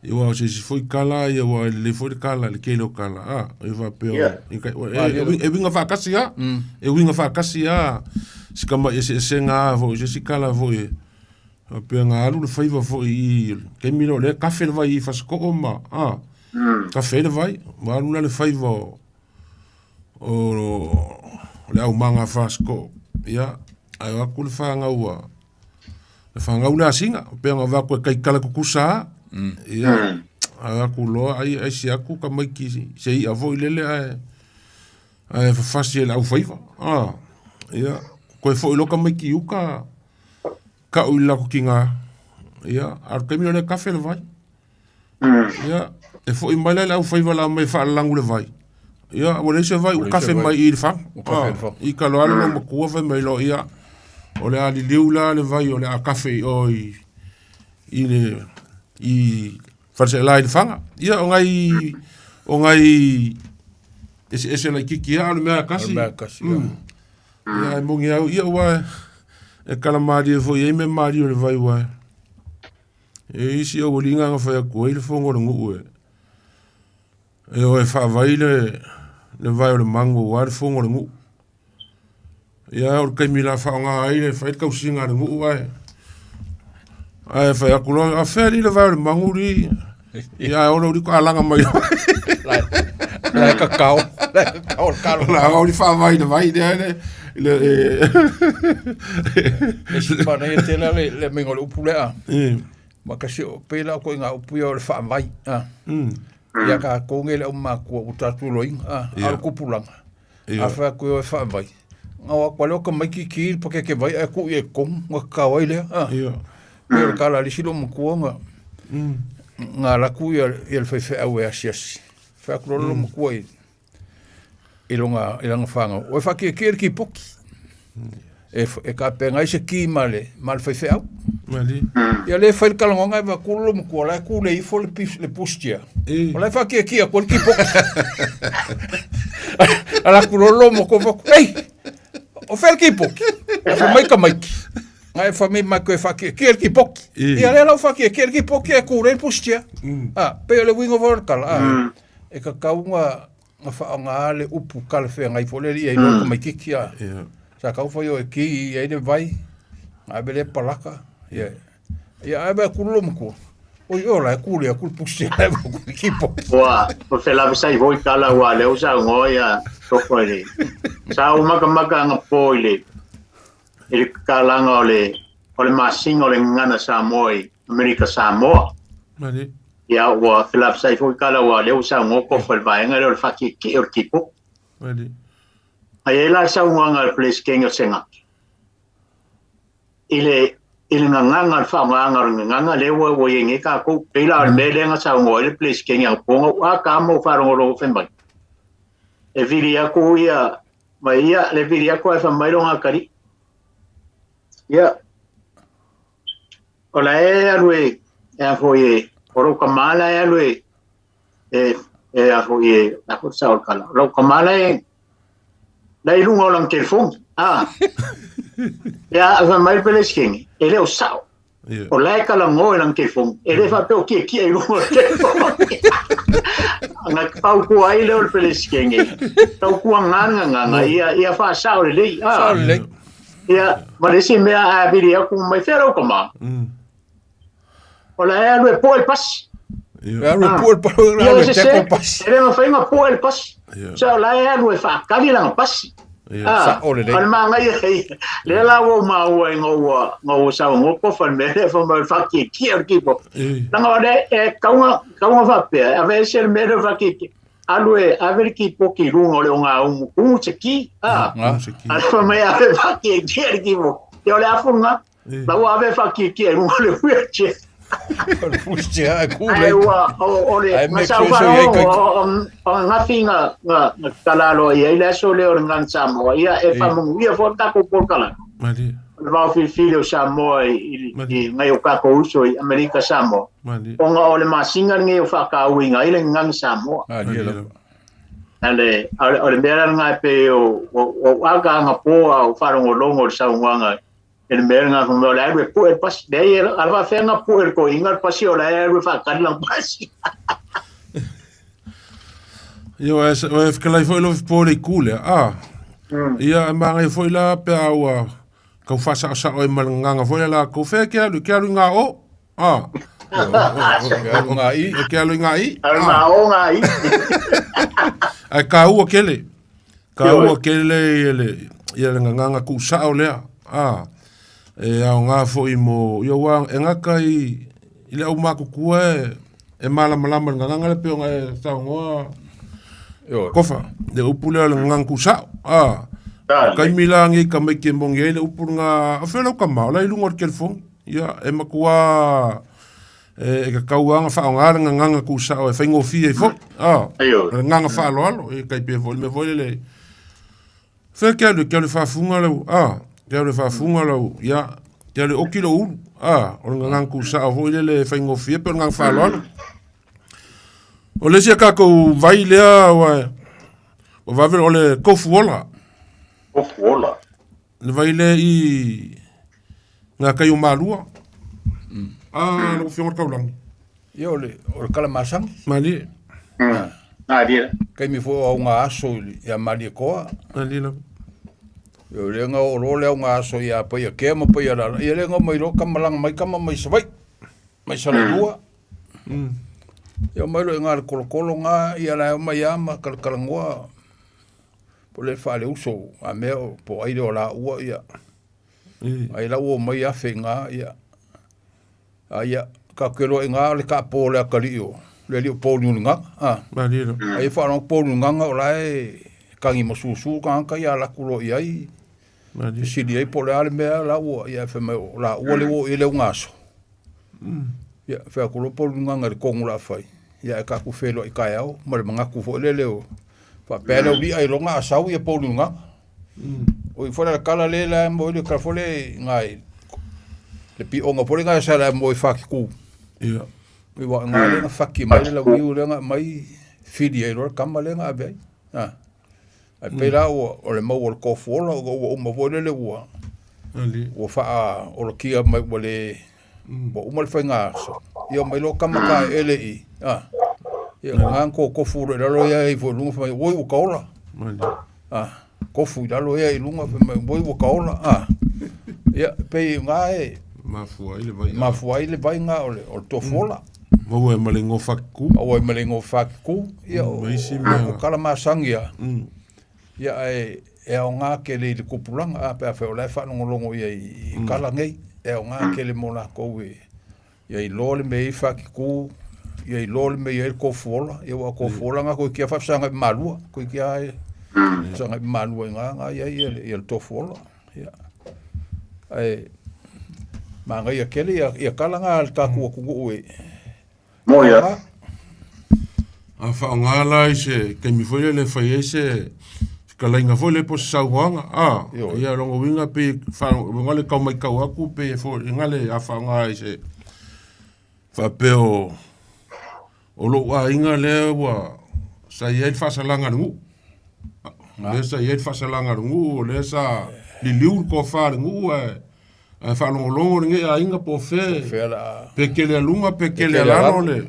Ia aua o se isi foi kala ia aua e lelei foi le kala le tele o kala a e faapea Ia. e, e, e uiga faatasi lava e uiga faatasi lava si tamai eseesega lava foi o se isi kala foi e faapea na alu le faiva foi i i taimi lea o lea e kafe le vai i Fasito'o ma a kafe ai le vai ua alu la le faiva o o le aumaga a Fasito'o ia ae o atu le fanau a le fanau le asina pei ona avatu e taitala tutusa a ia ae atu loa ai ai si atu tamaiti se i'a foi lele ae ae fafasi e le aufaiva a ia toe foi loa tamaiti i uta ka'u i le latou tina ia a o le taimi o lea e kafe le vai Ia, e foi mai la le aufaiva la mai faalalagu le vai. Ia, ua leai se vai, ua kafe mai i le fagu. Ah, i ka loa le matua fai mai loa, ia, o le a liliu la le vai o le a kafe i o i, i le, i Falese'elā i Lefaga. Ia, o ngai, o ngai eseese laitiiti lava o le mea e tasi. O le mea e tasi, ia. Ia, e moni au, ia, ua e kala malie foi e ai mea malie o le vai, ua E isi aualiga na fai atu ai le fono a le nuu e e o e faavai le le vae o le magu aua le fono a le nuu. Ia o le taimi la faaaoga ai le fai le tausiga a le nuu ae ae fai atu loa, a fea alii le vae o le magu alii? Ia ae olo liko alaga mai loa. La e kakao, la e kakao le kalo. La o li faavai le vai lea le le E si manaia tele le le mea o le upu lea. Ma kasi o pei la ko inga upu ia o le faavai. Ah. Ia ka kou nge le au makua ua tatou iloaina. Ah, a o le kupulaga. A fai atu e faavai. Nga o atu lea o tamaiti ki le pakeke vai ae tuu i ai i totonu ona kakao ai lea. Ah. Pei o le tala a le isi loomatua na na alu atu ia le faifeau e asiasi. Fai atu loa le loomatua i i lona i lana fanau, ua e faatietie le kipoki. E, e tapena ai se ki ma le, ma le faifeau. Ia le fai le talanoaga e vaku le matua, la e tu le ifo le, pis, le pushchair. O la e faatietie atu ai le kipoki. Ala atu loa le matua vaku, ei, o fea le kipoki? E fai mai tamaiti. Ngai e fai mai mai koe faatietie le kipoki. Ia lea la ua faatietie le kipoki e tu le pushchair. Ah, pei o le uiga foi o le tala. Ah, e tatau ona na faaaoga le upu talafeagai foi lele ia iloa le tamaitiiti a. Sa tatau foi o e ki i ai le vai, na ave lea palaka, ia ia ave atu le loomatua. Oi ola e kule atu le pusi e ave atu i kipo. Ua, o se lave sai hoi tala ua leo sa ngoa ia toko i le. Sa o makamaka anga po i le i le kalanga o le o le masina o le gagana Samoa i Amerika Samoa. Mali. Ia ua felafesai foi tala aua o lea ua saunoa Kofa i le vaega lea o le faatietie o le keyboard. Mali. A i ai la le saunoaga a le Peresetene o Senate i le i le gagana, le faaaogaina o le gagana lea ua ua i ai nei tatou. Pei la o le mea lea na saunoa ai le Peresetene anapo na ua ta ma ou faalogologo fai mai. E vili atu ia ma ia le vili atu ae fai mai lona atalii. Ia, o la e alu e, e a foi e, o lou tama la e alu e, e, e a foi e, a foi sa o le tala. O lou tama la e, la i luga o lana telefoni. Ah. Ia, fai mai le Peresetene, e le o sao. O la e talanoa i lana telefoni. E le faapea o tietie i luga o le telefoni. Na fautua ai lea o le Peresetene, tautuana le gagana, ia, ia faasao lelei. Ah. Sao lelei. Ia, ma le isi mea a vili atu mai fea lou tama. O la e alu e poe le pasi. E alu e poe le pasi, Ia, alu o e se teko se, le pasi. e le mafai ona poe le pasi. Sa o la e alu e faakali lana pasi. Ah, Sao lelei. o le manaia ia. Lea la ua ou maua ina ua, ina ua saunoa Kofa i le mea lea fai mai o le faatietie o le keyboard. Leaga o le e tatau ona, tatau ona faapea, e aveese le mea lea o le faatietie. Alu e ave le kipoki i luga o le ogaumu, tu se ki, a. A fai mai ave faatietie le kipoki. Ia o le afu lena. La ua ave faatietie i luga o le wheelchair. O le wheelchair e kū Ai lei. ua, o, o le, Ai ma me sa kue so i ai kai. o, o, o ngafi nga, nga, nga talalo i ai le aso lea o le Gagana Samoa, ia e faamanuia foi le tatou polokalame. Malie. O le vaofilifili o Samoa i, i, i ngai o tatou uso i Amerika Samoa. Malie. Ona o le masina lenei o faatauina ai le Gagana Samoa. Malie lava. Ale, o le, o le mea la lena e pei o, o, o aka anapo a o faalogologo i le saunoaga E le mea lena fai mai o le a alu e pue le pasi. Leai, a le faafefea ona pue e le toeaina le pasi o la e alu e faatali lana pasi. Ia, ua e fetalai foi lou po i le itu lea, a. Ia, e manaia foi la pe a ua tau faasaosao ai ma le gagana foi lea latou, fea e te alu, e te alu i gao, a. E alu i ga'i. E te alu i ga'i. Alu i gao, ga'i. Ae taua tele, taua tele ia le, ia le gagana tuusao lea, a. E aoga foi mo, ia aua e gata i, i le aumatutua e, e malamalama i le gagana lea pei ona e saunoa Kofa, le upu lea o le gagana tuusao. A, o taimi la nei tamaiti e moni ai le upu lena, o fea lau tama, o la e i luga o le telefoni. Ia, e matua e tatau lava ona faaaoga le gagana tuusao e faigofie ai foi. A, o le gagana faaaloalo, e tai pei foi le mea foi lele, Fea ke alu, ke alu faafuga lau, a, ke alu faafuga lau, ia, ke alu oki lou ulu, a, o le gagana tuusao foi lele e faigofie pe o le gagana faaaloalo. O le isi a tatou vai lea ua, ua vave, o le Tofuola. Tofuola. Le vai lea i ngā kai o Malua. A, lau Afioga i le Taulagi. Ia, o le, o le Kalamasagi. Malie. Malie. Taimi foi o auga aso ia Malietoa. Malie lava. Ia, o lea na oo loa le auga aso ia Paiatea ma Paialala, ia lea na omai loa tama laga mai tama mai Savaii, mai Salailua. Ia omai loa i ina le tolotolo na, ia la e omai lava ma talatalanoa, po o le faaleuso a mea o po o ai lea o laua, ia. Ai la ua omai afe i ina, ia. A ia, tatou te iloa i ina o le taapo o le atalii o le alii o Pouliuligaga, a. Ai e faalogo Pouliuligaga o la e tagi masusu tagata ia alu atu loa i ai, fesili ai po o le a le mea la ua, ia fai mai o laua lea ua oo i ai le auga aso. Ia, fai atu loa Pouliuligaga i le tonu o le a fai, ia ae tatou feiloai taeao ma le manatu foi lele o faapea le auli'a ailoga a sau ia Pouliuligaga. O i foi la le tala lea la e mo le tala foi lea i ina i le pioga foi lea sa la mo i Fatiku. Ia. I wa ina lea na faki mai le launiu lea na aumai fili ai loa le tama lea na ave ai. A. Ae pei la ua o le mau o le tofuola ua uma foi lele ua ua faaolatia mai ua le ua uma le faiga aso. Ia omai loa tama taeele i a. Ia o na totofu loa i lalo ia ifo i luga fai mai oi ua taola. A, tofu i lalo ia i luga fai mai oi ua taola. A. Ia pei na e mafua ai le vai. Mafua ai le vai na o le tofuola. Maua ai ma le igoa Fatiku. Maua ai ma le igoa Fatiku. Ia o, o tala masani a. Ia ae e aoga tele i le tupulaga, a pe afai o la e faalogologo ia i tala nei, e aoga tele mo latou e ia iloa le mea e i ai Fatiku, ia iloa le mea e i ai le Tofuola, ia aua o Tofuola na toeitiiti lava faafesagai ma Malua, toeitiiti lava faafesagai ma Malua i ina na i ai ia le Tofuola. Ia. Ae manaia tele ia tala na a le tatou atunuu e Moe a. A faaaoga la i se taimi foi lele e fai ai se fetalaiga foi lele po o se saunoaga, a, ia o lona uiga pei e le tau matau atu pei e foliga le a faaaoga i se faapea o o lou aiga lea ua sa i ai le faasalaga a le nuu. Lea sa i ai le faasalaga a le nuu, o lea sa liliu le tofa a le nuu ae Ae faalogologo lenei aiga po o fea, pe kele a luga pe kele a lalo le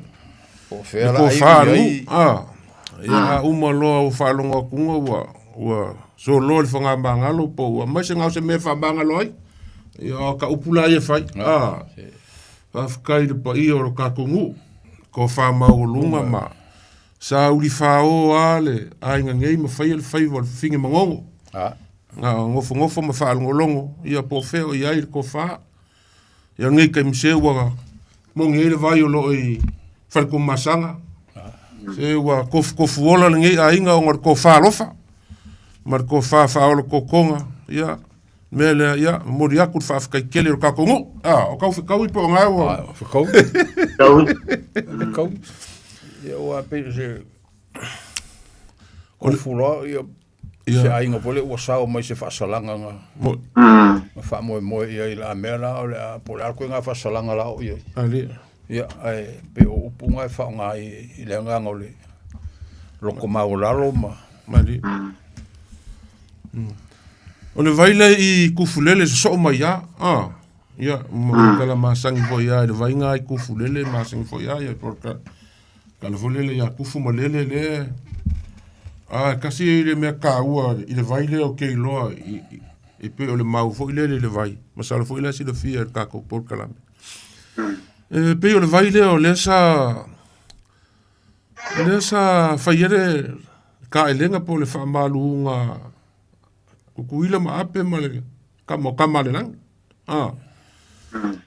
tofa a nuu. Ia, a uma loa ua faalogo atu ua ua soloa le fagamagalo po ua aumai se gao se mea e faamagalo ai. Ia, o ka upu la ia e fai. Faafetai i le paia o le tatou nuu, tofa maualuga ma sauli fao lava le aiga nei ma faia le faiva o le fafine manono. Na nofonofo ma faalogologo, ia po o fea o i ai le tofa. Ia lenei taimi se ua moni ai le vai o lo o i Faletuamasaga. Se ua tofutofu ola lenei aiga ona o le tofa alofa ma le tofa faaola totoga. Ia, mea lea, ia, momoli atu le faafetai tele o le tatou nuu. Ah, o tau fetaui po o na ua... Fetau. Fetau. Ia ua pei se... Kofu loa, ia, Se aiga foi lea ua sao mai se faasalaga na na faamoemoe i ai la mea la o le a po o le a le ituaiga faasalaga la o i ai. Ali. Ia, ae pei o upu na e faaaoga ai i le agaga o le loto maualalo ma Mali. O le vai lea i Kufulele sosoo mai a, a. Ia, ma kala masangi foi a i le vai ngā i Kufulele masangi foi a, ia po ka kala foi lele ia Kufu ma lele le a kasi i le mea kāua i le vai lea o Keiloa i, i, e pei o le mau foi lele i le vai. Masalo foi la silafia e le tatou polokalame. E pei o le vai lea o lea sa lea sa fai ai le kaelega po o le faamaluga Tutuila ma Ape ma le kama o Kama-a-le-lagi. A.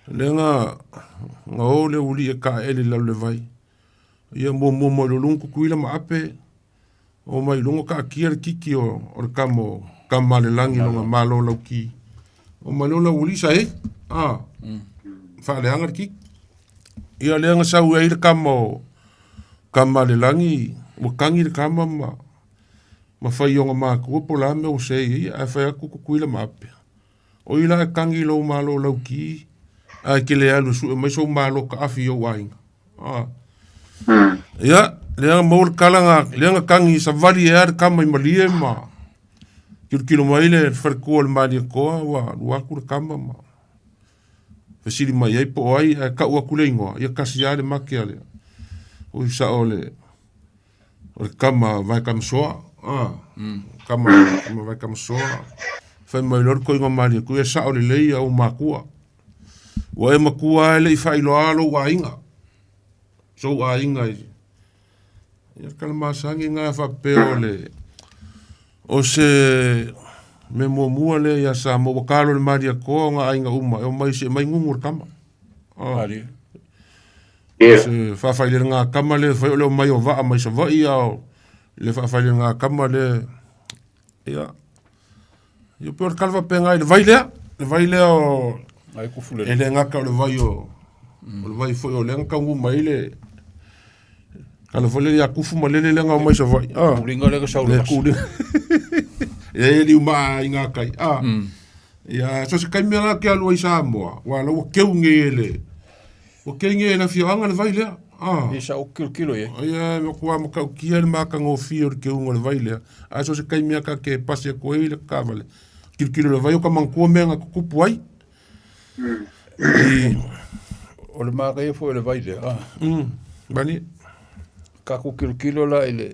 Lea na, na o le uli e kaeele i lalo le vai. Ia muamua mai lo luga Tutuila ma Ape, o mai luga taatia le kiki o, o le kama o Kama-a-le-lagi lona malo lauki. O mai lo lau uli sa e. A. Faaleaga le kiki. Ia lea na sau ai le kama o Kama-a-le-lagi, ua kagi le kama ma ma fai i ona matua po o le a mea ua seei ai ia, ae fai atu Tutuila ma Ape, o i la e kagi i lou malo lauki, ae e te le alu e sue mai sou malo taafi i ou aiga. Ah. Ia, lea na maua le tala na, lea na kagi savali ai le kama i Malie ma kilokilo mai le faletua o le Malietoa ua alu atu le kama ma fesili mai ai po o ai, ae tau atu le igoa, ia tasi lava le make a le, ui sao le, O le kama Vaekamasoa, ah, kama, kama Vaekamasoa. Fai mai loa le koiga malie ku, e sao lelei au makua. Ua e makua e le i faailoa lou aiga. Sou aiga i. Ia kala masangi ngā faapea o le, o se mea muamua lea ia Samoa, ua kalo le Malietoa o ngā aiga uma, e omai se mai ngungu le kama. Ah. Yeah. Se faafailelega kama le fai o le omai o vaa mai Savaii a o le faafailelega kama le ia ia pe o le kala faapena i le vai lea le vai lea o Ai kufulele. e le gata o le vai o o le vai foi o lea na taunuu mai le kala foi lea ia kufu ma lele lea na omai Savaii ah Kulinga lea ka sau le le kulinga e liu maa i ngā kai ah ia so se kaimi la ke alu ai Samoa wa la ua keu nei e le Ua kei e le afioaga le vai lea. Ah. I sa o kilokilo ia. Ia, ma kua matautia le matagofie o le keuga o le vai lea. Ae so o se taimi lava ta te pasi atu ai le taavale, tilotilo i le vai o ka manatua mea na tutupu ai. I... O le manaia foi o le vai lea. Ah. Mani. Tatou tilotilo la i le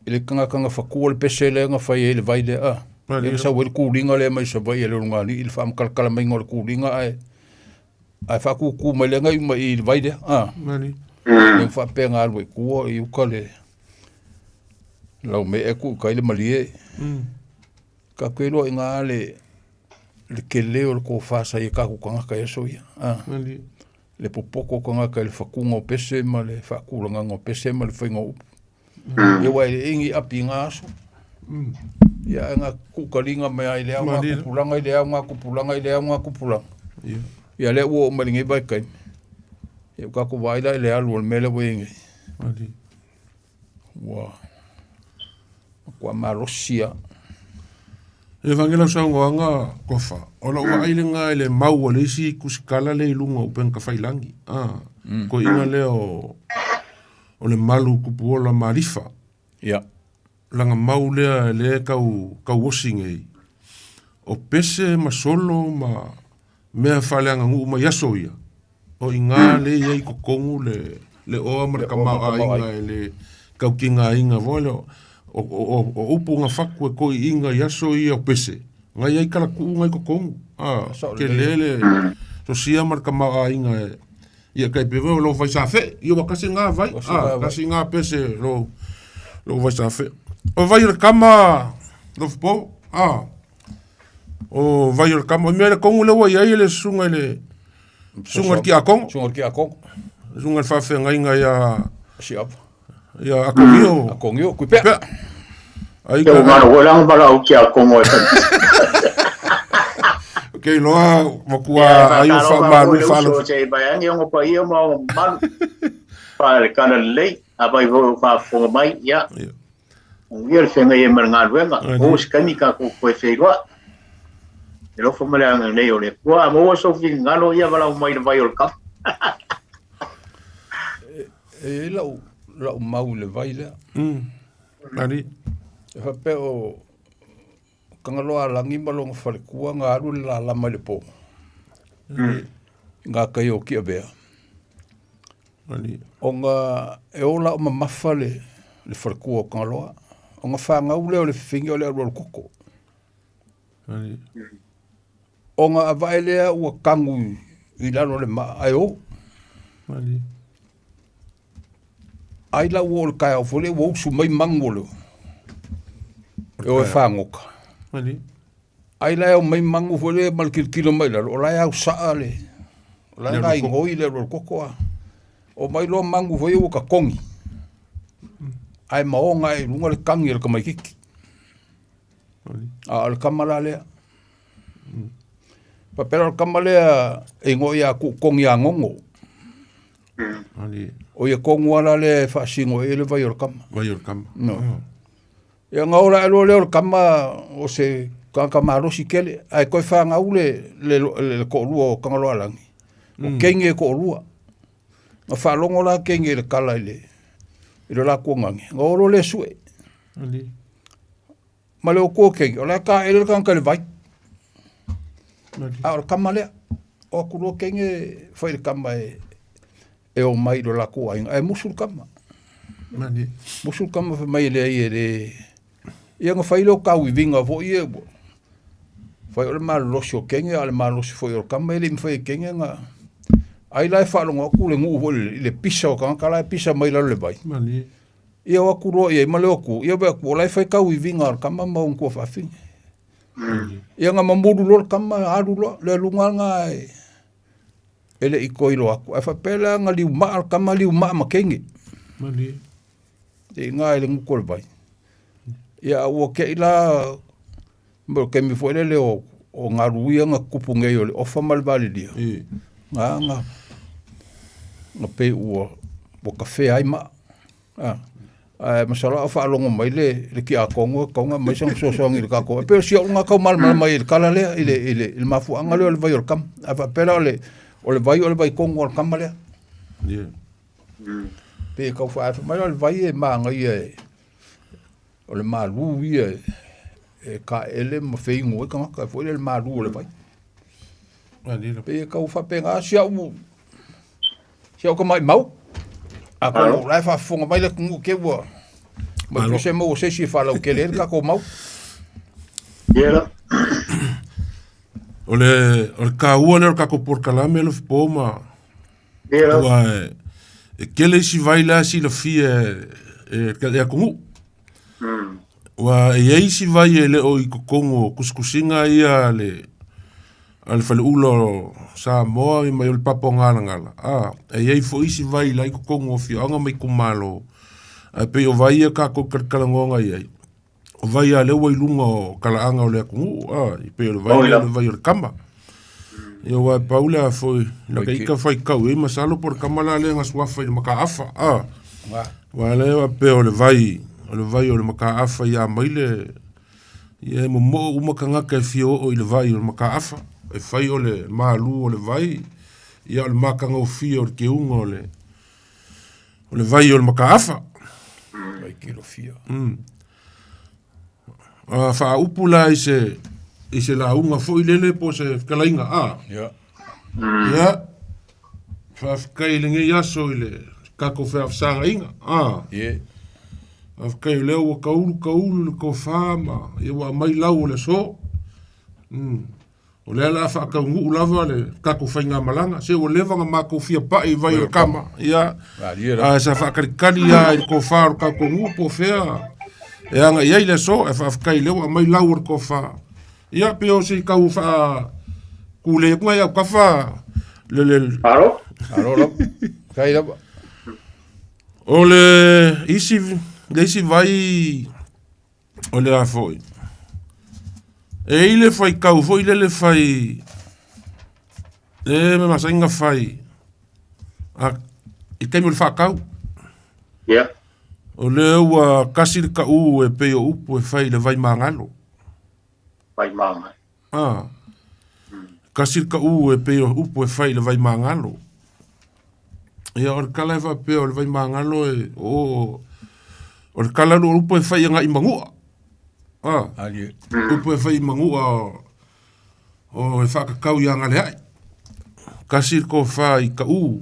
i le tagata na fatua le pese lea na fai ai le vai lea. Ah. Lea na sau ai le kuliga lea mai Savaii e le Ulugalii i le faamatalatala maiga o le kuliga ae Ae faakūkū mai lea nai uma i le vai lea. Ah. Mani. Lea ua faapea na alu ai tua i uka le laumee tuu i tai le malie. Tatou te iloa i ina le le tele o le tofa sa i ai tatou tagata i aso ia. Ah. Mani. Le popoto o tagata i le fatuga o pese ma le faatulagaga o pese ma le faiga o upu. Ia aua e leai ni api i na aso. Ia ae na tuukaliga mai lava i le ao na tupulaga i le ao na tupulaga i le ao na tupulaga. Ia lea ua oo mai lenei vaitaimi. Ia ua tatou vaai la i le alu o le mea lea ua i ai nei. Ua matua malosi lava. E vange lau saunoaga Kofa, o lau vaai lena i le mau a le isi tusitala lea i luga o upega tafailagi, a, koiina lea o o le malu tupuola malifa. Ia. Lana mau lea lea e tau tauosi nei, o pese ma solo ma mea faaleaganuu mai aso ia, o i ina lea e i ai i totonu le le oa ma le tamaoaiga e le tautigaina foi lea. O, o, o upu na fatu e toeaiina i aso ia o pese, na i ai talatuu na i totonu. A, tele le sosia ma le tamaoaiga e Ia kai pe o lo vai sa fe. Ia wa kasi ngā vai. Ah, kasi ngā pese lo lo vai sa fe. O vai o le kama lo po. Ah. O vai o le kama. O mea le kongu le ua iai le susuga i le susuga i le Kiakongo. Susuga i le Kiakongo. Susuga i le faafeagaiga ia Siapa. Ia Akongio. Akongio, Kuipea. Pea. Ai Ke umana ko lang bala au kia kongo e Ke loa makua ai o fa malu fa lo. Se bai angi ongo pa ia ma o malu. Pa le kana lei a bai vo fa fonga mai ia. Ia le whenga ia ma le galuega. O se kaimi ka ko koe whenua. E lofo ma le anga nei o le kua. A maua sou finagalo ia walau mai le vai o le kapa. E i ai lau, lau mau i le vai lea. Nani? E faapea o Tagaloa Alagi ma lona faletua na alu i le lalama i le po. I gatai o Tiavea. Ona e ola o mamafa le, le faletua o Tagaloa. Ona fanau lea o le fafine o le alualu koko. Ona avae lea ua tanu i lalo o le maa ae o. Ai la ua o le taeao foi lea ua usu mai manu o le e o e fagota. Ai la e o mai manu foi lea ma le tilotilo mai lalo, o la e ausaa le, o la e gaigoi le alualu koko a. O mai loa manu foi ia ua tatogi, ae maoga ae i luga le tagi a le tamaitiiti. A o le tama la lea. Faapea la o le tama lea e igoa ia Tuutogiagogo. O ia tonu lava la lea e faasino ai le vai o le tama. Vai o le tama. No. Ia na ola ae loa lea o le tama o se tagata malosi tele, ae toe fanau le, le, le, le toalua o Tagaloaalagi. O teine e toalua. Na faalogo la teine i le tala i le, i le latou nane, na o loa lea sue. Ma le o teine, o la e taele le tagata i le vai. A o le tama lea, o atu loa teine fai i le tama e, e o mai i lo latou aiga, ae musu le tama. Musu le tama fai mai e leai e le... Ia na fai lea o tauiviga foi ia ua fai o le malolosi o teine a o le malosi foi o le tama e le i mafai e teine na... Ai la e faalogo atu le nuu foi i le pisa o tagata la e pisa mai lalo i le vai. Ia o atu loa i ai ma le o atu, ia vaai atu o la e fai tauiviga a le tama ma ona tuafafine. Ia na mamulu loa le tama alu loa, le aluga lena e e le i toe iloa atu. Ae faapea la na liumaa le tama liumaa ma teine. I ina i le gutu o le vai. Ia a ua te i la mo le taimi foi lele o o galu ia na tutupu nei o le ofa ma le valilia. Na na na pei ua ua kafea ai maa. A, ae masalo a o faalogo mai le, le tiakono e tatau ona aumai sana fesoasoani i le tatou. E pei o si au lena tau malamalama ai i le tala lea, i le, i le, i le mafuaaga lea o le vai o le tama. Ae faapea la o le, o le vai o le vai tonu a le tama lea. Yeah. Pei e tau fai mai o le vai e manaia e, o le malū ia e, e kaele ma feinu ai tagata, e foi lea le malū o le vai. Pei e tau faapena si au, Si au tama'i mau. Atonu o la e faafofoga mai le atunuu te ua mai pei se maua se isi e faalautele ai le tatou mau. Ia. O le o le taua lea o le tatou polokalame Alofipo ma aua e, e tele isi vai la e silafia e, e le atunuu. Ua e i ai isi vai e le o i totonu o tusitusiga ia a le a le faleula o Samoa ia mai o le papa o Galagala, a, e i ai foi isi vai la i totonu o afioaga ma itumalo, ae pei o vai ia tatou te talatalanoaga i ai, o vai a lea ua i luga o talaaga o le atunuu, a, e pei o le vai lea o le vai o le kama. Ia aua e pau lea foi, la ka ika faitau i ai masalo po o le kama la lea na suafa i le mataafa, a. Aua lea faapea o le vai, o le vai o le mataafa ia Maile, ia e momoo uma tagata e fia oo i le vai o le mataafa, e fai o le malu o le vai, ia o le matagofie o le teuga o le, o le vai o le mataafa. Vai kilofia. A faaupu la i se, i se lauga foi lele po o se fetalaiga, a. Ia. Ia, faafetai i lenei aso i le tatou feafesagaiga, a. Ie. Faafetai o lea ua taulu taulu le tofa ma ia ua aumai lau o le aso. O lea o le a faataunuu lava le tatou faigamalaga. Se ua leva ona matou fia pai i vai o le kama. Ia, ae sa faatalitali lava i le tofa o le tatou nuu po o fea e agai ai le aso. Ae faafetai o lea ua aumai lau o le tofa. Ia, pei o se tau faatulei atu nai autafa le le. Malo. Malo lava. Faafetai lava. O le isi, le isi vai O le a foi. E i le faitau foi lele fai e me masainga fai a i taimi o le faatau. Yeah. O lea ua kasi le taʻu e pei o upu e fai i le vai magalo. Vai magalo. Ah. Kasi le taʻu e pei o upu e fai i le vai magalo. Ia o le tala e faapea o le vai magalo e o o le tala o upu e fai agai i Manua. A. Upu e fai i Manu'a o e whaakakau i a Ngalea'i. Kasi le tofa i Ka'u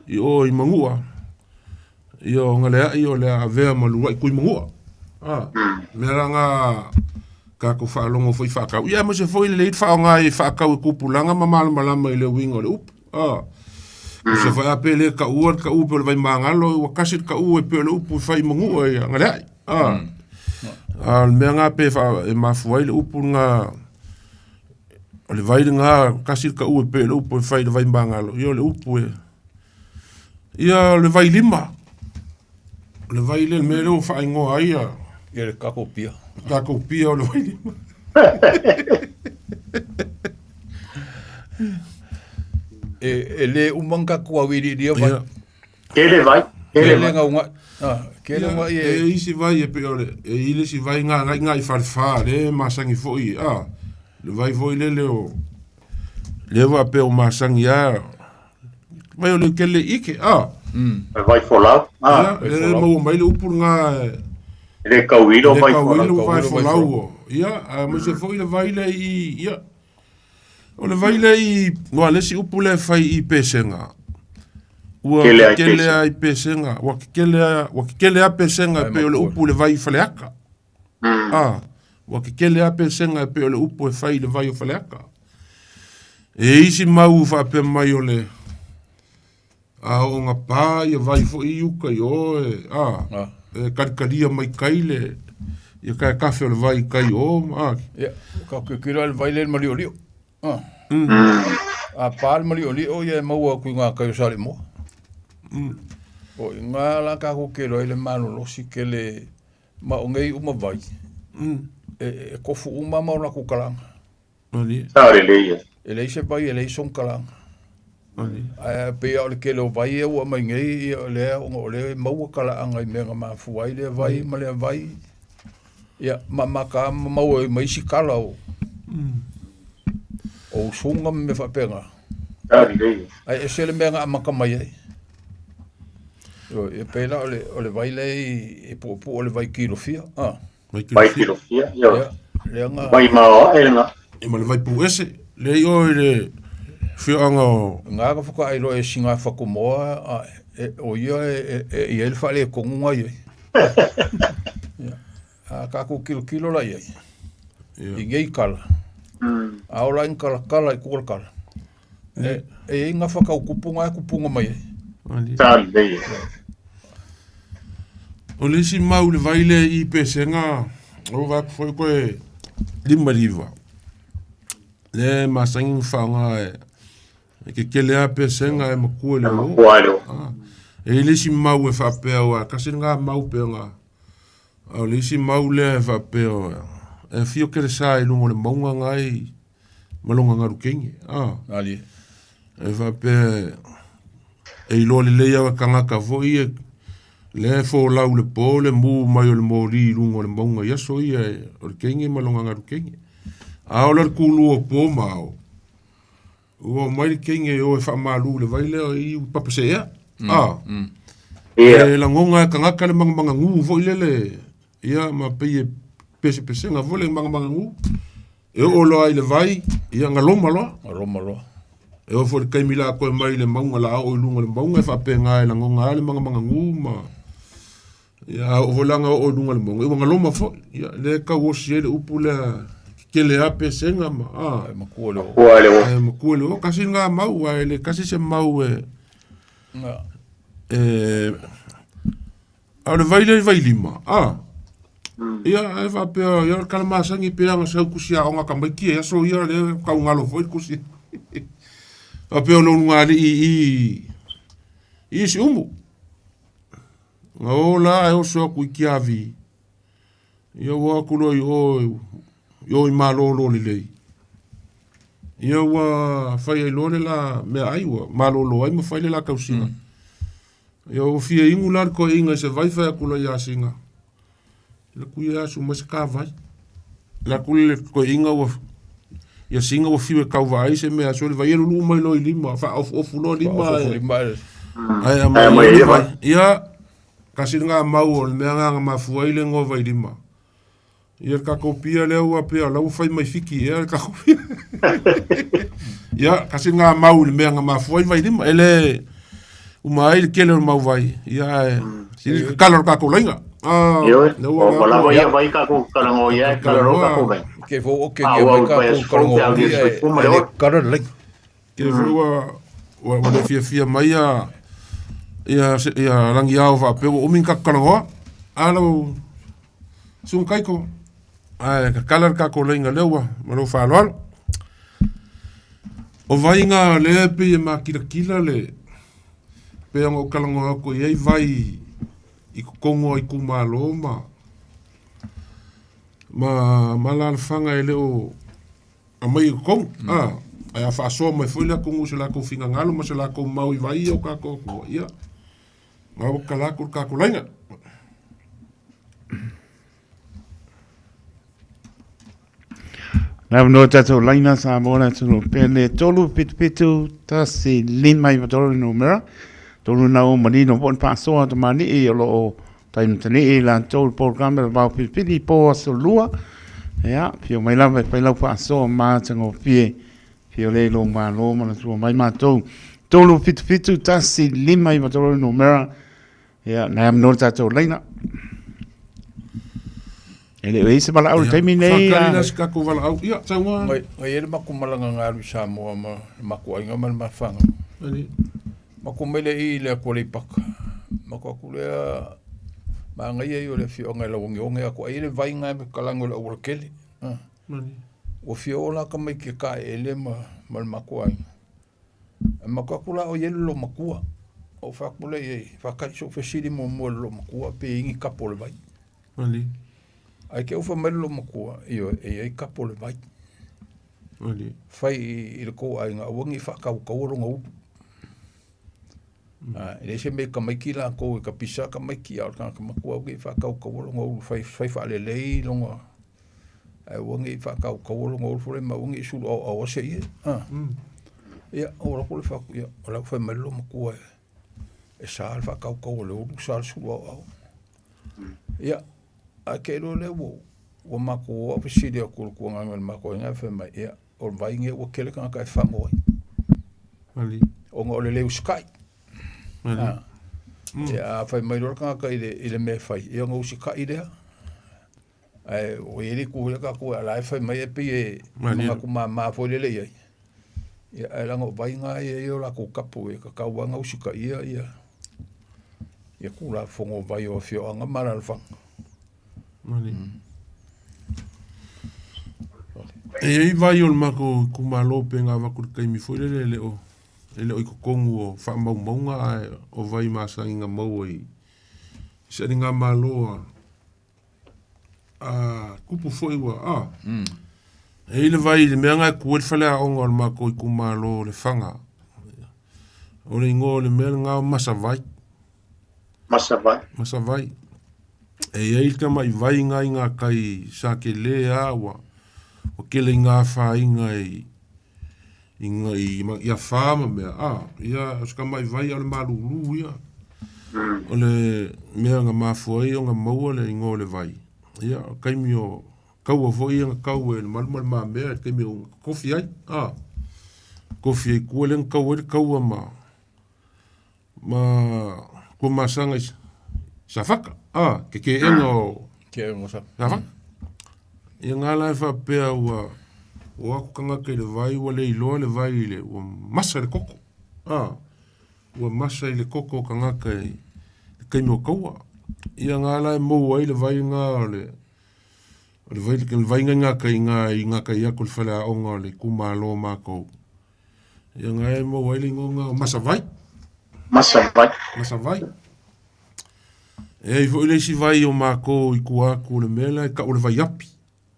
i o i Manu'a, ia o Ngalea'i o le a avea ma lua'i kui Manu'a. A. Mea la nga tatou faalogo foi faatau. Ia aemaise foi lelei le faaaoga e faatau e tupulaga ma malamalama i le uiga o le upu. A. Usa foi a pe le ka'ua le ka'u pe o le vaimagalo, ua kasi le ka'u e pei o le upu e fai i Manu'a ia Ngalea'i. A. A o le mea nga pe fa e mafua ai le upu nga o le vai nga kasi le ka'u e pei o le upu e fai i le vaimagalo, ia o le upu e ia o le vailima. O le vai lea, le mea lea ua faaigoa ai ia Ia le tatou pia. Le tatou pia o le vailima. E le uma ni tatou auiliilia vai. Ia. Tele vai. Tele gauga. Tele vai e. E isi vai e pei o le e i le isi vai nga ngai ngai falefa le masangi foi a le vai foi lele o le wa pe o masangi a vai o le kele ike a. E vai folau. A. Le maua mai le upu nga Le kauilo vai folau. Le kauilo vai folau. Ia, a mo se foi le vai le i ia. O le vai lea i, aua o le isi upu lea e fai i Pesega, ua kekele lava i Pesega, ua kekele lava, ua kekele lava Pesega e pei o le upu i le vai i Faleata. A, ua kekele lava Pesega e pei o le upu e fai i le vai o Faleata. E isi mau faapea mai o le, A oo nga pa ia vai foi i uka i o e, a, e kalikalia mai kai le, ia kai kafe o le vai i kai o, a. Ia, ka kikilo le vai le maliolio. A. A pa le maliolio ia e maua atu i ngā kai o Saleimoa. O i ngā la ka ko kelo ai le malolosi ke le ma o ngei uma vai. E kofu uma ma o lakou kalanga. Sa lelei ia. E leai se vai, e leai sona kalaaga. Ae pei lava o le tele o vai ia ua aumai nei, ia o lea ona o lea e maua kalaaga i mea na mafua ai lea vai ma lea vai. Ia, ma mata ma maua ai ma isi kala o o usuga ma mea faapena. Sa lelei ia. Ae ese le mea na amata mai ai. Ioe, e pei la o le, o le vai lea i Puapua o le vai kilofia. Ah. Vai kilofia, ioe. Vai maoae lena. Ia ma le vai puese, lea i o i le afioaga o... Nga ka whakairo e singa whakumoa, a, e, o ia e, e, e, i ai le whaale kongu ngai ai. Ia. A kākou kilo kilo la i ai. I ngei kala. A ola i kala kala i kukala kala. E, e i ngā whakau kupunga e kupunga mai ai. Sa lelei ia. O le isi mau le vai lea i Pesega, o vai atu foi koe lima liva. Le masangi ma whaonga e, e ke kele a Pesega e makua le o. Makua le o. Ah. E i le isi mau e whapea o a, kasi ngā mau pea ngā. A o le isi mau lea e whapea o, e whio kere sa i lunga o le maunga ngai ma longa ngaru kenge. Ah. Ali. E whapea e iloa lelei au e kangaka foi e le folau le po le mu mai o le moli i luga o le mauga i aso ia e, o le kenge ma longa ngaru kenge. A o le kulu o po ma ao. Ua o mai le kenge e o e whaamalu le vai lea i papasea. Ah. Yeah. E langonga e kangaka le mangamanga ngu foi lele. Ia ma pei e pesepesega foi le mangamanga ngu. E oo loa i le vai, ia galoma loa. Galoma loa. E oo foi i le taimi la koe mai le mauga la oo i luga o le mauga e faapena e lagona lava le mangamangagū ma ia a oo foi la na oo i luga o le mauga, ia ua galoma foi. Ia lea e tau osi ai le upu lea, kekele lava pesega ma a. Ae matua le oo. Matua le oo. Ae matua le oo, kasi lena mau, aua e le kasi se mau e e A o le vai lea i Vailima, a? Ia, ae faapea, ia o le kalamasagi pe aga sau kusi aoga tamaiti e aso ia lea tau galo foi le kusi. Faapea o le ulugalii i i Siumu. Na o la ae oso atu i Tiavi. Ia ua o atu loa i o i o i malolo lelei. Ia ua fai ai loa le la meaai ua malolo ai ma fai le la tausiga. Ia ua fia inu la le toeaina i se vai fai atu loa ia Sina. La ku ia asu mai se ka vai. La ku le toeaina ua ia Sina ua fiu e kau vaai se mea asu le vai e lulu mai loa i lima faaofuofu loa lima. Faaofuofu lima e. Ai a mai le vai. Ia kasi nga mau o le mea nga mafua ai le ngoa vai lima. Ia le tatou pia lea ua pea o la ua fai mai Fiti ea le tatou pia. Ia, kasi ngā mau i le mea nga mafua ai Vailima. E le uma ai le tele o le mau vai. Ia, ae sili kakala o le tatou laiga. Ah, Ioe, lea ua o lava ia vai tatou talanoa i ai, kala loa tatou laiga. Ke fo o ke A ke ua mai u pai tatou aso fou pe talanoa au i le ai, soifua ma e le le ola. kala le laiga. Ke foi ua ua ua le fiafia mai ia ia ia Langiao faapea ua umi ni tatou talanoa. A lau Suga Kaiko, ae kakala le tatou laiga lea ua ma lou faaaloalo. O vaiga lea e pei e makilatila le pei ona ou talanoa atu i ai vai i totonu o itumalo ma ma ma alaalafaga e le o aumai i totonu. A, ae a faasoa mai foi le atunuu i se latou finagalo ma se latou mau i vai ia o tatou atunuu, ia, na ua tatala atu le tatou laina. Le avanoa tatou laina Samoa le atunuu pele 377 1 5 93 le numera. Tonu na o manino po o ni faasoa tamalii o lo o taimatanii i latou i le polokalame o le Vao Filifili po aso lua. Ia, afio mai lava e fai lau faasoa matagofie. Afio lea i lou malo manatua mai matou. 377 1 5 93 le numera. Ia, nai avanoa le tatou laina. E le o i ai se valaau i le taimi nei. Faatali la se tatou valaau. Ia, saunoa. Ngai ngai ai le matou malaga na alu i Samoa ma le matou aiga ma le mafaga. Matou omai lea i le atu Aleipata. Matou atu lea manaia ia o le afioaga e Lauogeoge atu ai le vai na e kalanu i le aualatele. Ua fia oo la tamaiti e taeele ma ma le matou aiga. Ae matou atu la o i ai le loomatua. Ou fai atu lea i ai, faatali se i ou fesili muamua i le loomatua pe i ai ni kapa o le vai. Ae te i ua fai mai le loomatua, ioe, e i ai kapa o le vai. Fai i le tou aiga aua ne i faatautaua lona ulu. E leai se mea i tamaiti latou e tapisa tamaiti, a o le tagata matua aua ne i faatautaua lona ulu, fai, fai faalelei lona, ae aua ne i faatautaua lona ulu foi lea ma aua ne i sulu aoao se ie. Ia, ou alu atu lea fai atu, ia, o la ua fai mai le loomatua e sa le faatautau o le ulu, sa le sulu aoao. Ia, ae te i loa lea ua, ua matou o au fesili atu i le tuagaga o le matou aiga, fai mai, ia, o le vai lenei ua tele tagata e fago ai. Ona o le le usitai. Ah. Ia, a fai mai loa le tagata i le, i le mea e fai, ia ona usitai lea. Ae ua i ai le itu foi lea tatou a o la e fai mai e pei e manatu mama foi lele i ai. Ia, ae leaga o vai na e i ai o latou tapu e tatau lava ona usitaia ia ia Tulafono o vai o afioaga ma alaalafaga. E i ai vai o le matou itumalo pe na avatu i le taimi foi lele e le o e le o i totonu o faamaumauga ae o vai masani na maua i sailigamalo a a tupu foi ua a e i ai le vai i le mea na e tu ai le faleaoga o le matou itumalo o Lefaga. O le igoa o le mea lena o Masavai. Masavai. Masavai. E i ai le tamai vai na i ngā kai sa tele a ua ua tele i ngā afaina i i ngā i, i afā ma mea a ia o se tamai vai a o le malūlū ia. O le mea na mafua ai ona maua le igoa o le vai. Ia o taimi o kaua foi ia na kau e le malu ma le mamea i le taimi o kofi ai a kofi ai kua lea na kau ai le kaua ma ma Tuamasaga i Safata, a, ke keʻena o Keʻena o Safata. Safata. Ia ngā la e faapea ua o atu tagata i le vai ua le iloa le vai i le ua masa le koko. A, ua masa i le koko o tagata i le taimi o kaua. Ia ngā la e maua ai le vai ngā o le o le vai, le vai ngai ngā kai ngā i ngā kai atu le faleaoga o le itumalo o mākou. Ia ngā e maua ai le ingoa ngā o Masavai. Masavai. Masavai. E ai foi le isi vai o mākou i kua atu o le mea lea e tau o le vai api.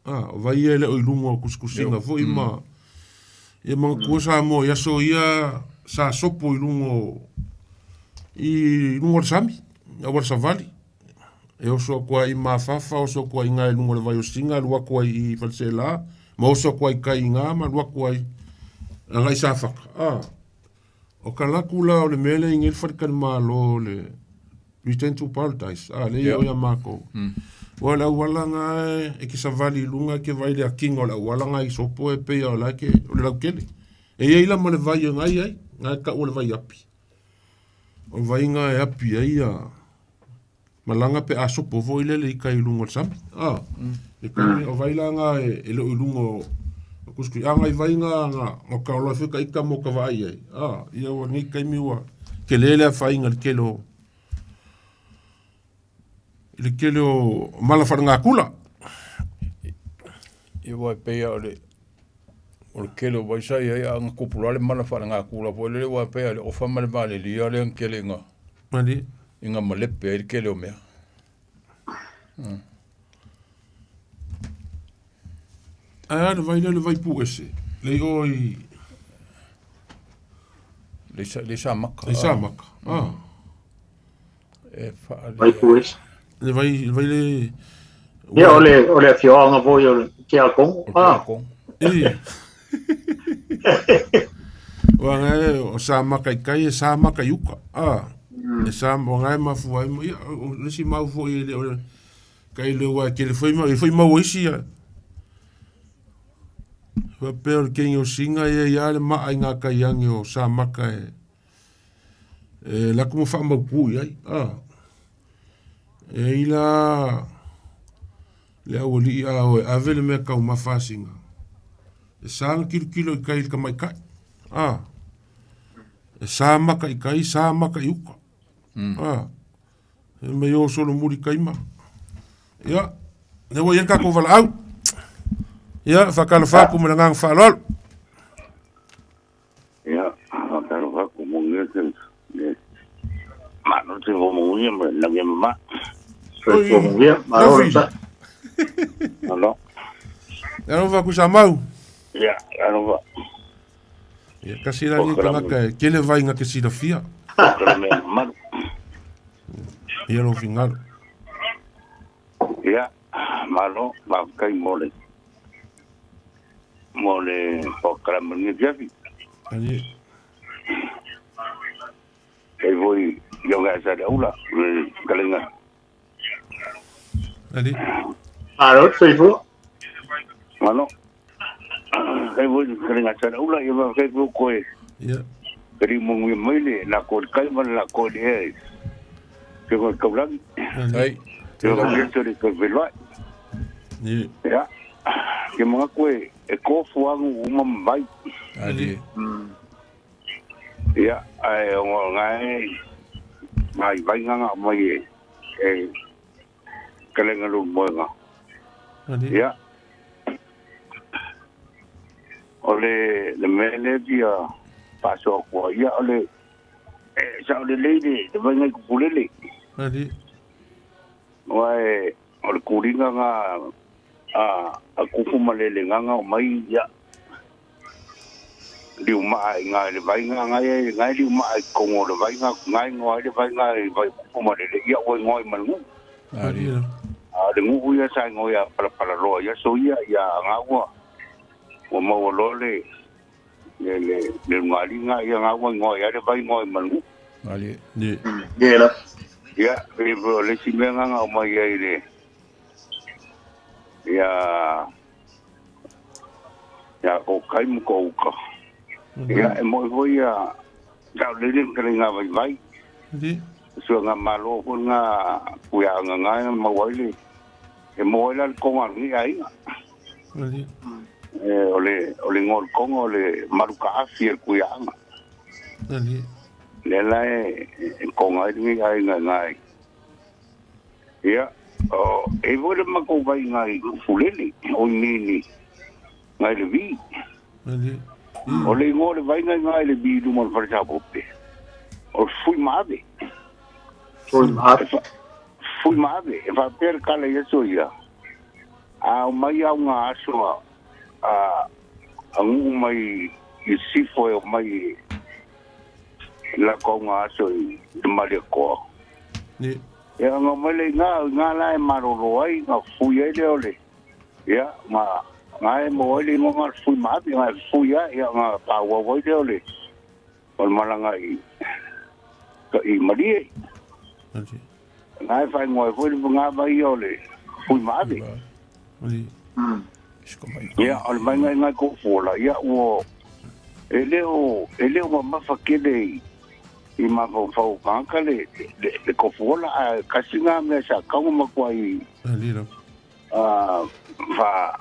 Ah, o vai ia e le o i luga o kusikusiga foi ma ia manatua Samoa i aso ia sa sopo i luga o i luga o le sami, aua le savali. E oso atu ai i Mafafa, oso atu ai i ngā i luga o le vai o Singa, alu atu ai i Faleselā, ma oso atu ai i kai i ngā, ma alu atu ai agai i Safata. Ah, o ka laku la o le mea lea i nei le faletalimalo o le Return to Paradise, ah, lea i o ia mākou. Ua o le auala ga e ke savali i luga e ke vaai i le akiga o le auala ga i sopo e pei o la e ke o le lautele. E i ai la ma le vai e gai ai, ga e tau o le vai api. O le vai ga e api ai ia malaga pe a sopo foi lele i kai i luga o le sami. Ah, e kai o vai la ga e le o i luga o kuskus. A ngai vai ga ga o ka oloa foi ka ika mo ka vaai ai. Ah, ia ua nei taimi ua tele le afaina i le tele o i le tele o mala falegakula. Ia ua e pei lava o le o le tele o vai sa i ai a na tupu loa le mala faalegakula foi lele ua pei lava o le ofa ma le valelia lea na tele ina Mali. Ina malepe ai le tele o mea. Ae a le vai lea o le vai puese, le i o i Le le sa maka. Le sa maka. Ah. E whaale. Vai puese. Le vai, le vai le... Ia, o le, o le afioaga foi o le Tiakono. O Tiakono. E. Ua ngai o sa maka i kai e sa maka i uka. Ah. E sa ua ngai mafua ai ia o le isi mau foi e le o kai le ua tele foi mau e foi mau isi ia. Faapea o le kenge o singa ia ia le maa i ngā kai ange o sa maka e e laku mo whaamaupu i ai. Ah. E i la le aualii a o e ave le mea taumafa a singa. E sa na kilokilo i kai i le tamaitai. Ah. E sa maka i kai, sa maka i uka. Ah. E mai o solo muri kai ma. Ia, lea ua i ai le tatou valaau. Ia, faatalofa atu ma le agaga faaaloalo. Ia, faatalofa atu mo ia te le malo te fo manuia ma le lagi e mama. Soifua manuia, malo le onosai. Malo. Alofa Kuisamau. Ia, alofa. Ia, tasi la ni tagata e tele vaega te silafia. Polokalame mamalu. Ia lou finagalo. Ia, malo, faafetai mo le mo le polokalame o lenei afiafi. Ali. Faafetai foi i au ia Saleaula, le fetalaiga. Ali. Malo le soifua. Malo. Faafetai foi i le fetalaiga a Saleaula, ia faafetai foi koe. Ia. Te manuia mai le lako i le kai ma le lako i le ea i Afioga i le Taulagi. Ai. Te manuia le toe feiloai. Ia. Ke manatu e e kofu anu uma ma vai. Ali. Ia, ae o ngai ngai vainga nga mai e e kalenga lu moenga. Ali. Ia. O le le mea lea fia faasoa atu ai, ia o le e sao lelei le le vainga i Kupulele. Ali. Aua e o le kuliga na a a kupu ma le legaga o mai ia liumaa i nga i le vainga ngai ai ngai liumaa i totonu o le vainga ngai igoa ai le vainga i vai kupu ma le ia ua igoa ai ma le nuu. Ali. A o le nuu ia sa igoa ia Palapalaloa i aso ia ia nga ua ua maua loa le le le le lugaaliga ia nga ua igoa ai le vai igoa ai ma le nuu. Ali. Ye la. Ia, e pei o le isi mea nga na aumai ai le ia ia ko kai ma ko uka. Ia, e moe foi ia tau lele ma kale ngā vaivai. Sua ngā malo foi ngā kui a anga ngā mau ai le e moe ai la le konga ngi aiga. E, o le o le ngoa o le konga o le maruka afi e kui a anga. Lea la e e konga ai le ngi aiga ngai. Ia, o, e foi le makou vai ngai Fulele, o i mini ngai le vi. O le igoa o le vai ngai ngai le vi i luma o le fale sapope. O le fui maave. Fui maave. Fui maave. E faapea le kala i aso ia. A o mai au ngā aso a, a, a nguu mai i sifo e o mai e la ko ngā aso i le Maliakoa. Ia nga mai le ngā, ngā la e maroro ai, ngā fui ai le o le, ia, ngā, ngā e mo ai le ingoa ngā fui maapi, ngā e fui ai, ia, ngā pāuau ai le o le, o le malaga i, i Malie. Ngā e whaingoa ai foi le ngā vai o le, Fui ma ave. Ia, o le vaega i ngai kofu ola, ia ua e le o e le o mamafa tele i i mafaufau o tagata le le le kofu ola ae tasi lena mea sa tatau ona matuai a fa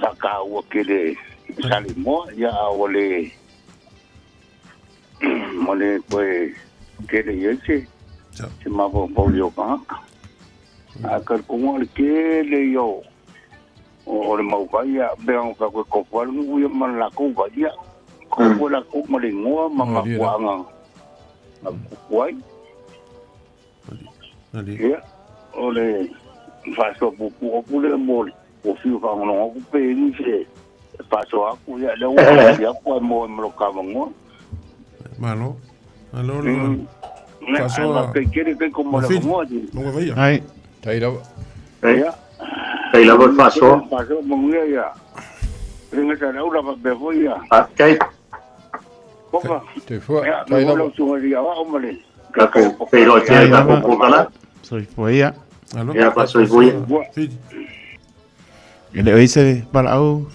faataua tele i Saleimoa ia a ua le ua le toe tele i ai se se mafaufau i o tagata. Ae talitonu o le tele ia o o le mau vai a pei ona fai atu e tofu lava le nuu ia ma le latou vai ia tofu e latou ma le igoa ma mafuaaga na tupu ai. Ia o le faasoa puupuu atu lea mo le ua fiu faalogologo atu pe i ai nisi e faasoa atu ia lea ua aumai atu ae mo ai ma lo ta avanoa. Malo. Malo le faasoa. Faafetai tele Keiko mo le avanoa. Hai. Tai lava. Ia. Tai lava le faasoa. Faasoa manuia ia. Ringa sa le aula faapea foi ia. Faafetai. Kofa. Te fua. Ia, Tai me lava. lau susuga i aoao ma le Tatou feiloai pea i tatou polokalame. Soifua ia. Ia, faasoifua ia. E le o i se valaau.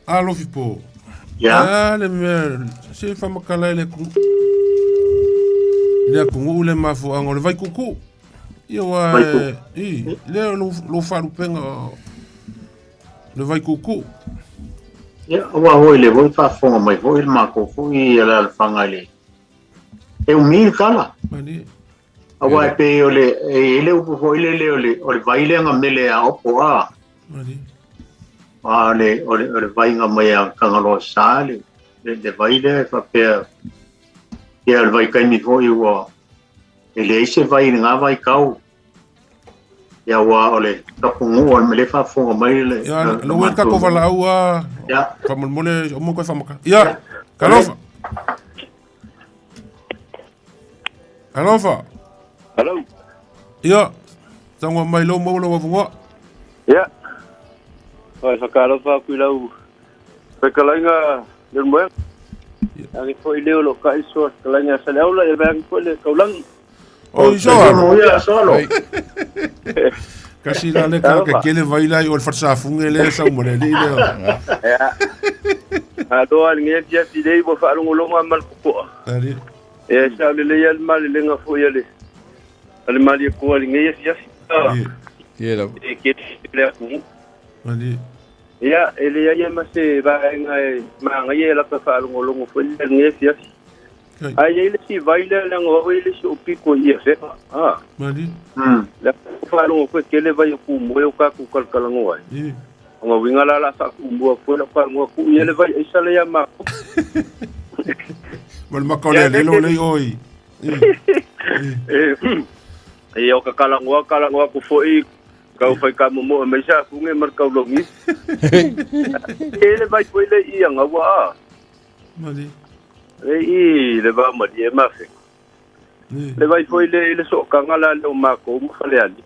Alofi po. Ia. A le mea, se whamakala le ku. Le atunuu le mafuaaga o le vaikuku. Ia ua Vaikuku. i le lo lo faalupega le vaikuku. Ia, aua foi le foi faafofoga mai foi le matou foi alaalafaga i le e umi le tala. Mani. Aua e pei o le e i ai le upu foi lele o le o le vai lea na mele a opo a. Mani. A o le o le o le vaiga mai a Tagaloa Sa le le, le vai lea e faapea ia o le vaitaimi foi ua e leai se vai i lena vaitau. Ia aua o le tapunuu o le mea lea e faafofoga mai le Ia le lo ka ko matou. valaau a. Ia. Faamolemole o mo koe whamaka. Ia. Talofa. Alofa. Hello. Ia. Tagoa mai lou maua lau avanoa. Ia. Oi whakaalofa aku i lau whekalainga le moega. Age foi leo lo ka iso kalainga sa le aula e vang foi le kaulangi. O iso. Ia solo. Kasi la le ka ke kele vai lai o le farsafunge le sa mo le le le. Ia. Aloa le ngia tia filei mo whaalongolonga mal kukoa. Ali. E sa le le al mal le nga foi ale. Ale mali ko ale ngia tia fi. Ia lava. E ke le aku. Ali. Ia, e le ia ma se vaega e maagaia e lata faalogologo foi le lagi afiafi. Ae iai le si vai lea leaga o au e le isi ou piko i afega. A. Mali. Le faalogo foi tele vai o kumua e o tatou kalakalagoa ai. O ga uiga la o le a faakumua foi lau faalogo atu ia le vai aisa lea iā matou. Ma le maka o le alelo lei oi. Ia o ka kalagoa kalagoa atu foi kau fai ka momoe mai sa funge ma le kaulagi. E le vai foi le i agaua a. Mali. Le i le va malie ma afega. Le vai foi le i le sookaga la le o makou ma Falealii.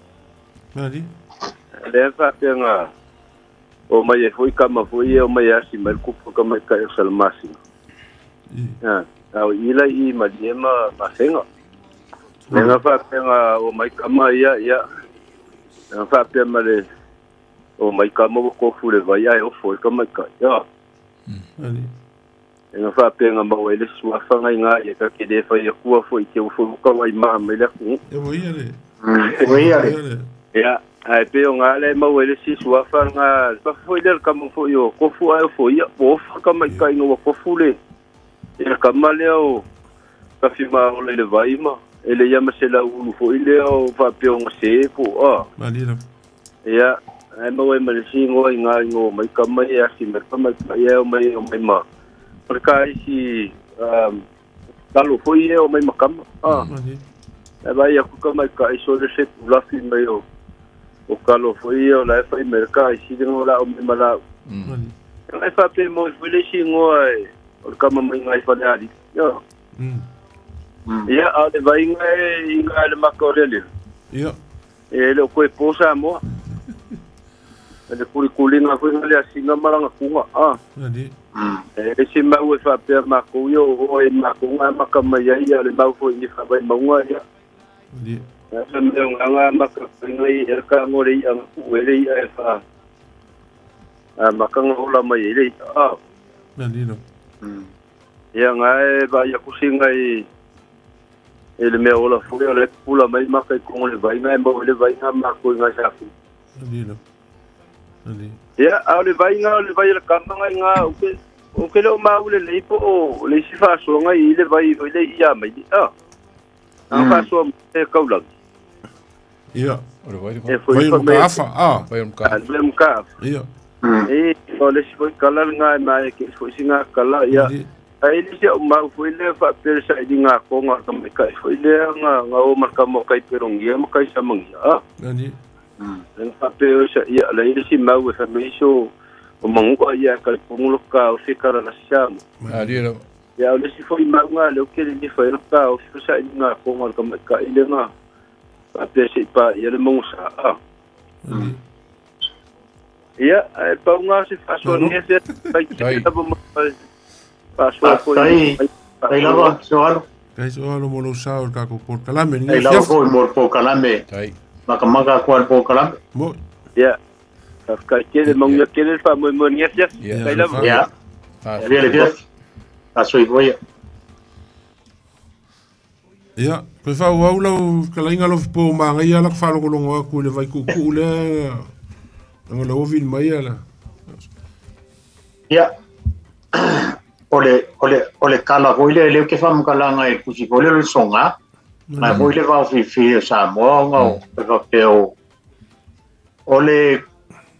Mali. Lea faapea o mai ai foi kama foi ia o mai asi mai le kupu ka mai kai o Salamasina. Ha, a o i la i malie ma afega. Le nga faapea o mai kama ia ia. Nga faapea ma le o mai kama ua kofu le vai ae ofo e ka mai kai. Ya. Mali. E nga faapea nga maua ai le suafa ngai ngā ia ka ke le whai akua foi te ufo uka wai maa mai le aku. E wo ia le. Wo ia le. Ia, ae pe o ngā le maua ai le si suafa ngā, pa foi le kama foi o kofu ae ofo ia, po ofa ka mai kai ngā kofu le. Ia kama lea o kafi maa ola i le vai ma, e le ia ma se lau ulu foi lea o faapea o ngā se po a. Mali la. Ia, ae maua ai ma le si ngoa i ngā ingoa mai kama ia asi mai kama ia o mai o mai ma. O le ka isi talo foi e o mai makama. Ah. E vai aku ka mai ka iso le se lafi mai o o kalo foi e o la e fai mai ka isi le ngola o mai mala. E fa pe mo foi le si ngoa e o le kama mai ngai fa le ali. Yo. Ia a le vai ngai i ngai le maka o le le. Ia. E le o koe posa moa. E le kulikulinga foi le asinga malanga kunga. Ah. Ali. E se mau e faapea makou ia o oe makou ga maka mai ai ia le mau foi i faavaimauga ia. Sa mea o ngā maka ngai e ka ngore i anga ku e le ia e wha. A makanga ola mai e le ia. Ah. Nani lo. Ia ngā e va ia kusinga i e le mea ola fue o le pula mai maka i kongo le vainga e mau le vainga ma ko ngai sa ku. Nani lo. Nani. Ia a le vainga o le vai le kamanga i ngā uke o ke leo maule le ipo o le isi whasoanga i le vai o le ia mai. Ah. Ang whasoa e kaulangi. Ia. O le vai E foi Vai fa o me- mkaafa, ah. Vai o mkaafa. Le mkaafa. Ia. E o le si foi kala ngā mai ke foi si ngā kala ia. Ai le si o mau foi le fa pere sa i ngā konga ka mai kai foi le ngā ngā o marka mo kai perongia mo kai samangia. Ah. Nani. Nang fa pere sa ia le le si mau e fa me so o mangu ia ka kongulo ka o se kara la siamo. Ah, di lo. Ia o le si foi mau ngā le o ke le foi le ka o se sa i ngā konga ka mai kai le ngā. Fa pere sa i pa ia le mongo sa. Ah. Ia, e pau ngā se whasoa ni se pai ki te lava mo whasoa koe. Tai, tai lava, so alo. Kai so alo mo lo sao ka ko por kalame ni. Tai lava foi mo po kalame. Tai. Maka maka ko al po kalame. Mo. Ia. Ka kai kere mangu kere fa mo mo ni se. Tai lava. Ia. Ia le fia. A soi voi. Ia, koe whau au lau kalainga lau po maangai ala ko whalongolongo aku le vai kuku le anga lau ovin mai ala. Ia. O le kala foi le le ke whamukalanga e kusi foi le le songa. Mai foi le vau fifi o Samoa nga o pe pe o o le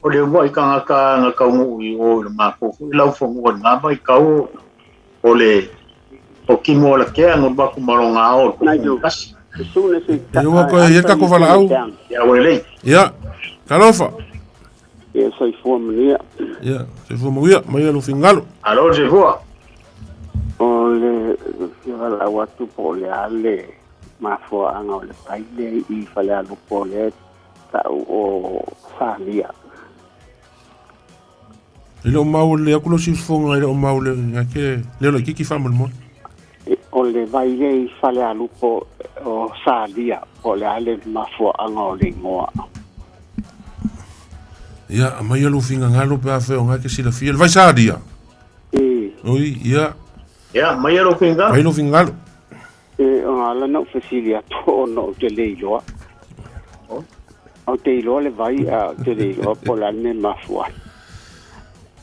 ua i kangaka nga kaungu i o le mako foi lau fongu o ngā mai kau o le o kimo o la kea ngā baku maronga o le kasi. Ia ua koe ia kako whala au. Ia ua lei. Ia, kalofa. Ia soifua manuia. Ia, soifua manuia, mai alo fingalo. Alo soifua. O le fiavala atu po o le a le mafuaaga o le paile i Falealupo o lea ta'u o Salia. I leo mau le aku lo siufoga i leo mau le ngake le lo kiki fa mo. O le vai lea i Falealupo o Salia po o le a le mafuaaga o le igoa. Ia, mai alo fingangalo pe a fe o ngake silafia. Le vai sadia. E. Oi, ia. Ia, mai alo fingangalo. Mai alo fingangalo. E o ala na fesili atu ona o te le iloa. O te iloa le vai a o te le iloa po o le a le mea mafua ai.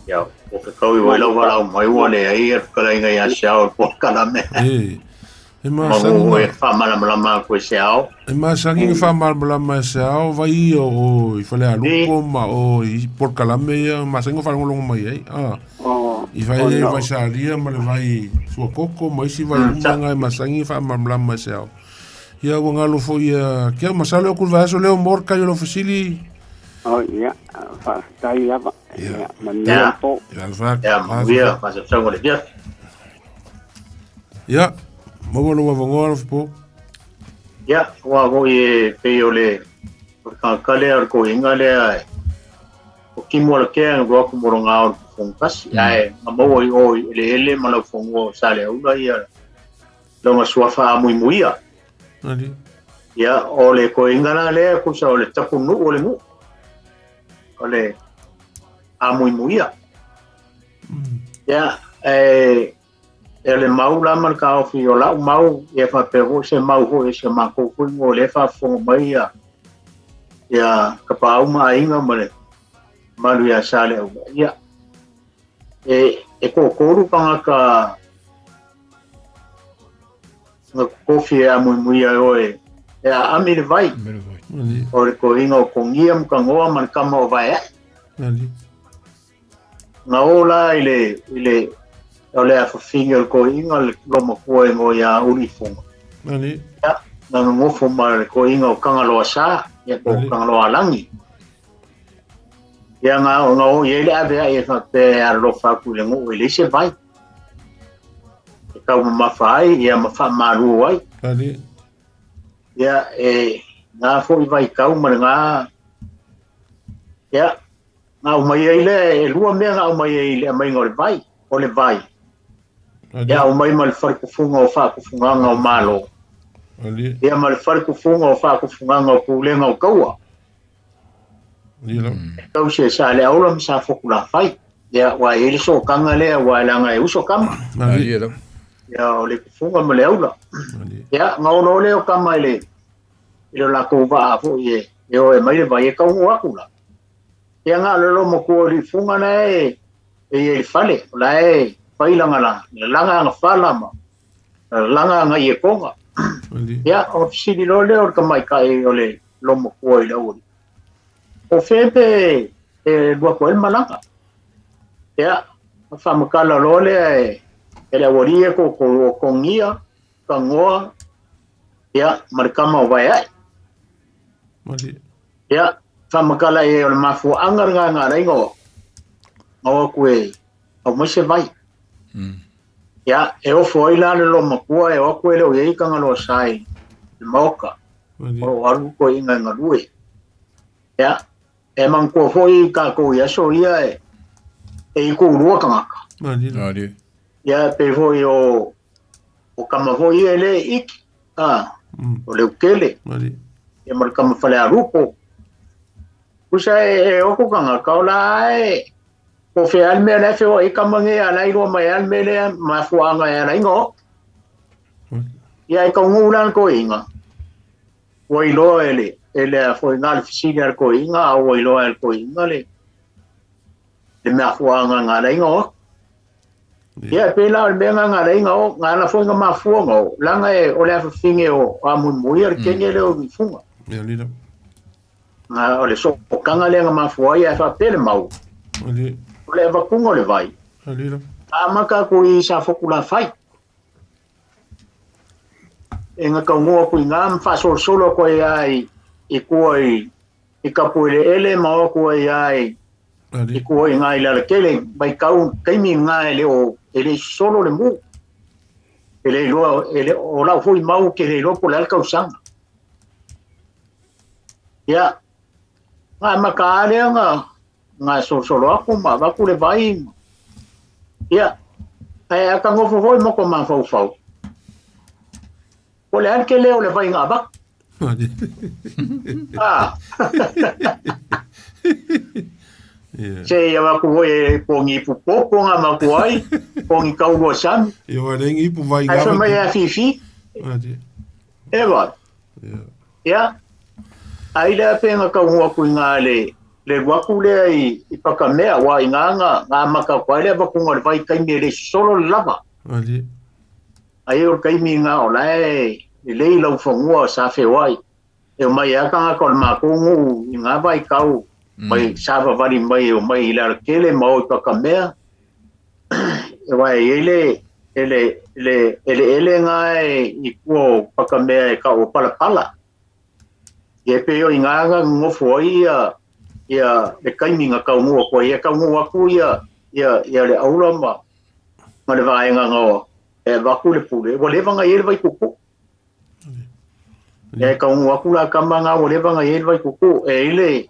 Ia, o ke kau i wailau wala o mai ua le ai e kalainga ia se ao po kalame. E, e Mangu e whamalamalama koe se ao. E masangi nga whamalamalama e se ao, vai i o i whale alupo ma o i por kalame ia, masangi whalongolongo mai ai. Ah. I vai e vai saria ma le vai suakoko, ma isi vai umanga e masangi whamalamalama e se ao. Ia ua ngalo fo ia, kia masalo e okul vaeso leo morka i o lo fasili. O ia, whaatai lava. Ia, manuia po. Ia, Ia, manuia, whasapsanga le fia. Ia, maua lo wawangoa lo po. Ia, ua foi e pei o le kakale o le kohinga lea e o kimo la kea nga roa kumoro ngā o le fongkasi. Ae, nga maua i o i ele ele ma lau fongua o sale aula ia longa suafa a mui muia. Nani. Ia, o le kohinga la lea kusa o le tapu nu o le mu. O le a mui muia. Ia, e le mau la ma le kaofi o lau mau ia whapea ho se mau ho e se mako kui mo le whafonga mai ia ia ka pāuma ainga ma le malu ia sale au. Ia, e kōkōru kangaka nga kofi e a mui mui ai oe e a ami le vai. O le kohinga o kongia mukangoa ma le kama o vai ai. Nga o la i le o le awhawhingi o le kohinga le loma kua e ngō ia urifonga. Nani. Ia, nga ngofo ma le kohinga o Kangaloa Sā, ia ko Kangaloa Langi. Ia nga o ia le ave ai e whapea a rofa aku le ngō e le se vai. E kau mamafa ai, ia mawha maru ai. Nani. Ia, e ngā fo i vai kau ma le ngā. Ia, ngā umai ai le, e lua mea ngā umai ai le amai ngā o le vai, o le vai. Ia, o mai ma le wharikufunga o whaakufunganga o malo. Ia ma le fale kufuga o faakufugaga o pulega o taua. Tausi e Saleaula ma Safokulafai. Ia, ua i ai le sootaga lea, aua e leaga e uso tama. Ia, o le kufuga ma le aula. Ia, na ono lea o tama i le i le latou vaa foi e, e o e mai le vai e taunuu atu la. Ia na o le lomatua o le ifuga la e e i ai i le fale, o la e fai lana lalaga ana fala ma lalaga ana ietoga. Ia, ona fesili loa lea o le tamaitai o le lomatua i le aualii, O fea pe e alu atu ai le malaga? Ia, ona faamatala loa lea e, e le aualii ia toatolu o Togia, Tagoa, ia, ma le tama o Vaeae. Ia, faamatala i ai o le mafuaaga lena na ala ai ona o atu e aumai se vai. Ia, e ofo ai la le lomatua e o atu e le o i ai Tagaloa Sa i le maota. O lo o alu toeaiina e galue. Ia, e manatua foi tatou i aso ia e, e ikulua tagata. Ia, e pei foi o, o tama foi ia e le iki, a, o Leutele. Ia ma le tama Falealupo. Pusa e, e oko tagata, o la e, po o fea le mea la e feoai ai tama nei a la e iloa mai lava le mea lea mafuaaga e ala ai ona oo. Ia e taunuu la le toeaina, ua iloa e le, e le a foi na le fesili a le toeaina, a ua iloa e le toeaina le, le mafuaaga na ala ai ona oo. Ia e pei la o le mea na na ala ai ona oo, na ala foi na mafua ona oo, leaga e, o le afafine o Amuimuia le teine lea o Ifuga. Na o le sootaga lea na mafua ai ae faapea le mau, o le avatuga o le vai, na amata atu i Safotulafai. E na taunuu atu i ina ma faasolosolo atu ai lava i, i tua i, i Tapueleele ma o atu ai lava i, i tua i ina i Lealatele, vaitau taimi lena e le o, e le i sosolo le mu. E le iloa, e le, o lau foi mau ou te le iloa po o le a le tausaga. Ia, na amata lava lea na, na solosolo atu ma avatu le vai. Ia, ae a ta nofo foi ma ko mafaufau, po o le a le tele o le vai na avatu. Ah. Se i avatu foi e po ni ipu popo na avatu ai, po ni kaulua sami. Ia wa le ni ipu vai Ae fai mai e afifi. E vai. Ia, ai lea pe na taunuu atu i ina le, le alu atu lea i, i Patamea, aua i ina na, na amata atu ai le avatuga o le vai i taimi e le i sosolo le lava. Ai o le taimi ina o la e lelei laufanua sa feoai, e omai ai lava tagata o le matou nuu i na vaitau, mai savavali mai e omai i Lealatele ma o i Patamea, aua e i ai le, le, le eleele na e i tua o Patamea e tau o Palapala. Ia e pei o i ina na nonofo ai ia, ia le taimi na taunuu atu ai, ia taunuu atu ia, ia, ia le aula ma, ma le vaega na e avatu le pule, ua leva ona i ai le vaituutuu. Ia e taunuu atu la tama na ua leva ona i ai le vaituutuu, e i ai le, e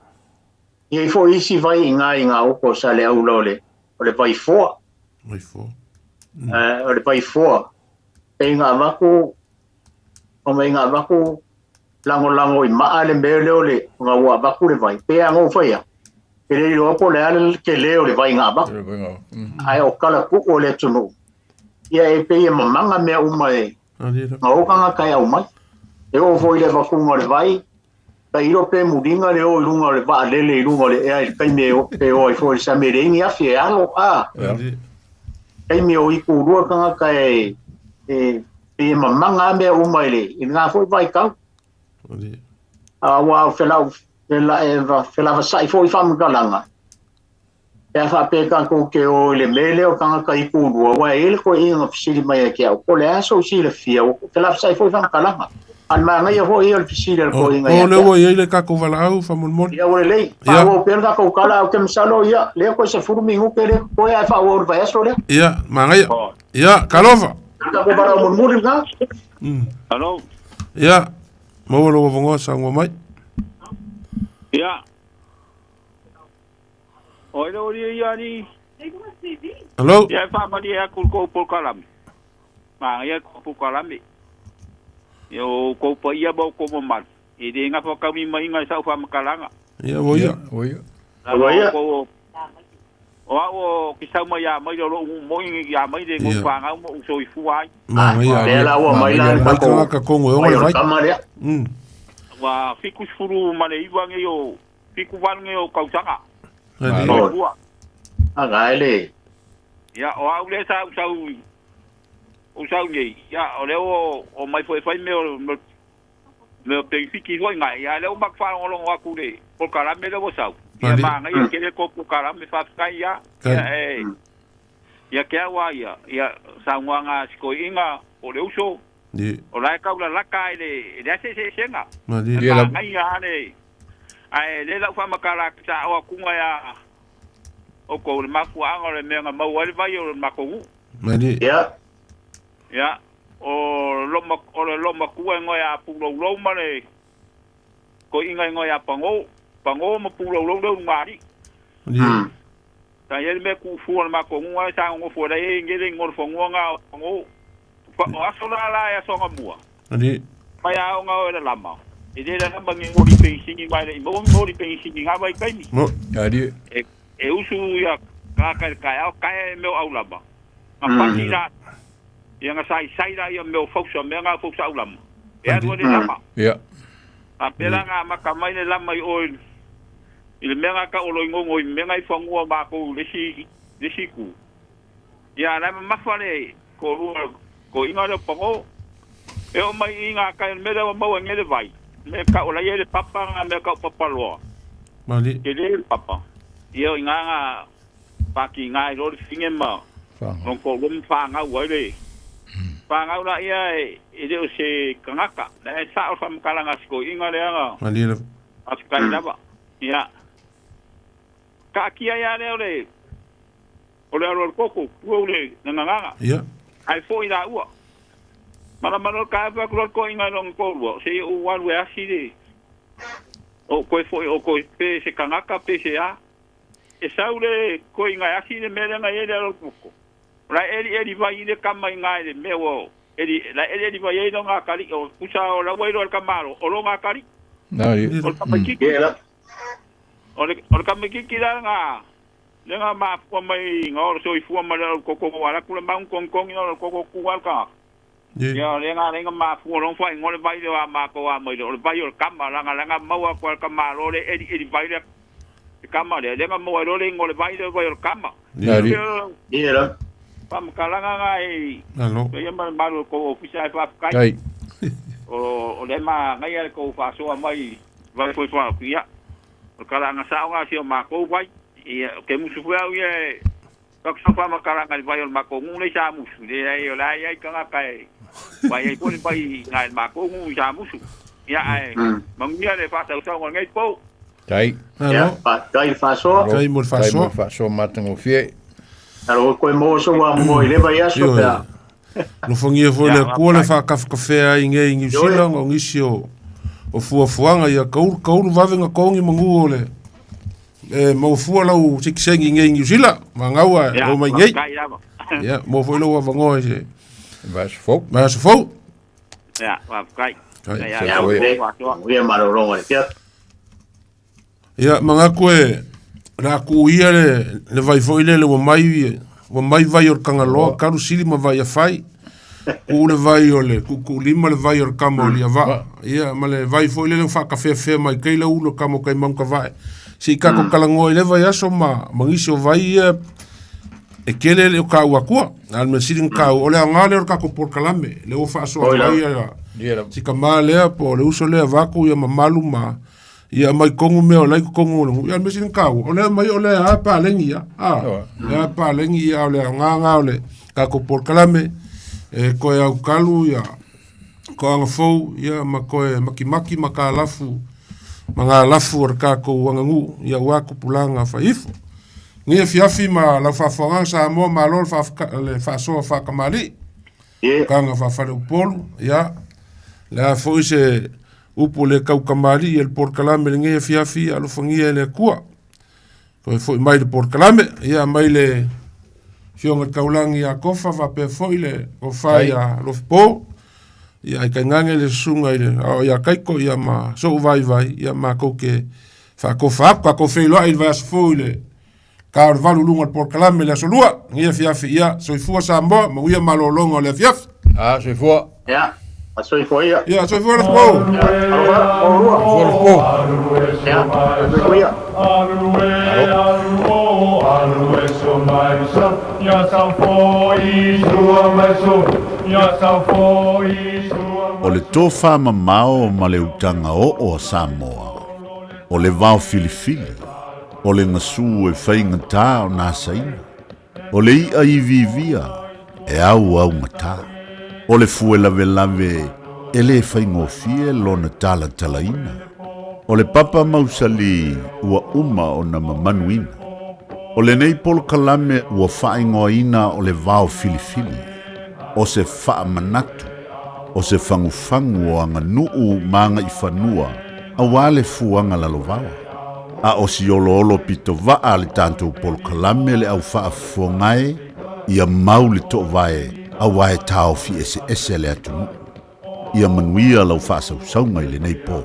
i ai foi isi vai i ina i gauta o Saleaula o le, o le Vaifoa. Vaifoa. O le Vaifoa. Pei na avatu, mai na avatu lagolago i maa le mea lea o le, ona ua avatu le vai. Pei lava ona ou fai atu, e le iloa po o le a le tele o le vai na avatu. Ae o talatuu o le atunuu, ia e pei e mamaga mea uma e na o tagata e aumai. E oo foi i le avatuga o le vai, tailo pe muliga le o i luga o le vaalele i luga o le ea i le taimi e o ai foi i le sami e leai ni afi e alo, a. Taimi o ikulua tagata e pei e mamaga lava mea uma i le i lena foi vaitau. Aua o felau felavasai foi faamatalaga, pe a faapea tatou te o i le mea lea o tagata ikulua, aua e i ai le toeaina na fesili mai ia te au, po o le a sou silafia, ua felavasai foi faamatalaga. A o le manaia foi ia o le fesili a le toeaina ia te au. O lea ua i ai le tatou valaau faamolemole. Ia ua lelei. Faaauau pea le tatou tala, ae ou te masalo, ia, lea toe 10 minute lea totoe ae faaauau i le vaiaso lea. Ia, manaia. Ia, talofa. Le tatou valaau mulimuli lena. Hello. Ia, maua lou avanoa saunoa mai. Ia. O ai le oli ia ni. Hello. Ia e faamalie atu i le tou polokalame. Manaia le tou polokalame. Ia o outou paia ma outou mamalu, e le gafa taulimaina i sau faamatalaga. Ia, ua ia. Ua ia. Ua ia. O au o ke sau mai ia mai o lou nuu moi ia mai le ngou fanau ma ou soifua ai. Manaia. Lea la ua mai la le Mai tagata kongo e ola vai. Ua 79 nei o 78 nei o tausaga. Soifua. Aga ele. Ia o au lea sa ou sau ou sau nei, ia o lea ua omai foi e fai mea o mea o penefiti foi nai, ia lea ua matou faalogologo atu i le polokalame lea ua sau. Ia manaia tele tou polokalame, faafetai ia. Ia e ia te au lava ia, ia saunoaga a si toeaina po o le uso, o la e tau lalata i le e leai se eseesega. E manaia lava le ae lea la ou faamatala atu sao atuga ia outou le mafuaaga o le mea na maua ai le vai o le matou nuu. Malie. Ia. Ia, o lo o le loomatua e igoa ia Puloulou ma le toeaina e igoa ia Pagō. Pagō ma Puloulou le ulugalii. Malie. Sa i ai le mea tuufua o le matou nuu ae sa nonofo ai la e i ai le igoa o le fanua na o Pagō. O aso la la e aso anamua. Malie. Mai aoga o e lalama. E le lalama ni moli penisini mai le i maua ni moli penisini i ngā vaitaimi. Malie. E usu ia tagata i le taeao, taea e mea o aulama. Na pati la, ia na saisai la ia mea o fausa, mea na fausa aulama. E alu ai le lama. Ia. A pela na amata mai le lama i o i le mea na tau o Loinono i mea na i fanua o matou i le isi, le isi itu. Ia la e mamafa le toalua toeaina lea o Pagō. E oo mai i i gatai o le mea lea ua maua nei le vai, mea tau o la e i ai le papa na mea tau papaloa. Malie. Tele le papa. Ia o i ina na pākiga ai loa le fine ma lona toalua ma fanau ai le fanau laia e le o se tagata. La e sao le faamatalaga a si toeaina lea na Malie lava. faafetai lava. Ia taatia ai lava lea o le o le alo o le koko, tulou le gagana. Ia. Ae foi laua. Malama loa le taeao fai atu loa le toeaina i lona toalua, se i ou alu e asi le ou toe foi o toe pe se tagata pe se a. E sau le toeaina e asi le mea lea na i ai le alo o le koko. O la e elieli vai i le tama i ina i le mea ua eli, la e elieli vai ai lona atalii, o pusa o la ua iloa e le tamalo, o lona atalii. O le tamaitiiti. O le, o le tamaitiiti la na, lea na mafua mai na o le soifua ma le alo o le koko ua alu atu le maunu togitogi na o le koko tu lava le tagata. Ia, lea na ala ai ona mafua loa ona faaigoa le vai lea a matou a mai lea, o le vai o le tama, leaga lea na maua atu e le tamalo le elieli vai lea, le tama lea, lea na maua ai loa le igoa o le vai lea, o le vai o le tama. Ia la. Faamatalaga na e Malo. ia ma le malu o le tou ofisa ae faafetai. Tai. O lea e manaia le tou faasoa mai vai foi faaofi. Ia, o le talaaga sao na a si o matou vai. Ia, ou te musu foi au ia e Atu sau faamatalaga i le vai o le matou nuu lea i Samusu, leai o la e i ai tagata e vai ai foi le vai i ina i le matou nuu i Samusu. Ia ae manuia le faasausauga o lenei pou. Tai. Ia, faafetai i le faasoa. Tai mo le Tai mo faasoa. le faasoa matagofie. Alo koe maua sou amoa i le vaiaso pe a. Alofagia foi le Ia, Atua le faafetai. faakafekafea ai nei i Niu Ioe. Sila ona o nisi o o fuafuaga ia kaulu kaulu vave na togi manu o le e maua fua lau sikiseini nei i Niu Sila magau ae Ia, o mai nei. faafetai lava. Ia, mo foi lou avanoa i se Vaiaso fou. vaiaso fou. Ia, faafetai. Kai. Ia, Ia, ia, okay. faasoa. Manuia malologa i le afiafi. Ia, manatu e o le a tuu ia le, le vai foi lele ua mai, ua mai vai o le Kangaloa, kalu sili ma vai afai. Tuu le vai o le Tuutuulima, le vai o le kama o Liavaa. Ia, ma le vai foi lele ua faakafeafea mai kai lau ulo kama o kai Maungavae. Se i kako talanoa i le vaiaso ma, ma nisi o vai ia e tele le o kāu akua. A le mea sili na kāu, o le aoga lea o le kākou polokalame, lea ua faasoa Oi la. mai ia Ia la. si kamā lea po o le uso lea vaku ia mamalu ma Ia mai kongu mea o lai kongu o le ia mesi kau. O le mai o le a pa lengi ia. A. Le a pa lengi ia o le nga nga o le ka ko por kalame e koe au kalu ia ko anga fou ia ma koe makimaki ma ka lafu ma ngā lafu o le kākou anganuu ia ua kupulanga faifo. Ngi fiafi ma lau faafofoga Samoa malo le le faasoa faakamali'i. Kanga faafale Upolu ia le a foi se upu le kaukamali'i e le polokalame lenei afiafi alofagia e le Atua. Toe foi mai le polokalame ia mai le Afioga i le Taulagi ia Kofa faapea foi le tofa ia Lofipo. Ia, ai tainane le susuga i le aoao ia Kaiko ia ma so'u vaivai, ia matou te fa'atofa atu, tatou feiloa'i i le vaiaso fou i le ta o le 8 i luga o le polokalame i le aso Lua lenei afiafi. Ia, soifua Samoa, manuia malologa o le afiafi. A, soifua. Ia, soifua ia. Ia, soifua Lefopo. Ia, alofa, maulua. Soifua Lefopo. Ia, soifua ia. O le tofamamao ma le utaga oo a Samoa, o le vao filifili, o le gasu e faigata ona asaina, o le i'a iviivia e auaugata, o le fue lavelave e lē faigofie lona talatalaina, o le papa mausali ua uma ona mamanuina. O lenei polokalame ua faaigoaina o le vao filifili, o se faamanatu, o se fagufagu o aganuu ma agaifanua auā le fuaga lalovaoa. A o si oloholo pitovaa a le tatou polokalame le au faafofoga e, ia mau le toovae auā e taofi eseese le atunuu. Ia manuia lau faasausauga i lenei po.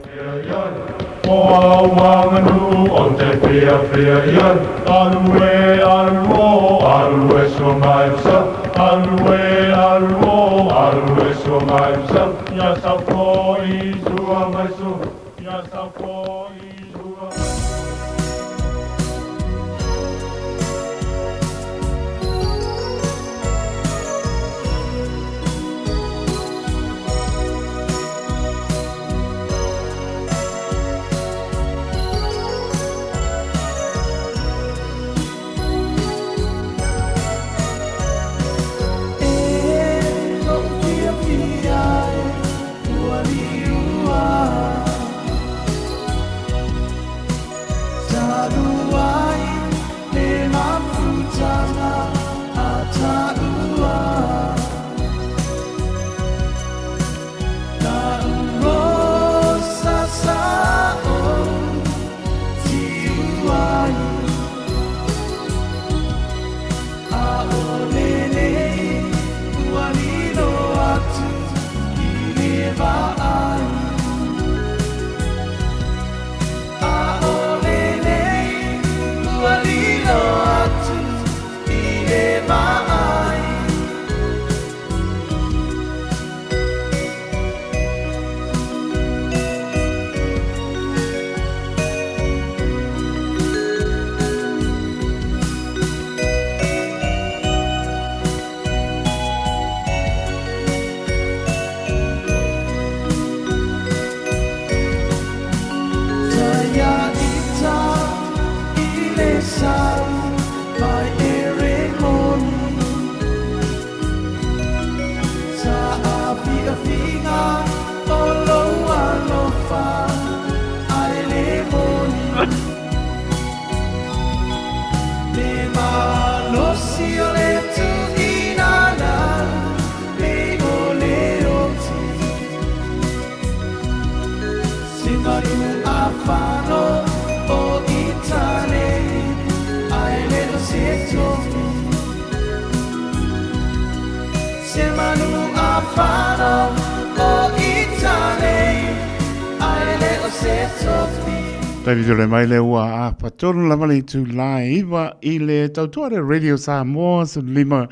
Taimi tole mai le ua a patonu lava le itu la iwa i le tautua le Radio Samoa 15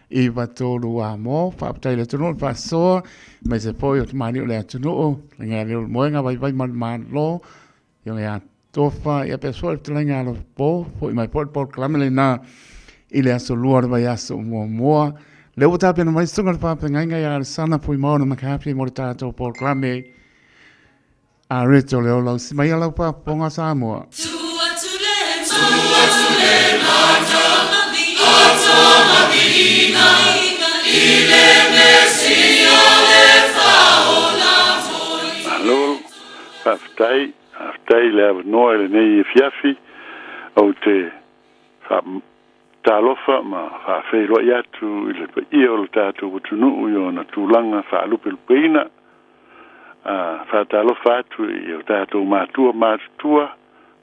iwa tolu a mo whaapatai le atunuu le faasoa mai se foi o te mani o le atunuu le ngai le moenga vai vai ma malo i o tofa ia pe soa le fetalaiga alo po fo'i mai foi le polokalame lenā i le aso lua o le vaiaso muamua. Lea ua tapena mai susuga le faafeagaiga ia Alesana Fuimaono McCarthy mo le tatou polokalame a Reto le Ola usi mai a lau faafofoga Samoa. Malo, faafetai. Faafetai i le avanoa i lenei afiafi. Ou te faatalofa ma faafeiloai atu i le paia o le tatou atunuu i ona tulaga faalupelupeina. Faatalofa atu i o tatou matua matutua,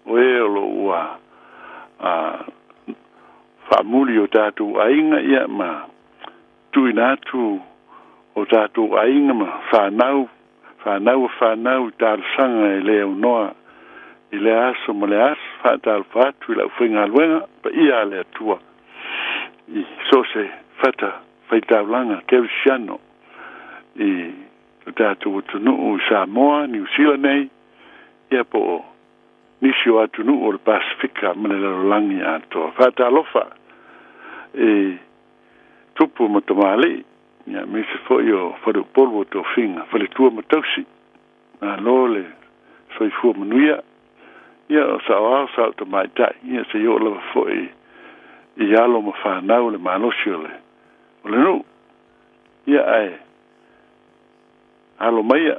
o e o lo o ua faamuli i o tatou aiga ia ma tuuina atu o tatou aiga ma fanau, fanau a fanau i talosaga e le aunoa i lea aso ma le aso. Faatalofa atu i le aufaigaluega paia a le Atua i so o se fata faitaulaga kerisiano i lo tatou atunuu i Samoa, Niu Sila nei, ia po o nisi o atunuu o le Pasefika ma le lalolagi atoa. Faatalofa i tupu ma tamalii, ia aemaise foi o faleupolu o tofiga, faletua ma tausi. Malo le soifua manuia, ia o saoao sao tamaitai, ia seia oo lava foi i alo ma fanau le malosi o le o le nuu. Ia ae alo maia,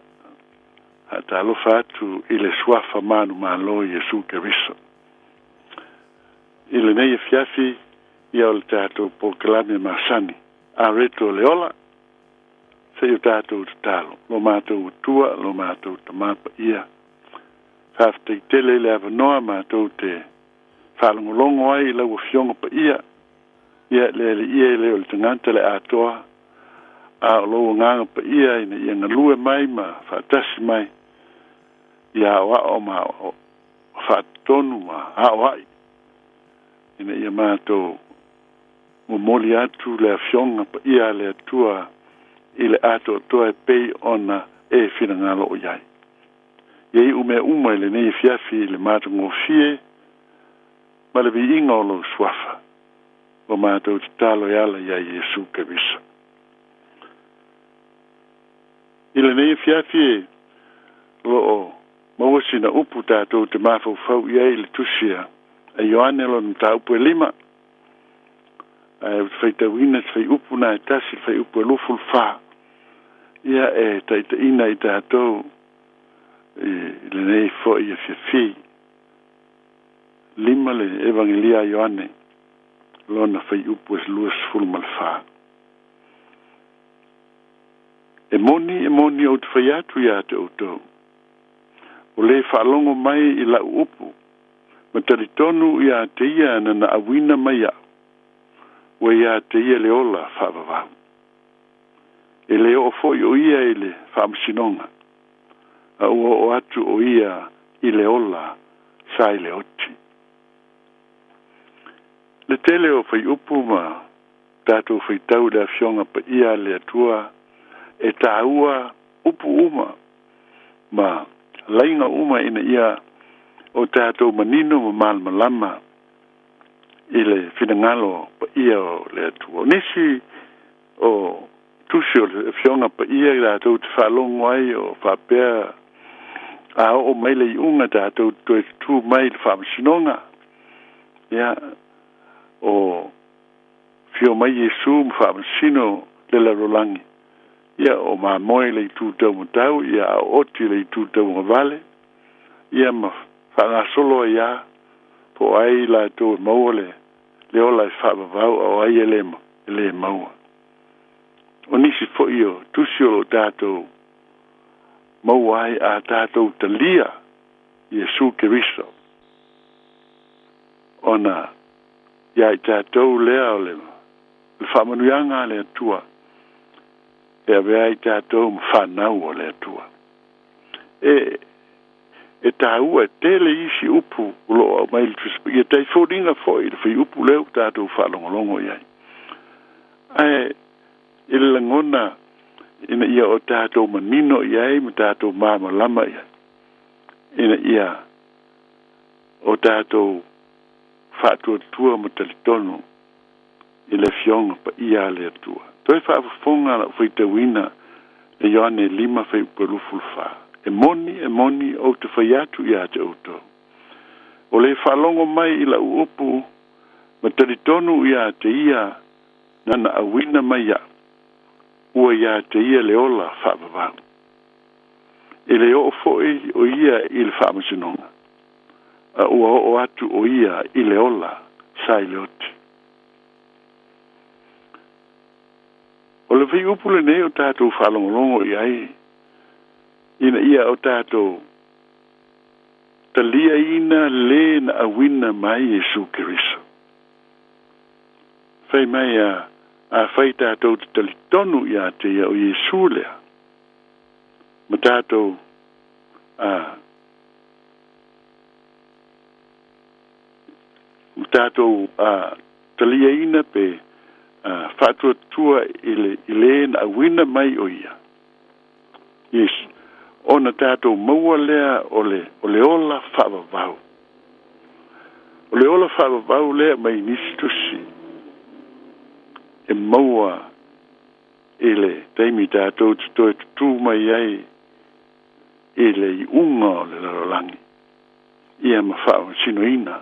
faatalofa atu i le suafa manumalo o Iesu Keriso. I lenei afiafi, ia o le tatou polokalame masani, Areto o le Ola, se i o tatou tatalo, lo matou Atua, lo matou Tama Paia. Faafetai tele i le avanoa matou te faalogologo ai i lau Afioga Paia, ia le Alii e le o le tagata le atoa, a o lou Agaga Paia ina ia galue mai ma faatasi mai, ia aoao ma faatonu ma aoai, ina ia matou momoli atu le Afioga Paia a le Atua i le atoatoa e pei ona e finagalo o i ai. Ia iu mea uma i lenei afiafi i le matagofie ma le viiga o lou suafa, ua matou tatalo e ala iā Iesu Keriso. I lenei afiafi e o lo o maua sina upu tatou te mafaufau i ai i le tusi a Ioane lona mataupu e 5, ae ou te faitauina se fuaiupu na e tasi, le fuaiupu e 24, ia e taitaiina i tatou i lenei foi afiafi. 5 le Evangelia a Ioane lona fuaiupu e 24. E moni, e moni ou te fai atu ia te outou, o le faalogo mai i lau upu, ma talitonu ia te ia na naauina mai au, ua ia te ia le ola faavavau. E le oo foi o ia i le faamasinoga, a ua oo atu o ia i le ola sa i le oti. Le tele o fuaiupu ma tatou faitau i le Afioga Paia a le Atua e taua upu uma ma laiga uma ina ia o tatou manino ma malamalama i le finagalo paia o le Atua. O nisi o tusi o le Afioga Paia i latou te faalogo ai o faapea a oo mai le iuga tatou toe tutū mai i le faamasinoga, ia o fio mai Iesu ma faamasino le lalolagi, ia o mamoe le itu taumatau, ia a o oti le itu tauagavale, ia ma faagasolo ai lava, po o ai latou e maua le le ola e faavavau a o ai e le maua. O nisi foi o tusi o lo o tatou maua ai a tatou talia Iesu Keriso, ona ia i tatou lea o le faamanuiaga a le Atua e avea ai tatou ma fanau o le Atua. E taua e tele isi upu o lo o aumai i le Tusi Paia, tai foliga foi i le fuaiupu lea ua tatou faalogologo i ai. Ae i le lagona ina ia o tatou manino i ai ma tatou malamalama i ai, ina ia o tatou faatuatua ma talitonu i le Afioga Paia a le Atua. Toe faafofoga lau faitauina le Ioane 5 fuaiupu e 24. E moni, e moni, ou te fai atu ia te outou, o le faalogo mai i lau upu ma talitonu ia te ia na naauina mai au, ua ia te ia le ola faavavau. E le oo foi o ia i le faamasinoga, a ua oo atu o ia i le ola sa i le oti. O le fuaiupu lenei o tatou faalogologo i ai, ina ia o tatou taliaina le naauina mai Iesu Keriso. Fai mai a Afai tatou te talitonu ia te ia o Iesu lea, ma tatou a ma tatou a taliaina pe faatuatua i le i le na auina mai o ia. Yes. Ona tatou maua lea o le o le ola faavavau. O le ola faavavau lea mai nisi tusi e maua i le taimi tatou te toe tutū mai ai i le iuga o le lalolagi ia ma faamasinoina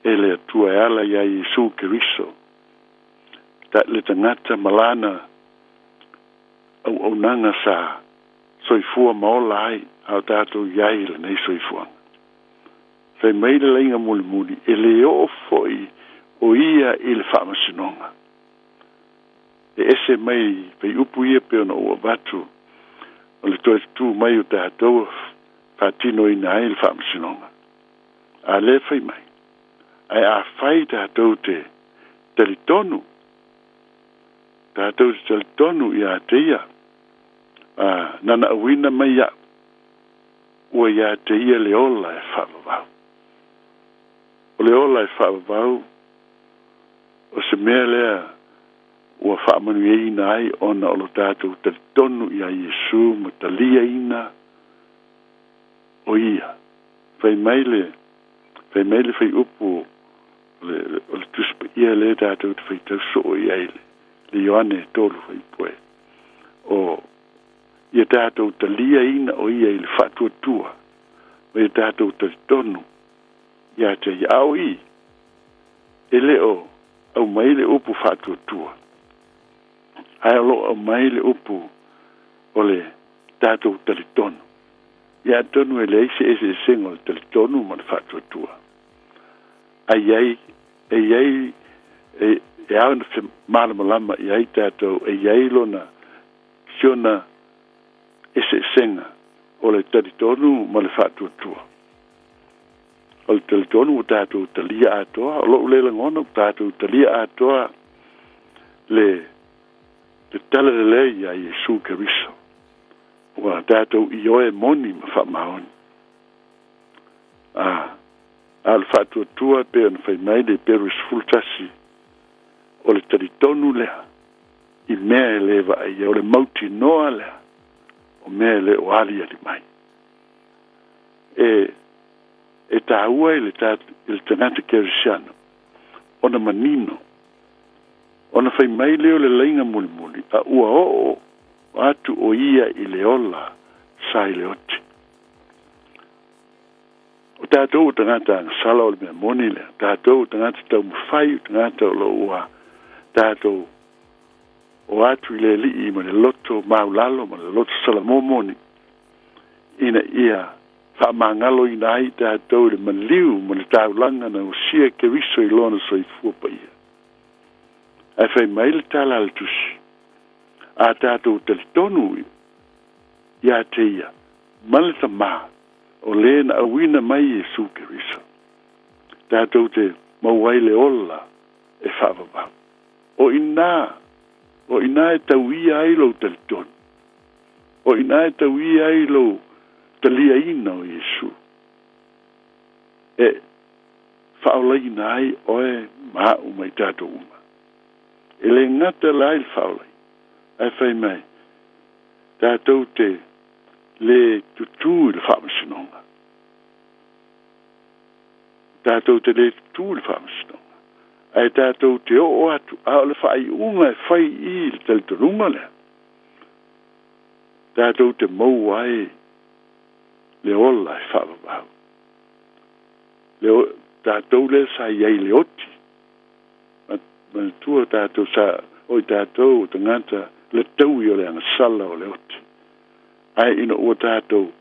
e le Atua e ala iā Iesu Keriso ta le tagata ma lana auaunaga sa soifua ma ola ai a o tatou i ai i lenei soifuaga. Fai mai le laiga mulimuli, e lē oo foi o ia i le faamasinoga. E ese mai faiupu ia pei ona ou avatu o le toe tutū mai o tatou e faatinoina ai le faamasinoga. A lea fai mai, ae afai tatou te talitonu, tatou te talitonu iā te ia, a nana auina mai iaʻu, ua iā te ia le ola e faavavau. O le ola e faavavau, o se mea lea ua faamanuiaina ai ona o lo tatou talitonu iā Iesu ma taliaina o ia. Fai mai le fai mai le faiupu o le o le Tusi Paia lea tatou te faitau soo i ai le Ioane 3 fuaiupu e o ia tatou taliaina o ia i le faatuatua ma ia tatou talitonu ia te ia. A o i, e le o aumai le upu faatuatua, ae o lo o aumai le upu o le tatou talitonu. Ia atonu e leai se eseesega o le talitonu ma le faatuatua. A i ai, e i ai, e, e ao ona malamalama i ai tatou, e i ai lona, si ona eseesega o le talitonu ma le faatuatua. O le talitonu ua tatou talia atoa, o lou le lagona ua tatou talia atoa le le talalelei iā Iesu Keriso. Ua tatou ioe moni ma faamaoni. A, a o le faatuatua e pei ona fai mai le Heperu 11, o le talitonu lea i mea e le vaaia, o le mautinoa lea o mea e le o aliali mai. E, e taua i le, i le tagata kerisiano ona manino, ona fai mai lea o le laiga mulimuli, a ua oo atu o ia i le ola sa i le oti. O tatou o tagata agasala o le mea moni lea, tatou o tagata taumafai, o tagata o lo o ua tatou o atu i le Alii ma le loto maulalo ma le loto salamomoni, ina ia faamagaloina ai tatou i le maliu ma le taulaga na osia e Keriso i lona soifua paia. Ae fai mai le tala a le Tusi, A tatou talitonu ia te ia ma le Tamā, o le na auina mai Iesu Keriso, tatou te maua ai le ola e faavavau. O i inā, o i inā e tauia ai lou talitonu. O i inā e tauia ai lou taliaina o Iesu. E faaolaina ai oe ma aʻu ma i tatou uma. E le gata la i le faaolaina, ae fai mai, tatou te lē tutū i le faamasinoga. Tatou te lē tutū i le faamasinoga, ae tatou te oo atu, a o le faaiuga e fai i le talitonuga lea, tatou te maua ai le ola e faavavau. Le o, tatou lea sa i ai i le oti, manatua tatou sa, o i tatou o tagata le taui o le agasala o le oti. Ae ina ua tatou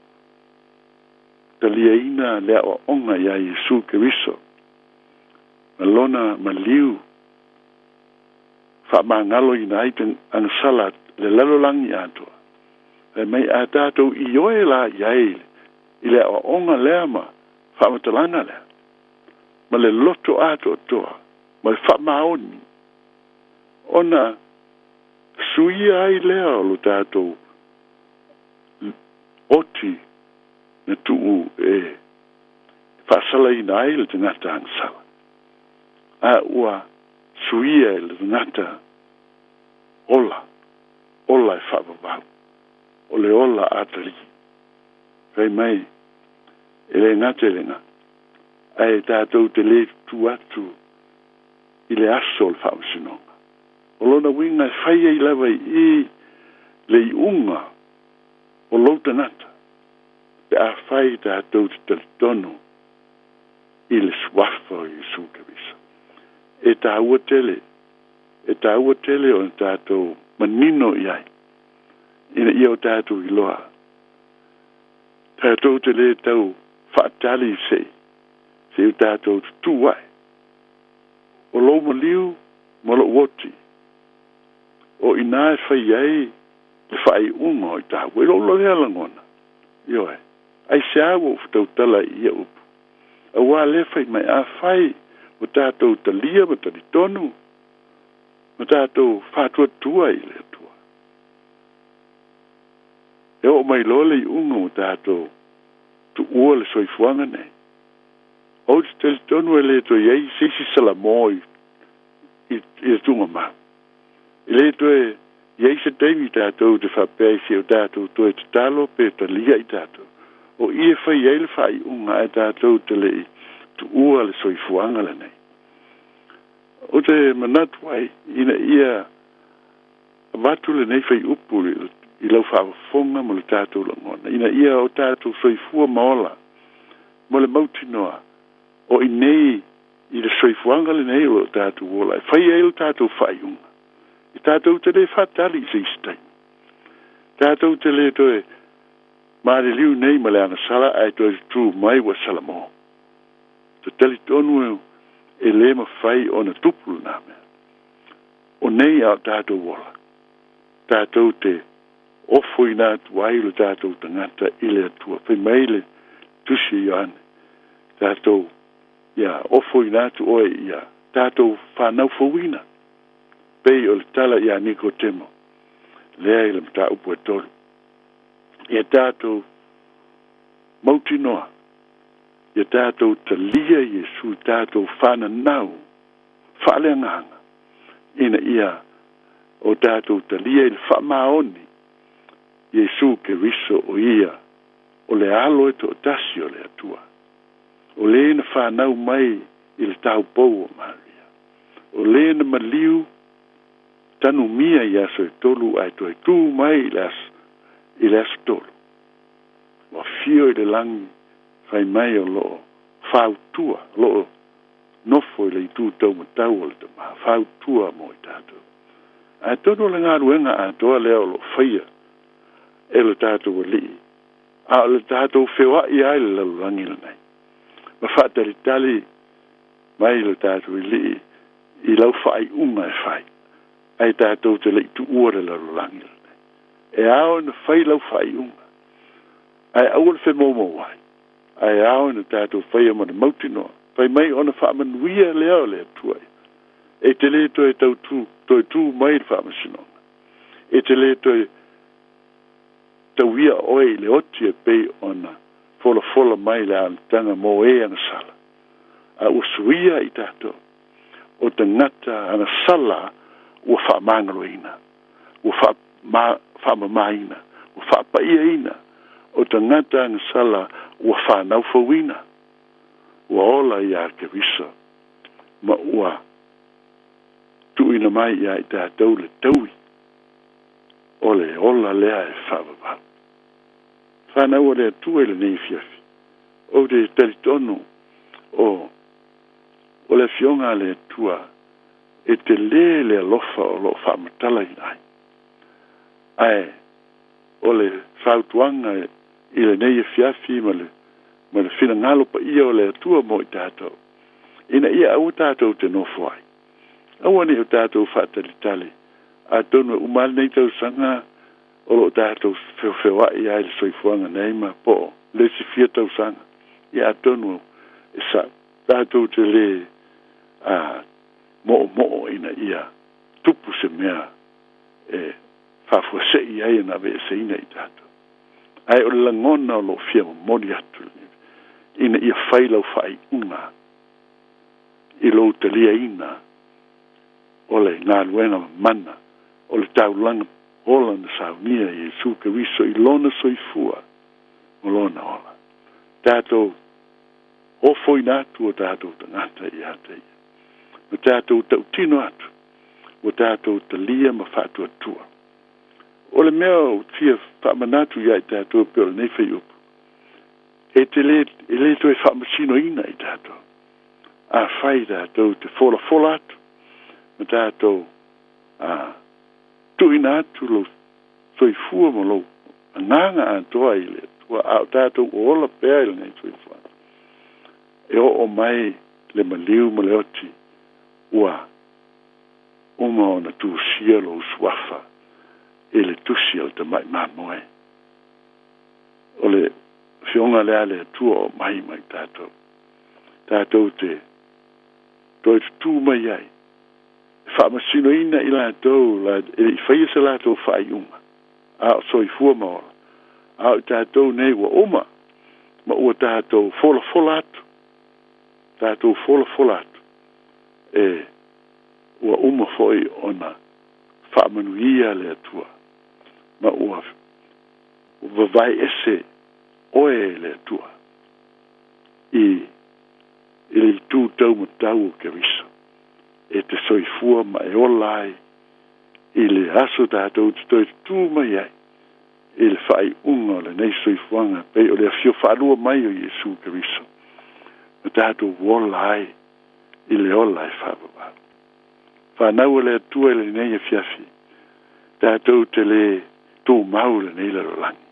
taliaina le aoaoga iā Iesu Keriso ma lona maliu faamagaloina ai te agasala le lalolagi atoa, fai mai a tatou ioe la i ai i le aoaoga lea ma faamatalaga lea, ma le loto atoatoa ma le faamaoni. Ona suia ai lea o lo tatou oti na tuu e faasalaina ai le tagata agasala. A ua suia e le tagata ola, ola e faavavau, o le ola atalii. Fai mai, e le gata i lena, ae tatou te lē tutū atu i le aso o le faamasinoga. O lona uiga e fai ai lava i i le iuga o lou tagata pe afai tatou te talitonu i le suafa o Iesu Keriso. E taua tele, e taua tele ona tatou manino i ai, ina ia o tatou iloa. Tatou te lē tau faatali se i o tatou tutū ae. O lou maliu ma lou oti, o i ina e fai ai le faaiuga o i taua. I lou lea lagona, ioe, aisea ua ou tautala i ia upu? Auā lea fai mai, afai ua tatou talia ma talitonu ma tatou faatuatua i le Atua, e oo mai loa le iuga ua tatou tuua le soifuaga nei, ou te talitonu e lē toe i ai se isi Salamō i le tuugamau. E lē toe i ai se taimi tatou te faapea i se o tatou toe tatalo pe talia i tatou. O i e fai ai le faaiuga ae tatou te le'i tuua le soifuaga lenei. Ou te manatu ai ina ia avatu lenei faiupu i lau faafofoga ma le tatou lagona, ina ia o tatou soifua ma ola mo le mautinoa o i nei i le soifuaga lenei o loo tatou ola e fai ai lo tatou faaiuga. E tatou te lē faatali i se isi taimi. Tatou te lē toe maliliu nei ma le agasala ae toe tutū mai ua Salamō. Te talitonu e lē mafai ona tupu lenā mea. O nei a o tatou ola, tatou te ofoina atu ai lo tatou tagata i le Atua. Fai mai le Tusi a Ioane, tatou ia ofoina atu oe ia tatou fanau fouina, pei o le tala ia Nikotemo lea i le mataupu e 3. Ia tatou mautinoa, ia tatou talia Iesu, tatou fananau faaleagaga, ina ia o tatou talia i le faamaoni Iesu Keriso o ia o le alo e toatasi o le Atua, o lē na fanau mai i le taupou o Maria, o lē na maliu tanumia i aso e 3 ae toe tū mai i le aso 3. Ua fio i le lagi, fai mai o loo fautua, loo nofo i le itu taumatau o le Tamā, fautua mo i tatou. Ae tonu o le galuega atoa lea o loo faia e lo tatou Alii, a o le tatou feoai ai le lalolagi lenei. Ma faatalitali mai lo tatou Alii i lau faaiuga e fai, ae tatou te le'i tuua le lalolagi lenei. E ao ona fai lau faaiuga, ae aua le femoumou ai, ae ao ona tatou faia ma le mautinoa. Fai mai ona faamanuia lea o le Atua. E te lē toe tautū, toe tū mai le faamasinoga. E te lē toe tauia oe i le oti e pei ona folafola mai le amataga mo e agasala. A ua suia i tatou, o tagata agasala ua faamagaloina, ua faamamaina, ua faapaiaina, o tagata agasala ua fanaufauina, ua ola iā Keriso, ma ua tuuina mai ia i tatou le taui o le ola lea e faavavau. Fanau a le Atua i lenei afiafi, ou te talitonu o le afioga a le Atua e telē le alofa o loo faamatalaina ai. Ae o le fautuaga i lenei afiafi ma le finagalo paia o le Atua mo i tatou, ina ia aua tatou te nofo ai. Aua ne i o tatou faatalitali, atonu e uma lenei tausaga o loo tatou feofeoai ai le soifuaga nei ma po o le isi fia tausaga. Ia atonu e sa tatou te lē moomoo ina ia tupu se mea e faafuasei ai ona aveeseina i tatou. Ae o le lagona o loo fia momoli atu ina ia fai lau faaiuga i lou taliaina o le galuega mamana o le taulaga ola na saunia e Iesu Keriso i lona soifua ma lona ola. Tatou ofoina atu o tatou tagata ia te ia. Ma tatou tautino atu ua tatou talia ma faatuatua. O le mea o fia faamanatu ia i tatou pe o lenei faiupu, e te le, e le toe faamasinoina i tatou. Afai tatou te folafola atu ma tatou tuuina atu lou soifua ma lou agaga atoa i le Atua, a o tatou ola pea i lenei soifuaga, e oo mai le maliu ma le oti ua uma ona tusia lou suafa i le tusi a le tamai mamoe. O le afioga lea a le Atua o mai mai tatou, tatou te toe tutū mai ai, e faamasinoina i latou e le i faia se latou faaiuga, a o soifua ma ola. A o i tatou nei ua uma ma ua tatou folafola atu, tatou folafola atu, e ua uma foi ona faamanuia le Atua, ma ua vavae ese oe e le Atua i le itu taumatau o Keriso, e te soifua ma e ola ai i le aso tatou te toe tutū mai ai i le faaiuga o lenei soifuaga, pei o le afio faalua mai o Iesu Keriso, ma tatou ola ai i le ola e faavavau. Whanau o le Atua i lenei afiafi, tatou te le tumau lenei lalolagi,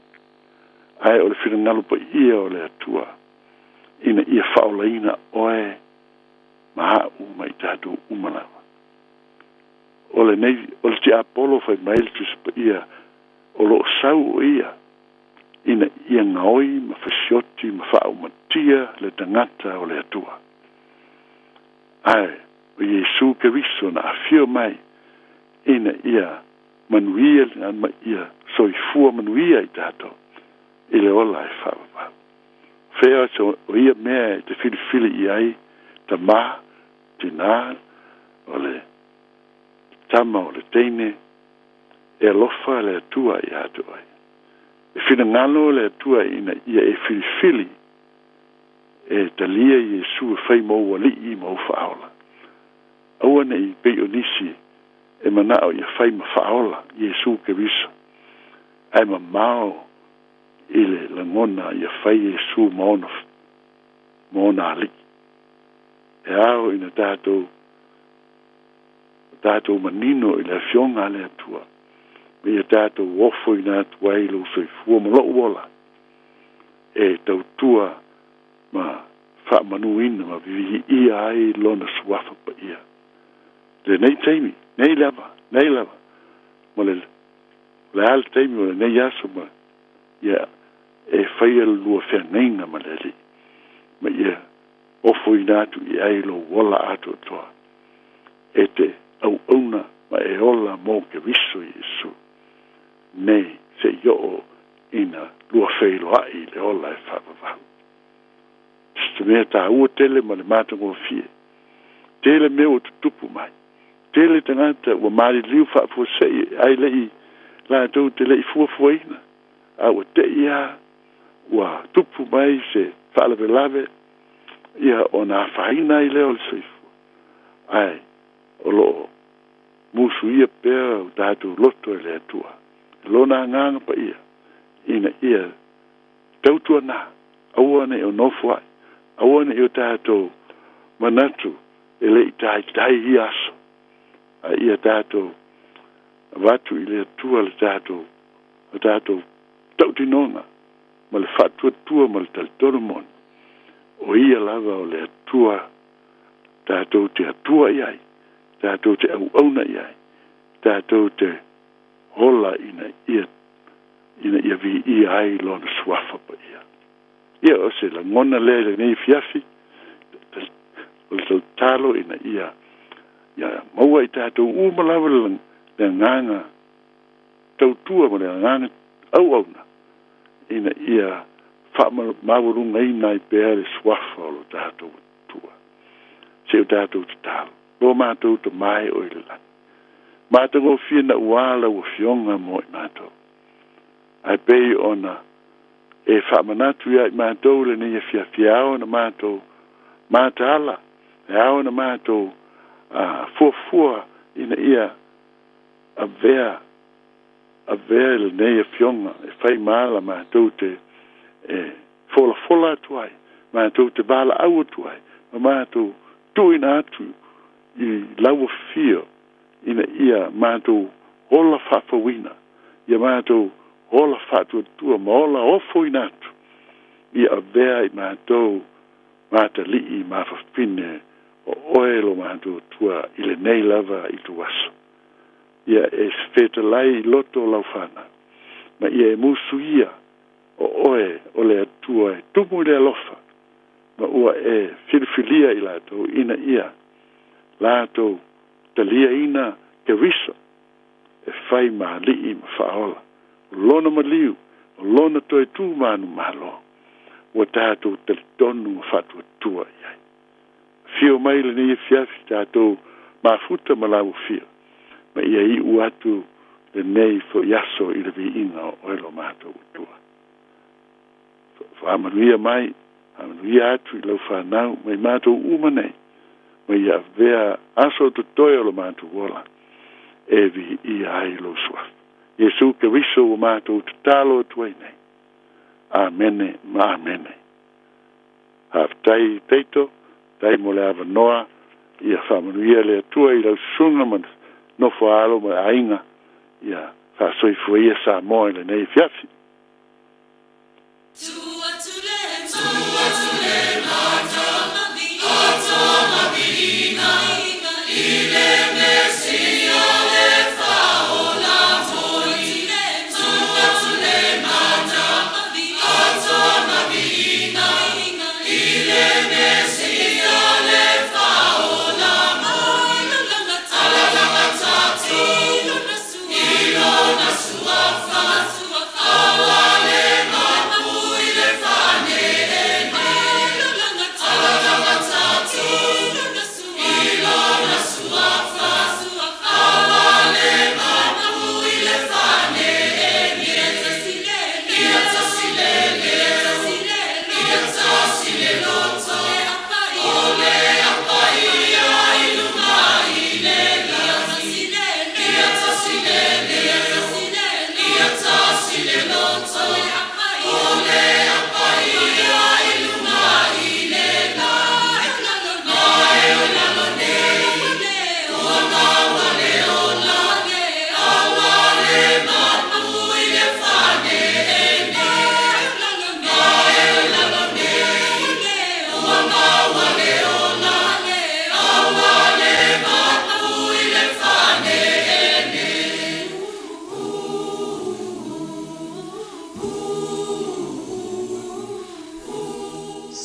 ae o le finagalo paia o le Atua ina ia faaolaina oe ma a'u ma i tatou uma lava. O lenei, o le tiapolo fai mai le Tusi Paia, o loo sau o ia ina ia gaoi ma fasioti ma faaumatia le tagata o le Atua. Ae o Iesu Keriso na afio mai ina ia manuia ma ia soifua manuia i tatou i le ola e faavavau. Fea o ia mea e te filifili i ai tamā, tinā, o le tama o le teine, e alofa le Atua ia te oe. E finagalo le Atua ina ia e filifili e talia Iesu e fai ma ou alii ma ou faaola. Aua nei pei o nisi e manao ia fai ma faaola Iesu Keriso, ae mamao i le lagona ia fai Iesu ma ona alii. E ao ina tatou manino i le afioga a le Atua, ma ia tatou ofoina atu ai lou soifua ma lou ola, e tautua ma faamanuina ma viviia ai lona suafa paia. Lenei taimi, nei lava, ma le a le taimi o lenei aso ma ia e faia le lua feagaiga ma le Alii, ma ia ofoina atu i ai lou ola atoatoa, e te auauna ma e ola mo Keriso Iesu, nei seia oo ina lua feiloai i le ola e faavavau. Se mea tāua tele ma le matagofie, tele mea ua tutupu mai, tele tagata ua maliliu faafuasei ai lei latou te lei fuafuaina, a ua tei lava ua tupu mai se faalavelave, ia ona afaina ai lea o le soifua. Ae o loo musuia pea o tatou loto e le Atua, lona agaga paia, ina ia tautuanā, aua nei o nofo ai, aua nei o tatou manatu e lei taitai ia aso, a ia tatou avatu i le Atua le tatou tautinoga ma le faatuatua ma le talitonu moni, o ia lava o le Atua tatou te Atua i ai, tatou te auauna i ai, tatou te ola ina ia viia ai lona suafa paia. Ia o se lagona lea i lenei afiafi, o le tatalo ina ia Ia maua i tatou uma lava le agaga tautua ma le agaga auauna ina ia faamaualugaina ai pea le suafa o lo tatou Atua. Se o tatou tatalo, lo matou Tama e oe i le lagi, matagofie nauā lau Afioga mo i matou. Ae pei ona e faamanatu ia i matou lenei afiafi e ao ona matou mataala, e ao ona matou fuafua ina ia avea avea lenei afioga e fai ma ala matou te e folafola atu ai, matou te valaau atu ai, ma matou tuuina atu i lau afio ina ia matou ola faafouina, ia matou ola faatuatua ma ola ofoina atu, ia avea i matou ma atalii ma fafine o oe lo matou Atua i lenei lava ituaso. Ia e fetalai i loto o lau fanau, ma ia e musuia o oe o le Atua e tumu i le alofa, ma ua e filifilia i latou ina ia latou taliaina Keriso e fai ma alii ma faaola, o lona maliu, o lona toe tu manumalo, ua tatou talitonu ma faatuatua i ai. Afio mai lenei afiafi tatou mafuta ma lau afio, ma ia iu atu lenei foi aso i le viiga o oe lo matou Atua. Faamanuia mai, faamanuia atu i lau fanau ma i matou uma nei, ma ia avea aso o totoe o lo matou ola e viia ai lou suafa. Iesu Keriso ua matou tatalo atu ai nei. Amene ma amene. Faafetai Taito, faafetai mo le avanoa, ia faamanuia le Atua i lau susuga ma nofo a alo ma aiga, ia faasoifua ia Samoa i lenei afiafi.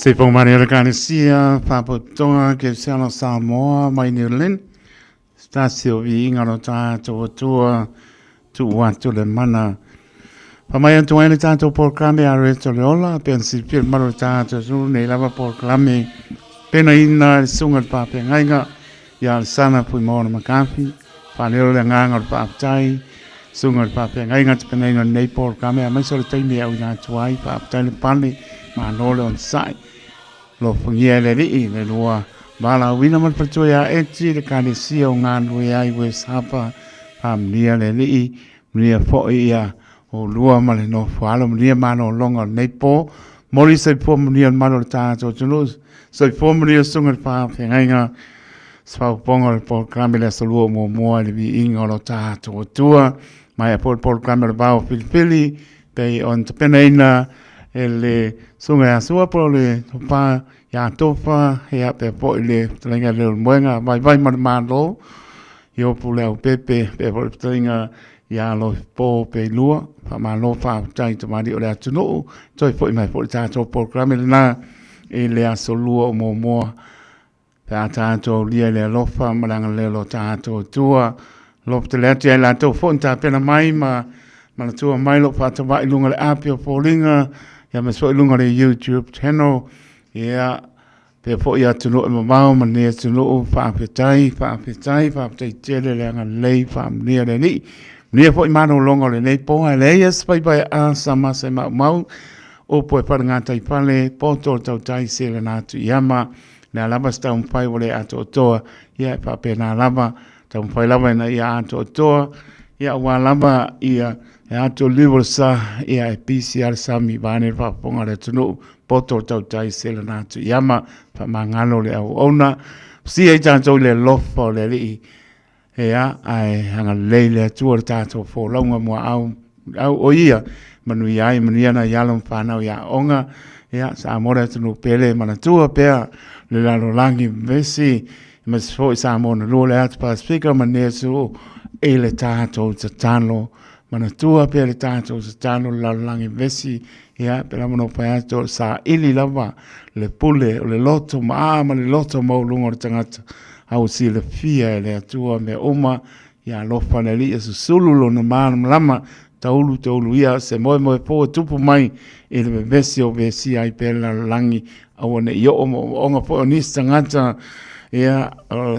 Se pau mare o le Ekalesia, Faalapotopotoga Kerisiano Samoa mai New Zealand, se tasi o viiga o lo tatou Atua, tuu atu le mana. Faamai atu ai le tatou polokalame a Reto le Ola, pe ona silafia le mamalu o le tatou atunuu nei lava polokalame penaina le susuga i le faafeagaiga ia Alesana Fuimaono McCarthy, faaleo le agaga o le faafetai, susuga i le faafeagaiga tapenaina o lenei polokalame aemaise o le taimi e auina atu ai, faafetai le pale, malo le onosai. Alofagia e le Alii le lua valaauina ma le faletua ia Eti le Ekalesia o galulue ai West Harbour, faamanuia le Alii, manuia foi ia oulua ma le nofo alo, manuia malologa o lenei po, momoli soifua manuia i le malu o le tatou atunuu, soifua manuia susuga i le faafeagaiga, se faaopoopoga o le polokalame i le aso lua o muamua i le viiga o lo tatou Atua. Maea foi le polokalame o le Vao Filifili, pei ona tapenaina e le susuga ia Sua po o le Tofa ia Tofa, ia pea foi le fetalaiga i le Leulumoega, Vaivai ma le Malo, Iopu Leaupepe, pea foi le fetalaiga ia Loipo Peilua. Faamalo faafetai tamalii o le atunuu, toe foi mai foi le tatou polokalame lena i le aso lua o muamua. Pe a tātou aulia i le alofa ma le agalelei o lo tātou Atua. Alofa tele atu ia i latou foi na tapena mai ma manatua mai lou faatavai i luga o le api o foliga, ia aemaise foi i luga o le YouTube channel. Ia, pea foi i atunuu e mamao ma lenei atunuu, faafetai, faafetai, faafetai tele le agalelei, faamanuia le Alii. Manuia foi malologa o lenei po, ae leai se faiva e asa ma se maumau, upu e falegataifale, poto o le tautai se lana atu i ama, lea lava se taumafai ua le atoatoa, ia e faapena lava, taumafai lava ina ia atoatoa, ia aua lava ia e ato liu o le sa, ia e pisi lava le sami vaeane le faafofoga a le atunuu, poto o le tautai se lana atu i ama, faamagalo le auauna, fusia ai tatou i le alofa o le Alii, Ea, ae agalelei le Atua i le tatou folauga muaau au o ia, manuia ai, manuia nai alo ma fanau i aoga, ia, Samoa le atunuu pele, manatua pea le lalolagi vevesi, aemaise foi Samoa na lua le atu Pasifika ma lenei atunuu i le tatou tatalo. Manatua pea le tatou tatalo le lalolagi vevesi, ia, pei lava ona ou fai atu, o le saili lava le pule o le loto maa ma le loto maualuga o le tagata, a ua silafia e le Atua mea uma, ia alofa le Alii e susulu lona malamalama, taulu taulu ia se moemoe fou e tupu mai i le vevesi o vesia ai pea le lalolagi, aua ne i oo moomooga foi o nisi tagata, ia, o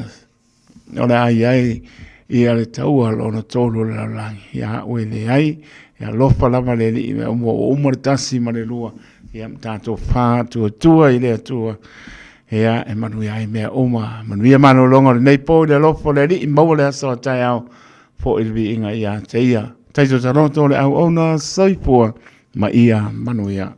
le a i ai ia le taua lona tolu o le lalolagi, ia au e leai, e alofa lava le Alii mea uma ua uma le 1 ma le 2, ia ma tatou faatuatua i le Atua, ia e manuia ai mea uma. Manuia malologa o lenei po i le alofa o le Alii, maua le aso a taeao, foi le viiga ia te ia. Taito taloto o le auauna, soifua ma ia manuia.